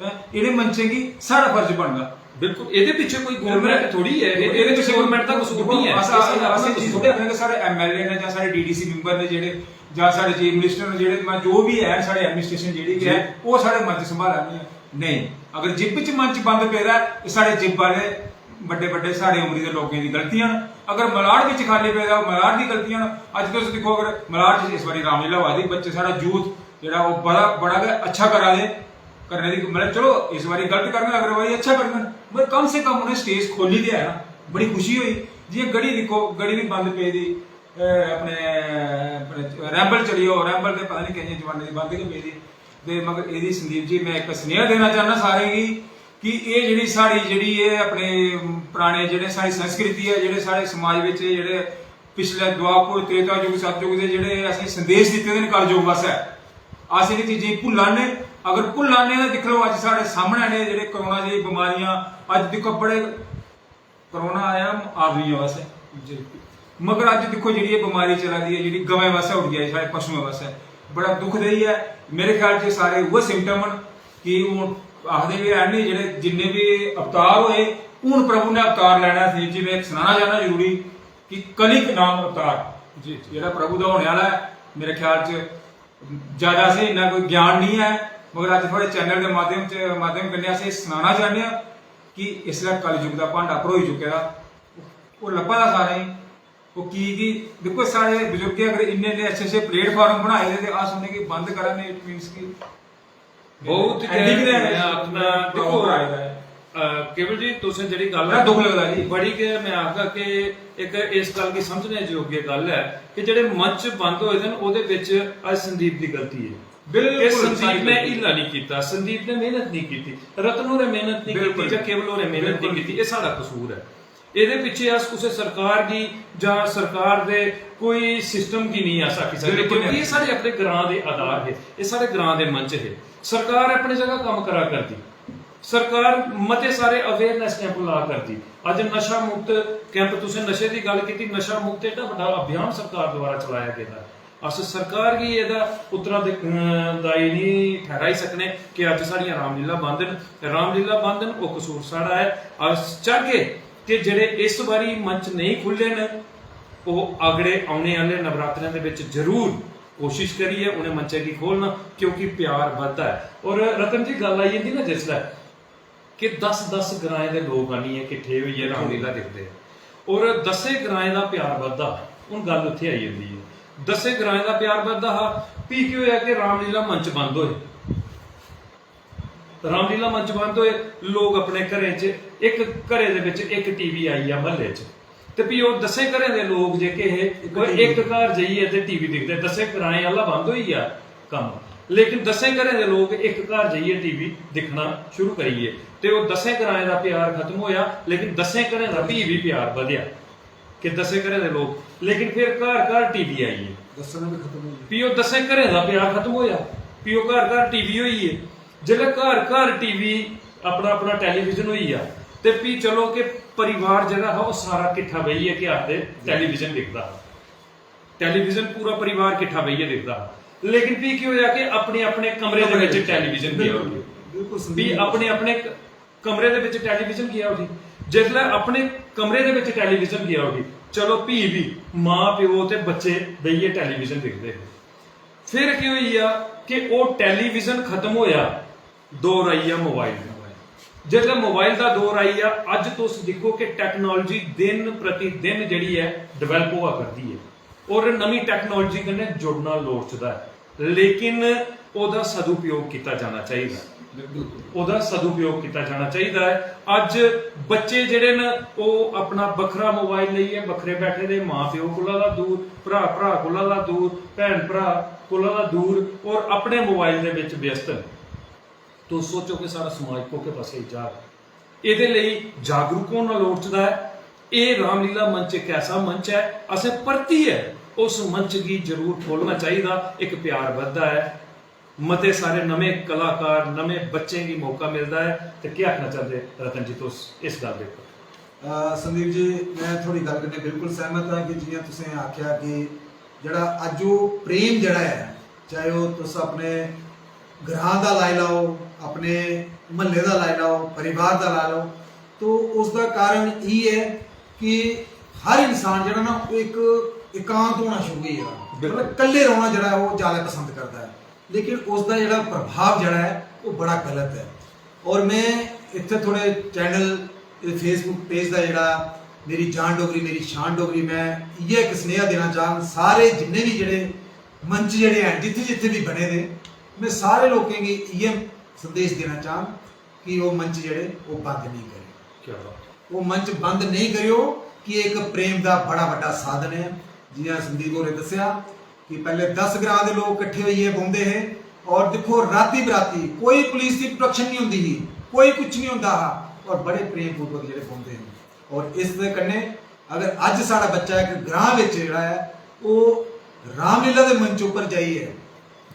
हैं? इ'नें मंचें गी साढ़ा फर्ज बनदा। बिल्कुल, एह्दे पिच्छे कोई गौरमैंट थोड़ी ऐ, एह्दे पिच्छे गौरमैंट दा कसूर निं ऐ। अस, अस, अस एह् चीज थोड़ी आखने कि साढ़े एमएलए न जां साढ़े डीडीसी मैंबर न जेह्ड़े, जां साढ़े चीफ मिनिस्टर न जेह्ड़े, जां जो बी हैन साढ़े एडमिनिस्ट्रेशन जेह्ड़ी बी ऐ, ओह् साढ़े मंच संभाला दी ऐ। नेईं, अगर जिप च मंच बंद पेदा ऐ, ते साढ़े जिप आह्ले बड्डे बड्डे साढ़े उमरी दे लोकें दी गलतियां न। अगर मलाड़ बिच खाली पेदा, ओह् मलाड़ दी गलतियां न। अज्ज तुस दिक्खो, अगर मलाड़ च इस बारी रामलीला होआ दी, बच्चे, साढ़ा यूथ जेह्ड़ा, ओह् बड़ा, बड़ा गै अच्छा करा दे, करने दी, मतलब, चलो, इस बारी गलत करङन, अगले बारी अच्छा करङन, मगर कम से कम उ'नें स्टेज खोली ते है ना, बड़ी खुशी होई। जि'यां गढ़ी दिक्खो, गढ़ी बी बंद पेदी, अ, अपने, अपने रैंबल चली जाओ, रैंबल ते पता निं केइयें जवानें दी बंद गै पेदी। ते मगर एह्दी, संदीप जी, में इक सनेहा देना चाह्न्नां सारें गी कि एह् जेह्ड़ी साढ़ी, जेह्ड़ी एह् अपने पराने जेह्ड़े साढ़ी संस्कृति ऐ, जेह्ड़े साढ़े समाज बिच जेह्ड़े पिछले द्वापर, त्रेता युग, सतयुग दे जेह्ड़े असें संदेश दित्ते दे न कलयुग आस्तै, अस इ'नें चीजें गी भुल्ला ने। अगर भुल्ला ने ते दिक्खी लैओ, अज्ज साढ़े सामनै ने जेह्ड़े कोरोना जेही बमारियां, अज्ज दिक्खो, बड़े कोरोना आया आदमियों वास्तै, जी। मगर अज्ज दिक्खो, जेह्ड़ी एह् बमारी चला दी ऐ, जेह्ड़ी गवें वास्तै उठी आई, साढ़े पशुएं वास्तै, बड़ा दुखदेही ऐ। मेरे ख्याल च सारे उ'ऐ सिम्टम न कि हून आखदे बी हैन नी, जेह्ड़े जिन्ने बी अवतार होए, हून प्रभु ने अवतार लैना ऐ। संदीप जी, में इक सनाना चाह्न्नां जरूरी कि कलिक नाम अवतार, जी, जी। जेह्ड़ा प्रभु दा होने आह्ला ऐ, मेरे ख्याल च ज्यादा असें इन्ना कोई ज्ञान निं ऐ, मगर अज्ज थुआढ़े चैनल दे माध्यम च, माध्यम कन्नै असें सनाना चाह्न्ने आं कि इसलै कलयुग दा भांडा भरोई चुके दा। ओह् लब्भा दा सारें गी। ओह् की, कि दिक्खो, साढ़े बजुर्गें अगर इन्ने, इन्ने अच्छे, अच्छे प्लेटफार्म बनाए दे ते अस उ'नेंगी बंद करा ने, it means कि बहुत गै ending दे में आखना, प्रॉब्लम दिक्खो, आए दा ऐ। अ, केवल जी, तुसें जेह्ड़ी गल्ल बड़ा दुख लगदा जी। बड़ी गै, में आखगा कि इक इस गल्ल गी समझने जोग गल्ल ऐ कि जेह्ड़े मंच बंद होए दे न, ओह्दे बिच अज्ज संदीप दी गलती ऐ। बिल्कुल कि संदीप ने हीला नहीं कीता, संदीप ने मेहनत नहीं कीती, रतन होरें मेहनत नहीं कीती, बिल्कुल। जां केवल होरें मेहनत नहीं बिल्कुल। कीती, एह् साढ़ा कसूर ऐ। एह्दे पिच्छे अस कुसै सरकार गी जां सरकार दे कोई सिस्टम गी नेईं अस आखी सकदे, बिल्कुल क्योंकि एह् नेईं। साढ़े अपने ग्रां दे आधार हे, एह् साढ़े ग्रां दे मंच हे। सरकार अपनी जगह कम्म करा करदी, सरकार मते सारे अवेयरनेस कैंप ला करदी। अज्ज नशा मुक्त कैंप, तुसें नशे दी गल्ल कीती, नशा मुक्त एड्डा बड्डा अभियान सरकार द्वारा चलाया गेदा। अस सरकार गी एह्दा उत्तराधिकारी निं ठैहराई सकने कि अज्ज साढ़ियां रामलीला बंद न। रामलीला बंद न, ओह् कसूर साढ़ा ऐ। अस चाहगे कि जेह्ड़े इस बारी मंच नेईं खु'ल्ले न, ओह् अगड़े औने आह्ले नवरात्रें दे बिच जरूर कोशिश करियै उ'नें मंचें गी खोह्लन, क्योंकि प्यार बधदा ऐ। और रतन जी, गल्ल आई जंदी ना जिसलै कि दस दस ग्राएं दे लोक आनियै किट्ठे होइयै रामलीला दिखदे, और दसें ग्राएं दा प्यार बधदा। हून गल्ल उत्थै आई जंदी ऐ, दसें ग्राएं दा प्यार बधदा हा। फ्ही केह् होआ कि रामलीला मंच बंद होए, रामलीला मंच बंद होए, लोक अपने घरें च, इक घरै दे बिच इक टीवी आई गेआ म्हल्ले च, ते फ्ही ओह् दसें घरें दे लोक जेह्के हे, इक ओह् टीवी। इक घर जाइयै ते टीवी दिखदे। दसें ग्राएं आह्ला बंद होई गेआ कम्म, लेकिन दसें घरें दे लोक इक घर जाइयै टीवी दिक्खना शुरू करी गे। ते ओह् दसें ग्राएं दा प्यार खत्म होआ, लेकिन दसें घरें दा फ्ही बी प्यार बधेआ कि दसें घरें दे लोक, लेकिन फिर घर घर टीवी आई गे। दस्सना बी खत्म होई गेआ। फ्ही ओह् दसें घरें दा प्यार खत्म होआ, फ्ही ओह् घर घर टीवी होई गे। जेल्लै घर घर टीवी, अपना अपना टैलीविजन होई गेआ, ते फ्ही चलो कि परिवार जेह्ड़ा हा, ओह् सारा किट्ठा बेहियै, केह् आखदे, टैलीविजन दिखदा हा। टैलीविजन पूरा परिवार किट्ठा बेहियै दिखदा हा। लेकिन फ्ही केह् होआ कि अपने अपने कमरे दे कमरे बिच च। टैलीविजन गेआ बिल्कुल, उठी। बिल्कुल, फ्ही संदीप। अपने अपने क-, कमरे दे बिच टैलीविजन गेआ उठी। जिसलै अपने कमरे दे बिच टैलीविजन गेआ उठी, चलो, फ्ही बी मां प्यो ते बच्चे बेहियै टैलीविजन दिखदे हे। फिर केह् होई गेआ कि ओह् टैलीविजन खत्म होआ, दौर आई गेआ मोबाइल दा। जिसलै मोबाइल दा दौर आई गेआ, अज्ज तुस दिक्खो कि टैक्नोलॉजी दिन प्रतिदिन जेह्ड़ी ऐ, डेवलप होआ करदी ऐ, और नमीं टैक्नोलॉजी कन्नै जुड़ना लोड़चदा ऐ, लेकिन ओह्दा सदुपयोग कीता जाना चाहिदा। बिल्कुल। ओह्दा सदुपयोग कीता जाना चाहिदा ऐ। अज्ज बच्चे जेह्ड़े न, ओह् अपना बक्खरा मोबाइल लेइयै बक्खरे बैठे दे, मां प्यो कोला दा दूर, भ्राऽ भ्राऽ कोला दा दूर, भैन भ्राऽ कोला दा दूर, और अपने मोबाइल दे बिच व्यस्त न। तुस सोचो कि साढ़ा समाज कोह्के पासै जाग। एह्दे लेई जागरूक होना लोड़चदा ऐ। एह् रामलीला मंच इक ऐसा मंच ऐ, असें परतियै उस मंच गी जरूर खोह्लना चाहिदा। इक प्यार बधदा ऐ, मते सारे नमें कलाकार, नमें बच्चें गी मौका मिलदा ऐ। ते केह् आखना चांह्दे रतन जी तुस इस गल्ल दे उप्पर? अ, संदीप जी, में थुआढ़ी गल्ल कन्नै बिल्कुल सैह्मत आं कि जि'यां तुसें आखेआ कि जेह्ड़ा अज्ज ओह् प्रेम जेह्ड़ा ऐ, चाहे ओह् तुस अपने ग्रां दा लाई लैओ, अपने म्हल्ले दा लाई लैओ, परिवार दा लाई लैओ, तो उसदा कारण इ'यै ऐ कि हर इंसान जेह्ड़ा ना, ओह् इक एकांत होना शुरू होई गेदा। बिल्कुल। मतलब, कल्ले रौह्ना जेह्ड़ा ऐ, ओह् ज्यादा पसंद करदा ऐ, लेकिन उसदा जेह्ड़ा प्रभाव जेह्ड़ा ऐ, ओह् बड़ा गलत ऐ। और में इत्थै थुआढ़े चैनल, Facebook पेज दा जेह्ड़ा मेरी जान डोगरी, मेरी शान डोगरी, में इ'यै इक सनेहा देना चाह्ङ सारे जिन्ने बी जेह्ड़े मंच जेह्ड़े हैन, जित्थै जित्थै बी बने दे, में सारे लोकें गी इ'यै संदेश देना चाह्ङ कि ओह् मंच जेह्ड़े, ओह् बंद नेईं करेओ। क्या बात। ओह् मंच बंद नेईं करेओ कि इक प्रेम दा बड़ा बड्डा साधन ऐ। जि'यां संदीप होरें दस्सेआ कि पैह्ले दस ग्रां दे लोक किट्ठे होइयै बौंह्दे हे, और दिक्खो, राती बराती कोई पुलिस दी प्रोटेक्शन नहीं होंदी ही, कोई कुछ नहीं होंदा हा, और बड़े प्रेम पूर्वक जेह्ड़े बौंह्दे हे। और इस दे कन्नै अगर अज्ज साढ़ा बच्चा इक ग्रां बिच जेह्ड़ा ऐ, ओह् रामलीला दे मंच उप्पर जाइयै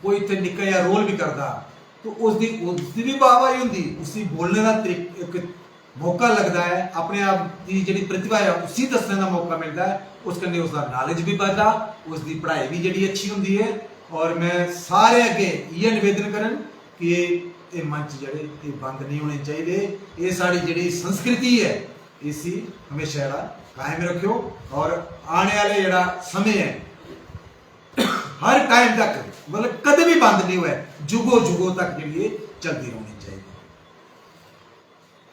कोई इत्थै निक्का जेहा रोल बी करदा, तो उसदी, उसदी बी वाहवाही होंदी, उसी बोलने दा तरीक-, इक मौका लगदा ऐ, अपने आप दी जेह्ड़ी प्रतिभा ऐ, उसी दस्सने दा मौका मिलदा ऐ। उस कन्नै उसदा नॉलेज बी बधदा, उसदी पढ़ाई बी जेह्ड़ी अच्छी होंदी ऐ। और में सारे अग्गें इ'यै निवेदन करन कि एह्, एह् मंच जेह्ड़े, एह् बंद नेईं होने चाहिदे। एह् साढ़ी जेह्ड़ी संस्कृति ऐ, इसी म्हेशा जेह्ड़ा कायम रक्खेओ, और आने आह्ले जेह्ड़ा समें ऐ, हर टाइम तक, मतलब, कदें बी बंद नेईं होऐ, जुगो जुगो तक जेह्ड़ी एह् चलदी रौह्नी चाहिदी।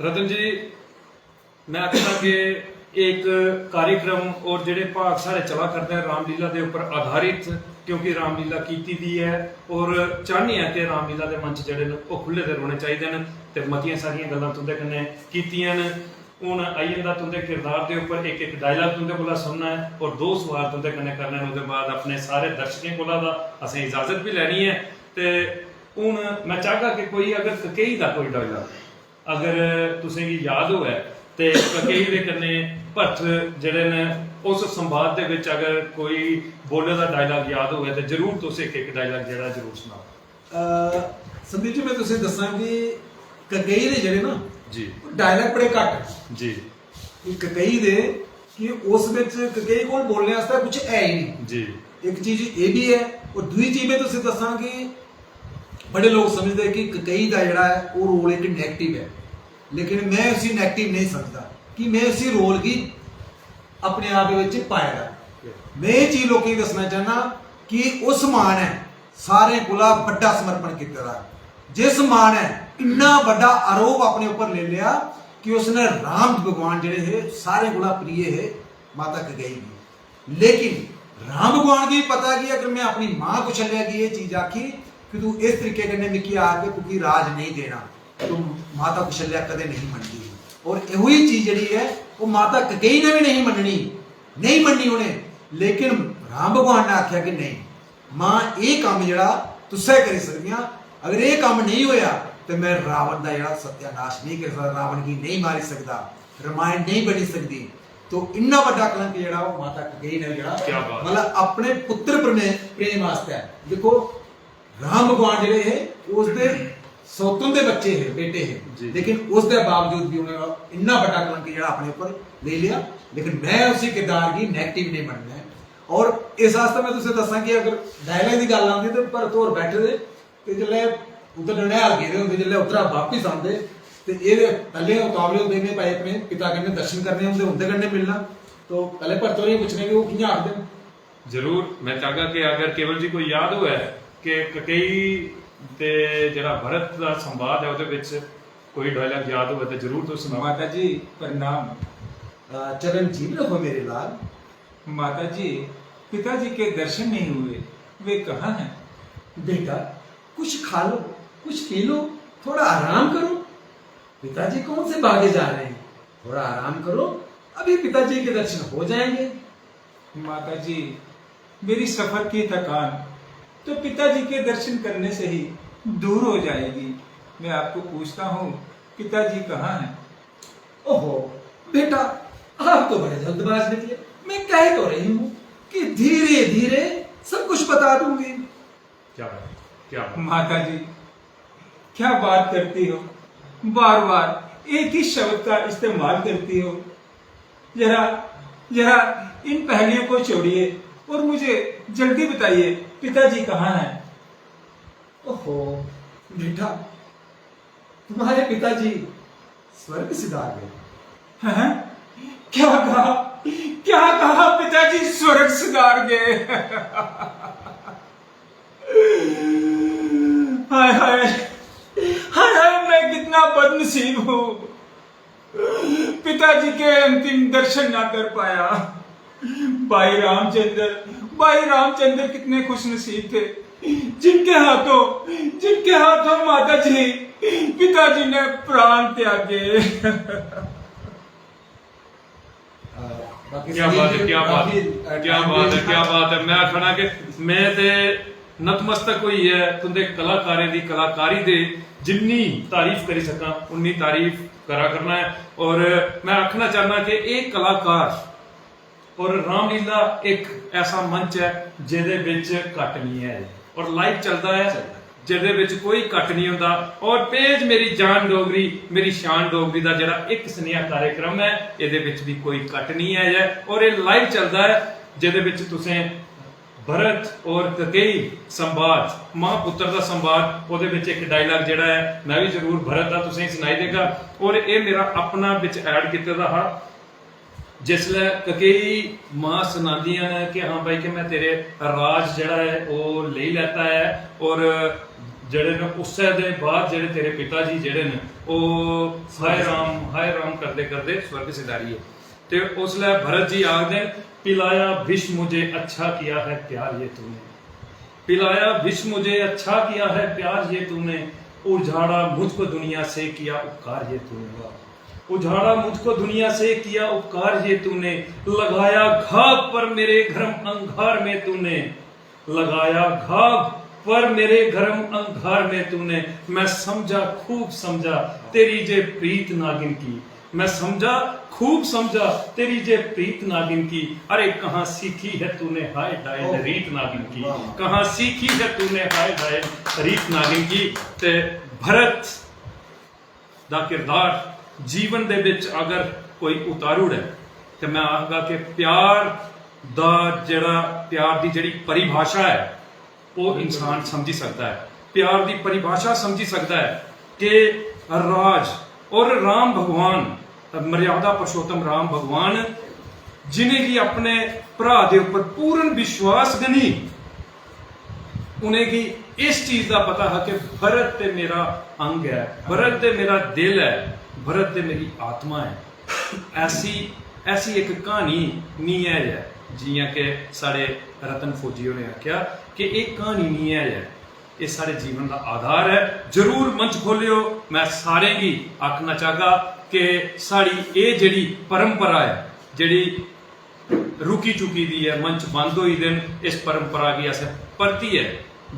रतन जी, में आखना कि इक कार्यक्रम और जेह्ड़े भाग साढ़े चला करदे न रामलीला दे उप्पर आधारित, क्योंकि रामलीला कीती दी ऐ और चाह्न्ने आं कि रामलीला दे मंच जेह्ड़े न, ओह् खु'ल्ले दे रौह्ने चाहिदे न। ते मतियां सारियां गल्लां तुं'दे कन्नै कीतियां न। हून आई जंदा तुं'दे किरदार दे उप्पर, इक इक डायलाग तुं'दे कोला सुनना ऐ और दो सुआल तुं'दे कन्नै करने न। ओह्दे बाद अपने सारे दर्शकें कोला दा असें इजाजत बी लैनी ऐ। ते हून में चाहगा कि कोई अगर ककेई दा कोई डायलाग अगर तुसें गी याद होऐ, ते ककेई दे कन्नै भरत जेह्ड़े न, उस संवाद दे बिच अगर कोई बोले दा डायलाग याद होऐ, ते जरूर तुस इक इक डायलाग जेह्ड़ा जरूर सनाओ। अ, संदीप जी, में तुसें दस्सां कि ककेई दे जेह्ड़े ना, जी। डायलाग बड़े घट्ट न। जी। कि ककेई दे, कि उस बिच ककेई कोल बोलने आस्तै कुछ है ही नहीं। जी। इक चीज एह् बी ऐ, और दूई चीज में तुसें दस्सां कि बड़े लोक समझदे कि ककेई दा जेह्ड़ा ऐ, ओह् रोल इक नेगेटिव ऐ, लेकिन में उसी नेगेटिव नेईं समझदा, कि में उसी रोल गी अपने आप बिच पाए दा। में एह् चीज लोकें गी दस्सना चाह्न्नां कि उस मां ने सारें कोला बड्डा समर्पण कीते दा। जिस मां ने इन्ना बड्डा आरोप अपने उप्पर लेई लेआ कि उसने राम भगवान जेह्ड़े हे, सारें कोला प्रिय हे माता ककेई गी। लेकिन राम भगवान गी पता कि अगर में अपनी मां कौशल्या गी एह् चीज आखी कि तू इस तरीके कन्नै मिगी आख कि तुगी राज नेईं देना, तो माता कौशल्या कदें नहीं मनदी ही। और एहो ही चीज जेह्ड़ी ऐ, ओह् माता ककेई ने बी नहीं मननी, नहीं मननी उ'नें। लेकिन राम भगवान ने आखेआ कि नेईं, मां, एह् कम्म जेह्ड़ा तुस्सै करी सकदियां, अगर एह् कम्म नेईं होएआ ते में रावण दा जेह्ड़ा सत्यानाश नेईं करी सकदा, रावण गी नेईं मारी सकदा, रमायण नेईं बनी सकदी। तो इन्ना बड्डा कलंक जेह्ड़ा ओह् माता ककेई ने जेह्ड़ा, क्या बात। मतलब, अपने पुत्र प्रमे-, प्रेम आस्तै, दिक्खो, राम भगवान जेह्ड़े हे, ओह् उसदे सौतन दे बच्चे हे, बेटे हे, जी। लेकिन उसदे बावजूद भी उ'नें इन्ना बड्डा कलंक जेह्ड़ा अपने उप्पर लेई लेआ। लेकिन में उसी किरदार गी नेगेटिव नेईं मन्नना ऐ। और इस आस्तै में तुसें दस्सां कि अगर डायलॉग दी गल्ल आंदी ते भरत होर बैठे दे, ते जिसलै उद्धर ननिहाल गेदे होंदे, जिसलै उद्धरा बापस आंदे, ते एह् पैह्लें उतावले होंदे, इ'नें भाई अपने पिता कन्नै दर्शन करने होंदे, उं'दे कन्नै मिलना। तो पैह्लें भरत होरें गी पुच्छने कि ओह् कि'यां आखदे न। जरूर, में चाहगा कि अगर केवल जी कोई याद होऐ कि ककेई ते जेह्ड़ा भरत दा संवाद ऐ, ओह्दे बिच कोई डायलॉग याद होऐ, ते जरूर तुस सनाओ। माता जी, प्रणाम। अ, चरण जीव रहो मेरे लाल। माता जी, पिताजी के दर्शन नहीं हुए, वे कहाँ हैं? बेटा, कुछ खा लो, कुछ पी लो, थोड़ा आराम करो। पिताजी कौन से भागे जा रहे हैं? थोड़ा आराम करो, अभी पिताजी के दर्शन हो जाएंगे। माता जी, मेरी सफर की थकान तो पिताजी के दर्शन करने से ही दूर हो जाएगी। मैं आपको पूछता हूँ, पिताजी कहाँ हैं? ओहो, बेटा, आप तो बड़े जल्दबाज निकले। मैं कह तो रही हूँ कि धीरे-धीरे सब कुछ बता दूंगी। क्या बात, क्या बात। माता जी, क्या बात करती हो, बार-बार एक ही शब्द का इस्तेमाल करती हो। जरा, जरा इन पहेलियों को छोड़िए और मुझे जल्दी बताइए, पिताजी कहाँ हैं? ओ बेटा, तुम्हारे पिताजी स्वर्ग सिधार गए। हैं? क्या कहा? क्या कहा? पिताजी स्वर्ग सिधार गए। हाय हाय, हाय हाय, मैं कितना बदनसीब हूँ। पिताजी के अंतिम दर्शन ना कर पाया। भाई रामचंद्र, भाई रामचंद्र कितने खुशनसीब थे, जिनके हाथों, जिनके हाथों माता जी, पिताजी ने प्राण त्यागे। क्या बात है, क्या बात है, क्या बात है, क्या बात है। मैं आखना कि मैं ते नतमस्तक होइयै तुंदे कलाकारें दी कलाकारी दे जिन्नी तारीफ करी सकां उन्नी तारीफ करा करना है। और मैं आखना चाहना कि एह् कलाकार और रामलीला एक ऐसा मंच ऐ जेह्दे बिच कट निं ऐ और लाइव चलदा ऐ, जेह्दे बिच कोई कट निं होंदा। और पेज मेरी जान डोगरी, मेरी शान डोगरी दा जेह्ड़ा इक सनेहा कार्यक्रम ऐ, एह्दे बिच बी कोई कट निं ऐ और एह् लाइव चलदा ऐ, जेह्दे बिच तुसें भरत और ककेई संवाद, मां पुत्र दा संवाद, ओह्दे बिच इक डायलॉग जेह्ड़ा ऐ, मैं बी जरूर भरत दा तुसेंगी सनाई देगा। और एह् मेरा अपना बिच ऐड कीते दा हा। जिसलै ककेई मां सनांदियां न कि हां भाई कि मैं तेरे राज जेह्ड़ा ऐ ओह् लेई लैता ऐ और जेह्ड़े न उस्सै दे बाद जेह्ड़े तेरे पिता जी जेह्ड़े न ओह् हाय राम हाय राम करदे करदे स्वर्ग सिधारी गे। ते उसलै भरत जी आखदे न, पिलाया विष मुझे अच्छा किया है प्यार ये तूने, पिलाया विष मुझे अच्छा किया है प्यार ये तूने, उजाड़ा मुझको दुनिया से किया उपकार ये तूने। उजाड़ा मुझको दुनिया से किया उपकार ये तूने, लगाया घाघ पर मेरे घर्म अंगार में तूने, लगाया घाघ पर मेरे घर्म अंगार में तूने। मैं समझा, खूब समझा तेरी जे प्रीत नागिन की, मैं समझा, खूब समझा तेरी जे प्रीत नागिन की। अरे कहाँ सीखी है तूने हाय डायल रीत नागिन की, कहाँ सीखी है तूने हाय डायल रीत नागिन की। ते भरत दा किरदार जीवन दे बिच अगर कोई उतारी ओड़े ते मैं आखगा कि प्यार दा जेह्ड़ा, प्यार दी जेह्ड़ी परिभाशा ऐ ओह् इंसान समझी सकदा ऐ। प्यार दी परिभाशा समझी सकदा ऐ कि राज और राम भगवान, मर्यादा पुरुषोत्तम राम भगवान, जिनेंगी अपने भ्राऽ दे उप्पर पूर्ण विश्वास गै निं, उनेंगी इस चीज दा पता हा कि भरत ते मेरा अंग ऐ, भरत ते मेरा दिल ऐ, भरत ते मेरी आत्मा ऐ। ऐसी ऐसी इक क्हानी निं ऐ ऐ, जि'यां कि साढ़े रतन फौजी होरें आखेआ कि एह् क्हानी निं ऐ ऐ, एह् साढ़े जीवन दा आधार ऐ। जरूर मंच खोलेओ। मैं सारें गी आखना चाहगा कि साढ़ी एह् जेह्ड़ी परंपरा ऐ, जेह्ड़ी रुकी चुकी दी ऐ, मंच बंद होई दे न, इस परंपरा गी असें परतियै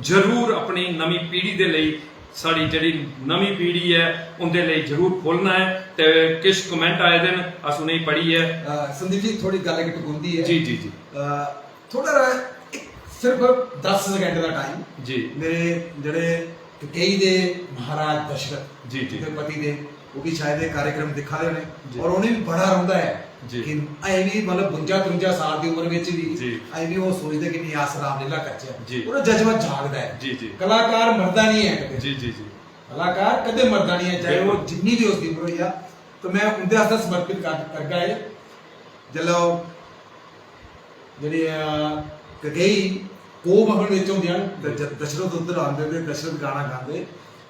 जरूर अपनी नमीं पीढ़ी दे लेई, साढ़ी जेह्ड़ी नमीं पीढ़ी ऐ उं'दे लेई जरूर खोलना ऐ। ते किश कमेंट आए दे न, अस उ'नेंगी पढ़ियै अ, संदीप जी, थोड़ी गल्ल इक टकोंदी ऐ। जी, जी, जी। अ, थोड़ा हारा इक, सिर्फ दस सैकेंड दा टाइम। जी। मेरे जेह्ड़े ककेई दे महाराज दशरथ, जी, जी। उं'दे पति देव, ओह् बी शायद एह् कार्यक्रम दिक्खा दे होने। जी। और उ'नें बी बड़ा रौंह्दा ऐ जी। कि अजें बी, मतलब, बुंजा त्रुंजा साल दी उम्र बिच बी जी। अजें बी ओह् सोचदे कि नहीं, अस रामलीला करचै। जी। ओह्दा जज्बा जागदा ऐ। जी, जी। कलाकार मरदा निं ऐ कदें। जी, जी, जी। कलाकार कदें मरदा निं ऐ, चाहे बिल्कुल। ओह् जिन्नी बी उसदी उम्र होई जा। तो मैं उं'दे आस्तै समर्पित कर, करगा एह्। जिसलै ओह् जेह्ड़े, अ, ककेई कोह् भवन बिच होंदियां न, ते ज-, दशरथ उद्धर आंदे ते दशरथ गाना गांदे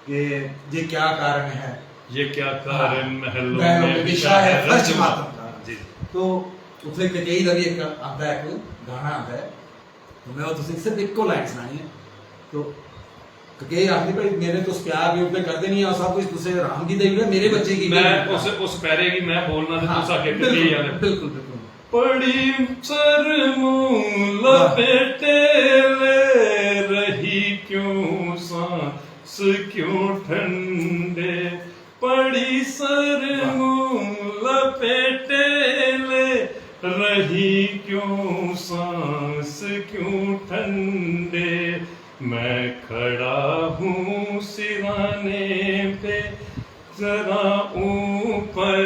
कि ये क्या कारण है, ये क्या कारण, हाँ। महलों महलों में में बिछा बिछा है है फर्श फर्श मातम मातम का। का। जी। तो उत्थे ककेई दा भी इक आंदा है, कोई गाना आंदा है, तो मैं ओह् तुसें सिर्फ इक्को लाइन सनानी है। तो ककेई आखदी, "भाई, मेरे तुस प्यार वियोग ते करदे नहीं, अ'ऊं सब कुछ तुसें राम गी देई ओड़ेआ, मेरे बच्चे गी मैं नहीं दित्ता।" उस, उस पैरे गी मैं बोलना ते हाँ, तुस आगे बिल्कुल, ककेई आह्ले। बिल्कुल, बिल्कुल। पड़ी सर मूं वाह। लपेटे ले, रही क्यों सांस क्यों ठंडे, पड़ी सर वाह। मूं लपेटे ले, रही क्यों सांस क्यों ठंडे, मैं खड़ा हूँ सिराने पे, जरा ऊपर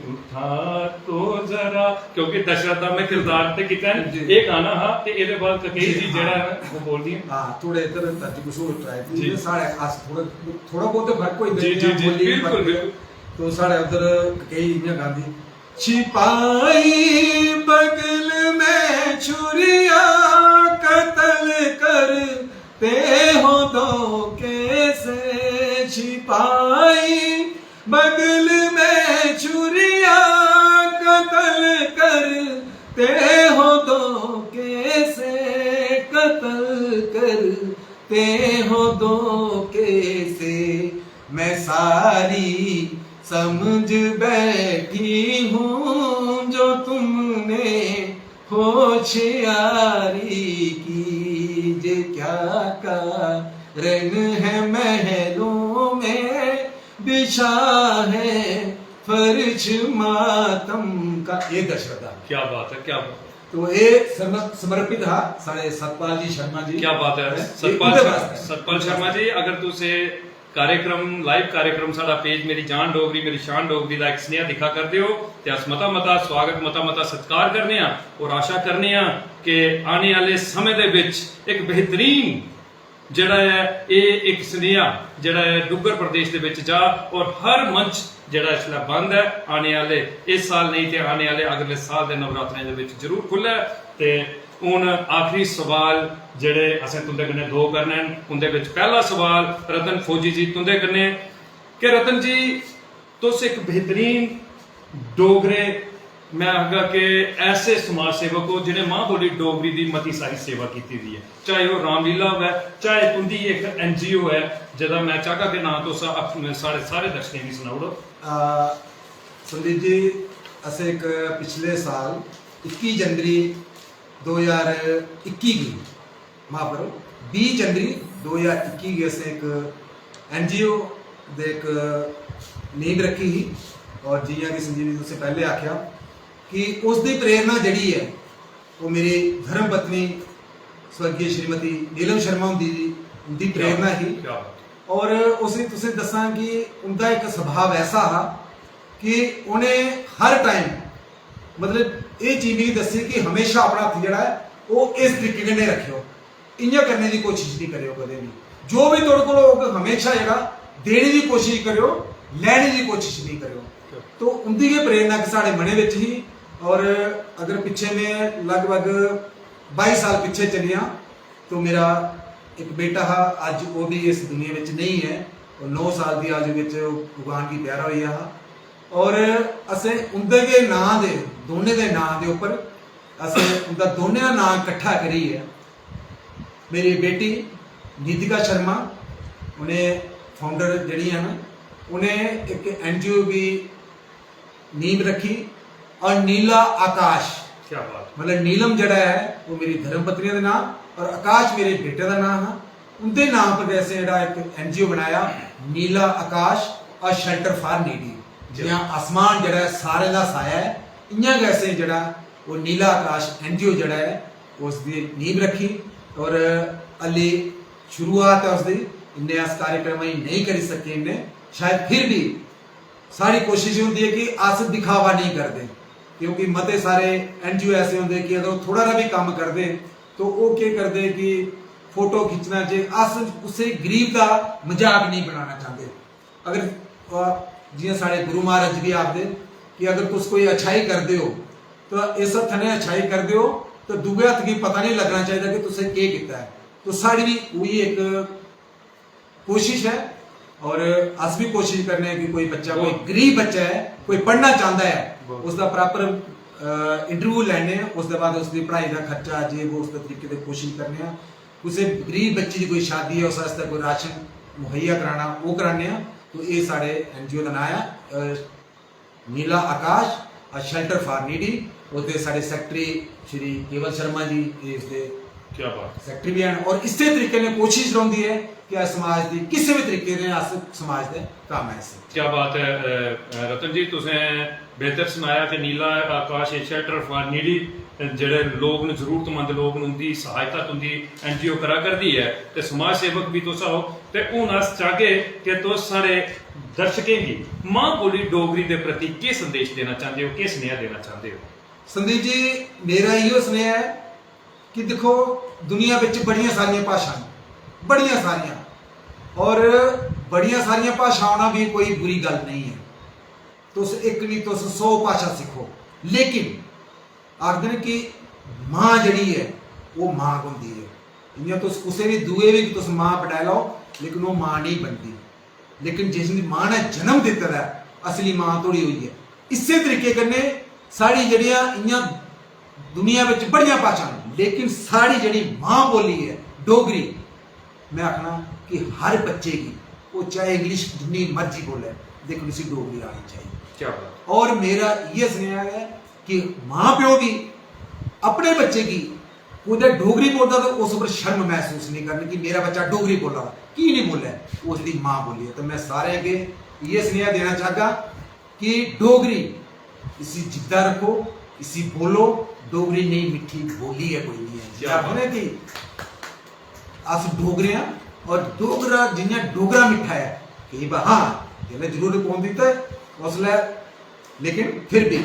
उठा तो जरा क्योंकि दशरथ दा में किरदार ते कीता ऐ। जी। एह् गाना हा ते एह्दे बाद ककेई जी, जी जेह्ड़ा हां। ऐ ना, ओह् बोलदी ऐ। हां, थोड़े इद्धर धरती कुछ होर ट्राई जी। साढ़े अस थोड़ा, थोड़ा बहुत ते फर्क होई जंदा जी, जी, जी, बोली, बिल्कुल, बाकी बिल्कुल। तो साढ़े उद्धर ककेई इ'यां गांदी, "छिपाई बगल में छुरिया, कत्ल करते हो धोखे से, छिपाई बगल में छुरिया, कत्ल करते हो धोखे से, कत्ल करते हो धोखे से, मैं सारी समझ बैठी हूँ जो तुमने होशियारी की, जे क्या कारण है महलों में बिछा है फर्श मातम का।" ये दशरथ दा। क्या बात है, क्या बात है। तो ये सम-, समर्पित हा साढ़े सतपाल जी शर्मा जी। क्या बात है, हैं? ये सतपाल उंदे शर्मा, वास्ते। सतपाल शर्मा जी, अगर तुस एह् कार्यक्रम, लाइव कार्यक्रम, साढ़ा पेज मेरी जान डोगरी, मेरी शान डोगरी दा इक सनेहा दिक्खा करदे ओ, ते अस मता मता स्वागत, मता मता सत्कार करने आं और आशा करने आं कि आने आह्ले समें दे बिच इक बेहतरीन जेह्ड़ा ऐ, एह् इक सनेहा जेह्ड़ा ऐ, डुग्गर प्रदेश दे बिच जा और हर मंच जेह्ड़ा इसलै बंद ऐ, आने आह्ले, इस साल नेईं ते आने आह्ले अगले साल दे नवरात्रें दे बिच जरूर खु'ल्लै। ते हून आखरी सवाल जेह्ड़े असें तुं'दे कन्नै दो करने न, उं'दे बिच पैह्ला सवाल रतन फौजी जी तुं'दे कन्नै, कि रतन जी, तुस इक बेहतरीन डोगरे, मैं आखगा कि ऐसे समाज सेवक ओ जि'नें मां बोली डोगरी दी मती सारी सेवा कीती दी ऐ, चाहे ओह् रामलीला होऐ, चाहे तुं'दी इक एनजीओ ऐ, जेह्दा मैं चाहगा कि नांऽ तुस अप-, साढ़े सारे दर्शकें गी सनाई ओड़ो। आ, संदीप जी, असें इक पिछले साल इक्की जनवरी दो ज्हार इक्की गी, माफ करो, बीह् जनवरी दो ज्हार इक्की गी असें इक एनजीओ दे इक नींव रक्खी ही। और जि'यां कि संजीव जी तुसें पैह्ले आखेआ कि उसदी प्रेरणा जेह्ड़ी ऐ, ओह् मेरी धर्म पत्नी स्वर्गीय श्रीमती नीलम शर्मा हुंदी, उं'दी क्या प्रेरणा बात, ही। क्या बात। और उसी तुसें दस्सां कि उं'दा इक स्वभाव ऐसा हा कि उ'नें हर टाइम, मतलब, एह् चीज मिगी दस्सी कि हमेशा अपना हत्थ जेह्ड़ा ऐ, ओह् इस तरीके कन्नै रक्खेओ, इ'यां करने दी कोशिश निं करेओ कदें बी। जो बी तुआढ़े कोल होग, हमेशा जेह्ड़ा देने दी कोशिश करेओ, लैने दी कोशिश निं करेओ। तो उं'दी गै प्रेरणा इक साढ़े मनै बिच ही। और अगर पिच्छे में लगभग बाई साल पिच्छे चली जां, तो मेरा इक बेटा हा, अज्ज ओह् बी इस दुनिया बिच नेईं ऐ। ओह् नौ साल दी आयु बिच भगवान गी प्यारा होई गेआ हा। और असें उं'दे गै नांऽ दे, दोनें दे नांऽ दे उप्पर असें उं'दा दोनें दा नांऽ कट्ठा करियै, मेरी बेटी नितिका शर्मा, उ'नें फाउंडर जेह्ड़ियां न, उ'नें इक एनजीओ गी नींव रक्खी। और नीला आकाश, क्या बात। मतलब, नीलम जेह्ड़ा ऐ, ओह् मेरी धर्म पत्नी दा नांऽ और आकाश मेरे बेटे दा नांऽ हा। उं'दे नांऽ पर गै असें जेह्ड़ा इक एनजीओ बनाया, नीला आकाश, A Shelter for Needy। जी। जि'यां आसमान जेह्ड़ा ऐ, सारें दा साया ऐ, इ'यां गै असें जेह्ड़ा ओह् नीला आकाश एनजीओ जेह्ड़ा ऐ, उसदी नींव रक्खी। और हल्ली शुरुआत ऐ उसदी, इन्ने अस कार्यक्रम अजें नेईं करी सके इन्ने, शायद फिर भी साढ़ी कोशिश होंदी ऐ कि अस दिखावा नेईं करदे, क्योंकि मते सारे एनजीओ ऐसे होंदे कि अगर ओह् थोह्ड़ा हारा बी कम्म करदे, तो ओह् केह् करदे कि फोटो खिच्चना, जे अस कुसै गरीब दा मजाक नेईं बनाना चांह्दे। अगर, अ, जि'यां साढ़े गुरु महाराज जी बी आखदे कि अगर तुस कोई अच्छाई करदे ओ, तो इस हत्थै नै अच्छाई करदे ओ, तो दूए हत्थ गी पता नेईं लग्गना चाहिदा कि तुसें केह् कीता ऐ। तो साढ़ी बी उही इक कोशिश ऐ, और अस भी कोशिश करने आं कि कोई बच्चा, कोई बहुत गरीब बच्चा ऐ, कोई पढ़ना चांह्दा ऐ, बहुत। उसदा प्रॉपर, अ, इंटरव्यू लैने आं, उसदे बाद उसदी पढ़ाई दा खर्चा, जे वो, उसदे तरीके दे कोशिश करने आं। कुसै गरीब बच्चे दी कोई शादी ऐ, उस आस्तै कोई राशन मुहैया कराना, ओह् कराने आं। तो एह् साढ़े एनजीओ दा नांऽ ऐ, अ, नीला आकाश, A Shelter for Needy। ओह्दे साढ़े सैक्रेटरी श्री केवल शर्मा जी, एह् इसदे क्या बात। सैक्रेटरी बी हैन। और इस्सै तरीके नै कोशिश रौंह्दी ऐ कि अस समाज दी किसै बी तरीके नै अस समाज दे कम्म आई सकचै। क्या बात ऐ, अ, अ, रतन जी, तुसें बेहतर सनाया कि नीला आकाश, A Shelter for Needy, जेह्ड़े लोक न, जरूरतमंद लोक न, उं'दी सहायता तुं'दी एनजीओ करा करदी ऐ ते समाज सेवक बी तुस ओ। ते हून अस चाहगे कि तुस साढ़े दर्शकें गी मां बोली डोगरी दे प्रति केह् संदेश देना चांह्दे ओ, केह् सनेहा देना चांह्दे ओ? संदीप जी, मेरा इहो सनेहा ऐ कि दिक्खो, दुनिया बिच बड़ियां सारियां भाशां न, बड़ियां सारियां, और बड़ियां सारियां भाशां होना भी कोई बुरी गल्ल नहीं ऐ। तुस इक नहीं, तुस सौ भाशा सिक्खो, लेकिन आखदे न कि मां जेह्ड़ी ऐ, ओह् मां गै होंदी ऐ। इ'यां तुस कुसै बी दूए बी तुस मां बनाई लैओ, लेकिन ओह् मां नेईं बनदी। लेकिन जिसदी मां ने जन्म दित्ते दा ऐ, असली मां थोड़ी होई ऐ। इस्सै तरीके कन्नै साढ़ी जेह्ड़ियां इ'यां दुनिया बिच बड़ियां भाशां न, लेकिन साढ़ी जेह्ड़ी मां बोली ऐ डोगरी, में आखना कि हर बच्चे गी, ओह् चाहे इंग्लिश जिन्नी मर्जी बोले, लेकिन उसी डोगरी आनी चाहिए। क्या बात। और मेरा इ'यै सनेहा ऐ कि मां प्यो बी अपने बच्चे गी कुतै डोगरी बोलदा ते उस पर शर्म महसूस नहीं करन कि मेरा बच्चा डोगरी बोला दा, की नहीं बोले, उसदी मां बोली ऐ। तो मैं सारे अग्गे इ'यै सनेहा देना चाहगा कि डोगरी, इसी जिंदा रखो, इसी बोलो। डोगरी नेही मिट्ठी बोली ऐ कोई नहीं है। क्या बात। आखने कि अस डोगरे आं, और डोगरा जि'यां डोगरा मिट्ठा ऐ, केई बार, हाँ, जिसलै जरूरत पौंदी ते उसलै, लेकिन फिर भी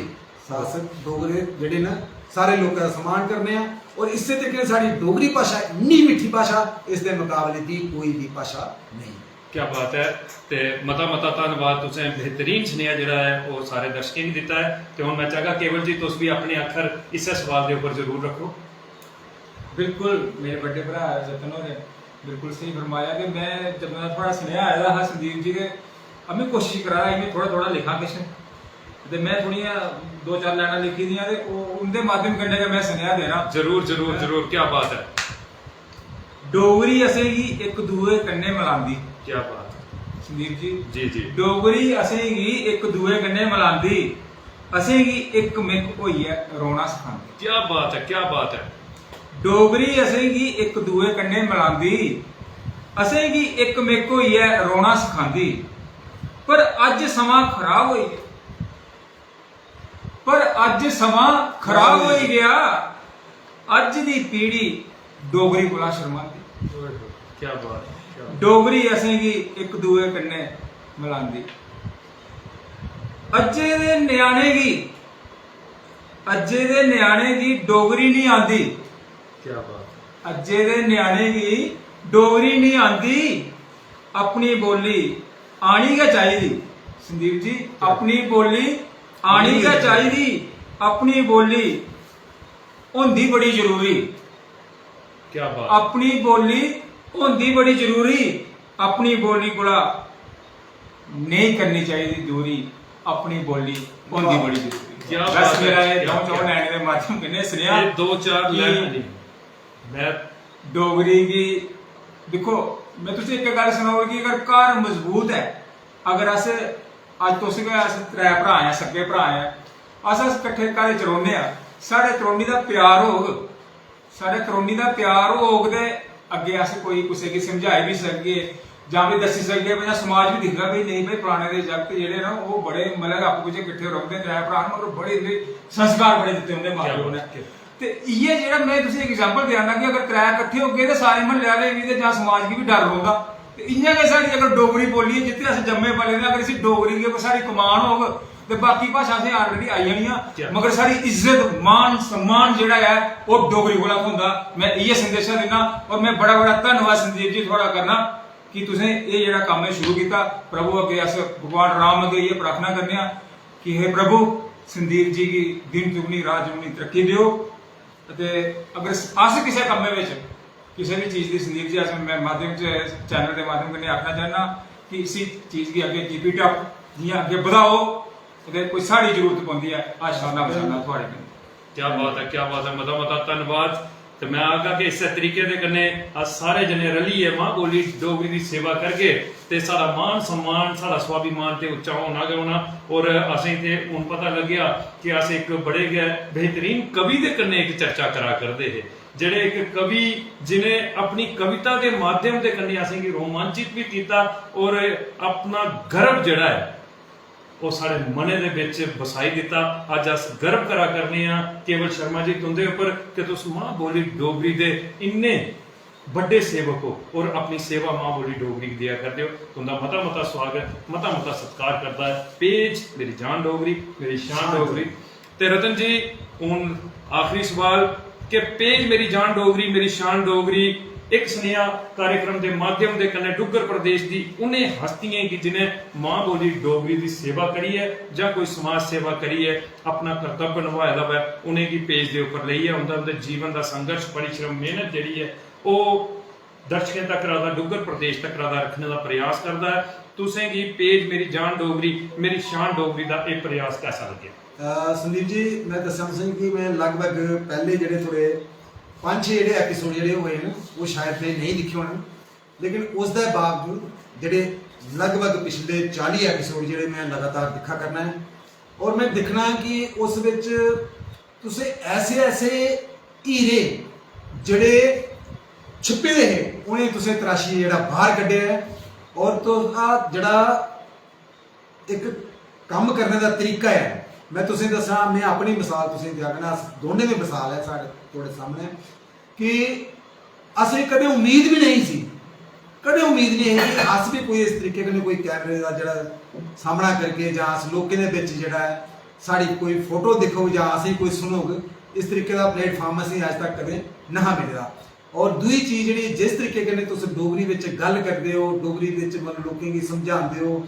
अस डोगरे जेह्ड़े न, सारे लोकें दा सम्मान करने आं। और इस्सै तरीके कन्नै साढ़ी डोगरी भाशा इन्नी मिट्ठी भाशा, इसदे मकाबले दी कोई भी भाशा नेईं। क्या बात ऐ। ते मता मता धन्नवाद, तुसें बेहतरीन सनेहा जेह्ड़ा ऐ, ओह् सारे दर्शकें गी दित्ता ऐ। ते हुन मैं चाहगा, केवल जी, तुस भी अपने अक्खर इस्सै सवाल दे उप्पर जरूर रक्खो। बिल्कुल, मेरे बड्डे भ्राऽ जतन होरें बिल्कुल स्हेई फरमाया कि मैं जदूं दा थुआढ़ा सनेहा आए दा हा संदीप जी, ते अमी कोशिश करा दा ही, मैं थोड़ा थोड़ा लिखां किश, ते मैं थोड़ियां दो चार लाइनां लिखी दियां, ते ओह् उं'दे माध्यम कन्नै गै मैं सनेहा देना। जरूर, जरूर, जरूर, क्या बात ऐ। डोगरी असेंगी इक दूए कन्नै मलांदी। क्या बात ऐ। संदीप जी, जी, जी। डोगरी असेंगी इक दूए कन्नै मलांदी, असेंगी इक मिक होइयै रौह्ना सखांदी। क्या बात ऐ, क्या बात ऐ। डोगरी असेंगी इक दूए कन्नै मलांदी, असेंगी इक मिक होइयै रौह्ना सखांदी। पर अज्ज समां खराब होई गेआ, पर अज्ज समां खराब होई गेआ, अज्ज दी पीढ़ी डोगरी कोला शर्मांदी। क्या बात ऐ, क्या बात। डोगरी असेंगी इक दूए कन्नै मलांदी। अज्जै दे ञ्याणे गी, अज्जै दे ञ्याणे गी डोगरी निं आंदी। क्या बात। अज्जै दे ञ्याणे गी डोगरी निं आंदी, अपनी बोल्ली आनी गै चाहिदी। संदीप जी, अपनी बोल्ली आनी गै चाहिदी, अपनी बोल्ली होंदी बड़ी जरूरी। क्या बात। अपनी बोल्ली होंदी बड़ी जरूरी, अपनी बोल्ली कोला नेईं करनी चाहिदी दूरी, अपनी बोल्ली होंदी बड़ी जरूरी। क्या बस बात है, मेरा एह् क्या, द'ऊं च'ऊं क्या। लाइनें दे माध्यम कन्नै सनेहा ये दो चार कि लाइन नहीं, मैं डोगरी गी दिक्खो, मैं तुसें इक गल्ल सनाई ओड़गी, अगर घर मजबूत ऐ, अगर अस, अज्ज तुस गै, अस त्रै भ्राऽ आं, सक्के भ्राऽ आं, अस, अस कट्ठे घरै च रौह्ने आं, साढ़े त्रौनी दा प्यार होग, साढ़े त्रौनी दा प्यार होग ते अग्गें अस कोई कुसै गी समझाई बी सकगे जां बी दस्सी सकगे, भाई समाज बी दिखदा, भाई नेईं भाई, फलाने दे जागत जेह्ड़े न, ओह् बड़े, मतलब, आपूं बिच्चें किट्ठे रौंह्दे, त्रै भ्राऽ न, मगर बड़े इं'दे संस्कार बड़े दित्ते उं'दे मां प्यो ने। ते इ'यै जेह्ड़ा में तुसें एग्जाम्पल देआ ना कि अगर त्रै किट्ठे होगे ते सारे म्हल्ले आह्ले बी ते जां समाज गी बी डर रौंह्दा। ते इ'यां गै साढ़ी अगर डोगरी बोल्ली ऐ, जित्थै अस जम्मे पले दे, अगर इसी डोगरी गी कोई साढ़ी कमान होग ते बाकी भाशा असें already आई जानियां, क्या? मगर साढ़ी इज्जत, मान, सम्मान जेह्ड़ा ऐ, ओह् डोगरी कोला थ्होंदा। में इ'यै संदेशा दिन्ना और में बड़ा बड़ा धन्नवाद संदीप जी थुआढ़ा करना कि तुसें एह् जेह्ड़ा कम्म एह् शुरू कीता। प्रभु अग्गें अस, भगवान राम अग्गें इ'यै प्रार्थना करने आं कि हे प्रभु, संदीप जी गी दिन दुगनी रात दुगनी तरक्की देओ। ते अगर अस किसै कम्मै बिच किसै बी चीज दी, संदीप जी, अस, मैं माध्यम च, चैनल दे माध्यम कन्नै आखना चाहना कि इसी चीज गी अग्गें keep it up, जि'यां अग्गें बधाओ, ते कोई साढ़ी जरूरत पौंदी ऐ, अस शाना बशाना थुआढ़े कन्नै। क्या बात है, क्या बात है, मता मता धन्नवाद। ते मैं आखगा कि इस्सै तरीके दे कन्नै अस सारे जने रलियै मां बोली डोगरी दी सेवा करगे ते साढ़ा मान सम्मान, साढ़ा स्वाभिमान ते उच्चा होना गै होना। और असें ते हून पता लग्गेआ कि अस इक बड़े गै बेहतरीन कवि दे कन्नै इक चर्चा करा करदे हे, जेह्ड़े इक कवि जिनें अपनी कविता दे माध्यम दे कन्नै असेंगी रोमांचित बी कीता और अपना गर्व जेह्ड़ा ऐ ओह् साढ़े मनै दे बिच बसाई दित्ता। अज्ज अस गर्व करा करने आं केवल शर्मा जी तुं'दे उप्पर कि तुस मां बोली डोगरी दे इन्ने बड्डे सेवक ओ और अपनी सेवा मां बोली डोगरी गी देआ करदे ओ। तुं'दा मता मता स्वागत, मता मता सत्कार करदा ऐ पेज मेरी जान डोगरी, मेरी शान डोगरी। ते रतन जी, हून आखिरी सवाल कि पेज मेरी जान डोगरी, मेरी शान डोगरी इक सनेहा कार्यक्रम दे माध्यम दे कन्नै डुग्गर प्रदेश दी उ'नें हस्तियें गी जि'नें मां बोली डोगरी दी सेवा करियै जां कोई समाज सेवा करियै अपना कर्तव्य नभाए दा होऐ, उ'नेंगी पेज दे उप्पर लेइयै उं'दा, उं'दे जीवन दा संघर्ष, परिश्रम, मेहनत जेह्ड़ी ऐ, ओह् दर्शकें तक्कर दा, डुग्गर प्रदेश तक्कर दा रक्खने दा प्रयास करदा ऐ। तुसें गी पेज मेरी जान डोगरी, मेरी शान डोगरी दा एह् प्रयास कैसा लग्गेआ? अ, संदीप जी, में दस्सां तुसें कि में लगभग पैह्ले जेह्ड़े थोह्ड़े पंज छे जेह्ड़े एपिसोड जेह्ड़े होए न, ओह् शायद में नेईं दिक्खे होन, लेकिन उसदे बावजूद जेह्ड़े लगभग पिछले चाली एपिसोड जेह्ड़े में लगातार दिक्खा करना ऐ, और में दिक्खना कि उस बिच तुसें ऐसे ऐसे हीरे जेह्ड़े छिप्पे दे हे, उ'नें तुसें तराशियै जेह्ड़ा बाहर कड्ढेआ ऐ। और तुं'दा जेह्ड़ा इक कम्म करने दा तरीका ऐ, में तुसें दस्सां, में अपनी मिसाल तुसें देआ करना, अस दोनें दी मिसाल ऐ साढ़े, थुआढ़े सामनै, कि असें कदें उम्मीद बी नेईं सी, कदें उम्मीद नेईं ही कि अस बी कोई इस तरीके कन्नै कोई कैमरे दा जेह्ड़ा सामना करगे जां अस लोकें दे बिच जेह्ड़ा ऐ साढ़ी कोई फोटो दिक्खग जां असेंगी कोई सुनग, इस तरीके दा प्लेटफार्म असेंगी अज्ज तक कदें नहा मिले दा। और दूई चीज जेह्ड़ी, जिस तरीके कन्नै तुस डोगरी बिच गल्ल करदे ओ, डोगरी बिच मतलब लोकें गी समझांदे ओ,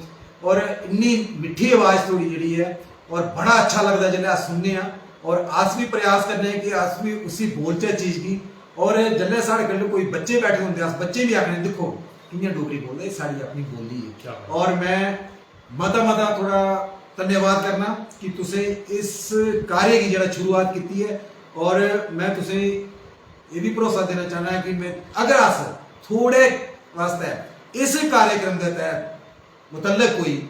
और इन्नी मिट्ठी आवाज थुआढ़ी जेह्ड़ी ऐ, और बड़ा अच्छा लगदा जिसलै अस सुनने आं। और अस बी प्रयास करने आं कि अस बी उसी बोलचै चीज गी। और जिसलै साढ़े कन्नै कोई बच्चे बैठे होंदे, अस बच्चे बी आखने, "दिक्खो कि'यां डोगरी बोलदे, एह् साढ़ी अपनी बोल्ली ऐ।" क्या बात। और में मता मता थोड़ा धन्यवाद करना कि तुसें इस कार्य की जेह्ड़ा शुरुआत कीती ऐ। और में तुसें एह् बी भरोसा देना चाह्न्नां कि में, अगर अस थोड़े वास्तै इस कार्यक्रम दे तैह्त मुतल्लक कोई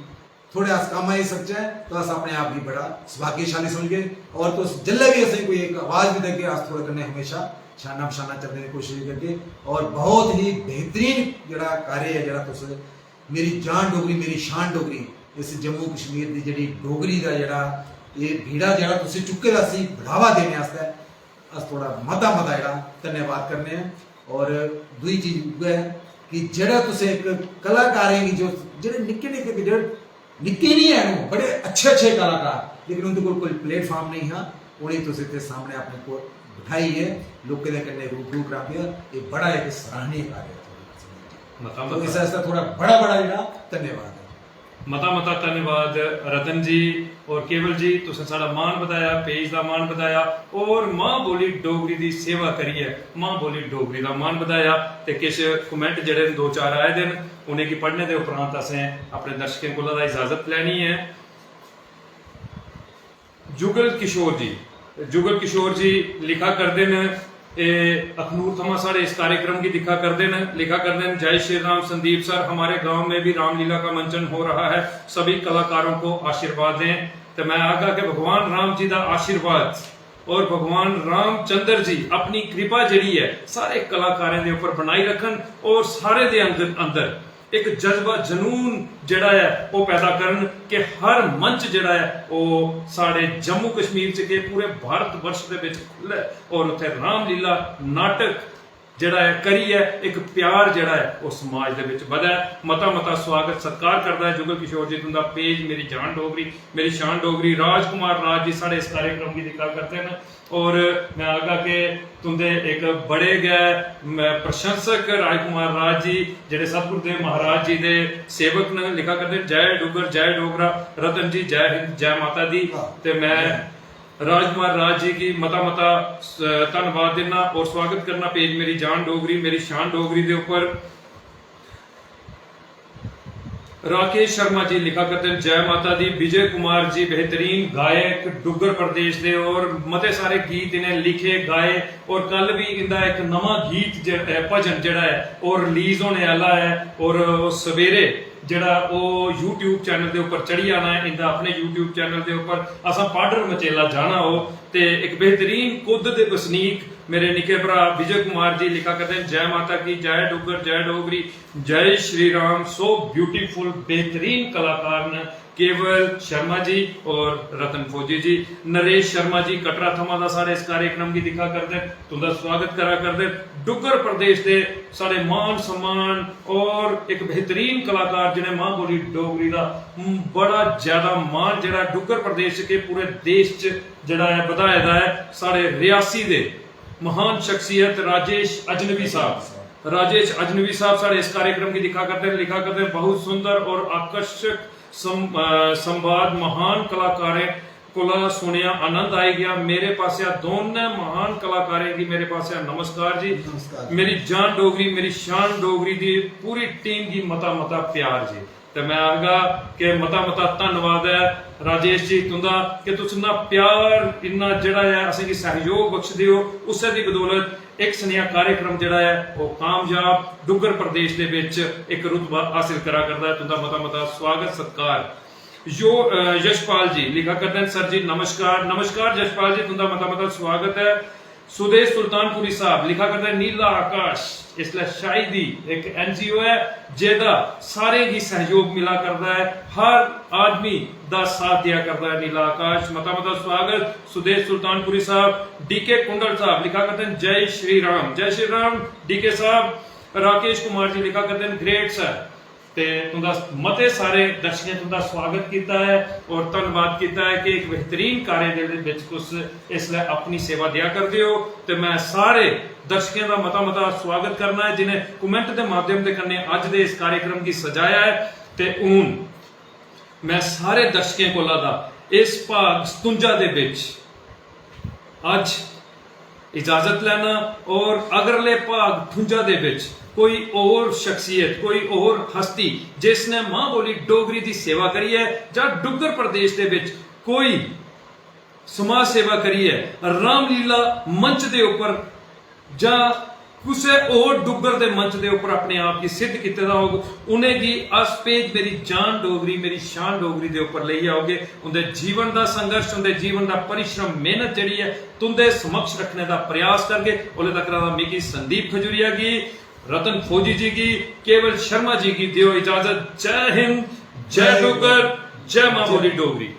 थोड़े अस कम्म आई सकचै, तो अस अपने आप गी बड़ा सौभाग्यशाली समझगे। और तुस जिसलै बी असें कोई इक आवाज बी देगे, अस थुआढ़े कन्नै हमेशा शाना बशाना चलने दी कोशिश करगे। और बहुत ही बेहतरीन जेह्ड़ा कार्य ऐ, जेह्ड़ा तुस मेरी जान डोगरी, मेरी शान डोगरी, इस जम्मू कश्मीर दी जेह्ड़ी डोगरी दा जेह्ड़ा एह् बीड़ा जेह्ड़ा तुसें चुक्के दा, इसी बढ़ावा देने आस्तै अस थुआढ़ा मता मता जेह्ड़ा धन्यवाद करने आं। और दूई चीज उ'ऐ ऐ कि जेह्ड़ा तुसें इक कलाकारें गी जो, जेह्ड़े निक्के निक्के, जेह्ड़े निक्के निं हैन, ओह् बड़े अच्छे अच्छे कलाकार, लेकिन उं'दे कोल कोई प्लेटफार्म नेईं हा, उ'नेंगी तुस इत्थै सामनै अपने कोल बठाइयै लोकें दे कन्नै रूबरू करांदे ओ। एह् बड़ा इक सराहनीय कार्य ऐ थुआढ़ा। मता तो मता इस आस्तै थुआढ़ा बड़ा बड़ा जेह्ड़ा धन्यवाद ऐ। मता मता धन्यवाद रतन जी और केवल जी, तुसें साढ़ा मान बधाया, पेज दा मान बधाया और मां बोली डोगरी दी सेवा करियै मां बोली डोगरी दा मान बधाया। ते किश कमेंट जेह्ड़े न, दो चार आए दे न, उ'नेंगी पढ़ने दे उपरांत असें अपने दर्शकें कोला दा इजाजत लैनी ऐ। जुगल किशोर जी, जुगल किशोर जी लिखा करदे न, एह् अखनूर थमां साढ़े इस कार्यक्रम गी दिक्खा करदे न, लिखा करदे न, "जय श्री राम संदीप सर, हमारे गांव में भी रामलीला का मंचन हो रहा है, सभी कलाकारों को आशीर्वाद दें।" ते मैं आखगा कि भगवान राम जी दा आशीर्वाद और भगवान रामचंद्र जी अपनी कृपा जेह्ड़ी ऐ सारे कलाकारें दे उप्पर बनाई रखन और सारे दे अंदर, अंदर इक जज्बा, जनून जेह्ड़ा ऐ ओह् पैदा करन कि हर मंच जेह्ड़ा ऐ ओह् साढ़े जम्मू कश्मीर च के पूरे भारत वर्ष दे बिच खु'ल्लै और उत्थै रामलीला नाटक जेह्ड़ा ऐ करियै इक प्यार जेह्ड़ा ऐ ओह् समाज दे बिच बधै। मता मता स्वागत सत्कार करदा ऐ जुगल किशोर जी तुं'दा पेज मेरी जान डोगरी, मेरी शान डोगरी। राजकुमार राज जी साढ़े इस कार्यक्रम गी दिक्खा करदे न और मैं आखगा कि तुं'दे इक बड़े गै, म, प्रशंसक राजकुमार राज जी, जेह्ड़े सतगुरुदेव महाराज जी दे सेवक न, लिखा करदे न, "जय डुग्गर, जय डोगरा, रतन जी, जय हिंद, जय माता दी।" हाँ। ते मैं राजकुमार राज जी गी मता मता स-, धन्नवाद दिन्ना और स्वागत करना पेज मेरी जान डोगरी, मेरी शान डोगरी दे उप्पर। राकेश शर्मा जी लिखा करदे न, "जय माता दी।" विजय कुमार जी बेहतरीन गायक डुग्गर प्रदेश दे और मते सारे गीत इ'नें लिखे, गाए और कल भी इंदा इक नमां गीत जे-, अ, भजन जेह्ड़ा ऐ ओह् रिलीज होने आह्ला ऐ और ओह् सवेरे जेह्ड़ा ओह् YouTube चैनल दे उप्पर चढ़ी जाना ऐ, इंदा अपने YouTube चैनल दे उप्पर। असां पाडर मचेला जाना ओह् ते इक बेहतरीन कुद्द दे बसनीक मेरे निक्के भ्राऽ विजय कुमार जी लिखा करदे न, "जय माता की, जय डुग्गर, जय डोगरी, जय श्री राम।" So beautiful, बेहतरीन कलाकार न केवल शर्मा जी और रतन फौजी जी। नरेश शर्मा जी कटरा थमां दा साढ़े इस कार्यक्रम गी दिक्खा करदे न, तुंदा स्वागत करा करदे न। डुग्गर प्रदेश दे साढ़े मान सम्मान और इक बेहतरीन कलाकार जि'नें मां बोली डोगरी दा बड़ा ज्यादा मान जेह्ड़ा डुग्गर प्रदेश च के पूरे देश च जेह्ड़ा ऐ बधाए दा ऐ, साढ़े रियासी दे महान शख्सियत राजेश अजनबी साहब। राजेश अजनबी साहब साढ़े इस कार्यक्रम गी दिक्खा करदे न, लिखा करदे न, बहुत सुंदर और आकर्षक सं-, अ, संवाद महान कलाकारें कोला सुनेआ, आनंद आई गया। मेरे पासेआ दोनें महान कलाकारें गी मेरे पासेआ नमस्कार जी। नमस्कार। मेरी जान डोगरी, मेरी शान डोगरी दी पूरी टीम गी मता मता प्यार जी। ते मैं आखगा कि मता मता धन्नवाद ऐ राजेश जी तुंदा कि तुस इन्ना प्यार, इन्ना जेह्ड़ा ऐ असेंगी सहयोग बख्शदे ओ, उस्सै दी बदौलत इक सनेहा कार्यक्रम जेह्ड़ा ऐ ओह् कामयाब डुग्गर प्रदेश दे बिच इक रुतबा हासिल करा करदा ऐ। तुंदा मता मता स्वागत सत्कार। यो अ, यशपाल जी लिखा करदे न, सर जी नमस्कार। नमस्कार यशपाल जी, तुंदा मता मता स्वागत ऐ। सुदेश सुल्तानपुरी साहब लिखा करदे न, नीला आकाश इसलै शायद ही इक एनजीओ ऐ जेह्दा सारें गी सहयोग मिला करदा ऐ, हर आदमी दा साथ देआ करदा ऐ नीला आकाश। मता मता स्वागत सुदेश सुल्तानपुरी साहब। डीके कुंडल साहब लिखा करदे न, जय श्री राम, जय श्री राम डीके साहब। राकेश कुमार जी लिखा करदे न, ग्रेट सर। ते तुंदा मते सारे दर्शकें तुंदा स्वागत कीता ऐ और धन्नवाद कीता ऐ कि इक बेहतरीन कार्य दे बिच तुस इसलै अपनी सेवा देआ करदे ओ। ते मैं सारे दर्शकें दा मता मता स्वागत करना ऐ जिनें कमेंट दे माध्यम दे कन्नै अज्ज दे इस कार्यक्रम गी सजाया ऐ। ते हून मैं सारे दर्शकें कोला दा इस भाग सतुंजा दे बिच अज्ज इजाजत लैना और अगले भाग ठुंजा दे बिच कोई और शख्सियत, कोई और हस्ती जिसने मां बोली डोगरी दी सेवा करी ऐ जां डुग्गर प्रदेश दे बिच कोई समाज सेवा करियै रामलीला मंच दे उप्पर जां कुसै होर डुग्गर दे मंच दे उप्पर अपने आप गी सिद्ध कीते दा होग, उ'नेंगी अस पेज मेरी जान डोगरी, मेरी शान डोगरी दे उप्पर लेइयै औगे। उं'दे जीवन दा संघर्ष, उं'दे जीवन दा परिश्रम, मेहनत जेह्ड़ी ऐ, तुं'दे समक्ष रक्खने दा प्रयास करगे। ओल्ले तक्कर दा मिगी संदीप खजूरिया गी, रतन फौजी जी गी, केवल शर्मा जी गी देओ इजाजत। जय हिंद, जय डुग्गर, जय मां बोली डोगरी।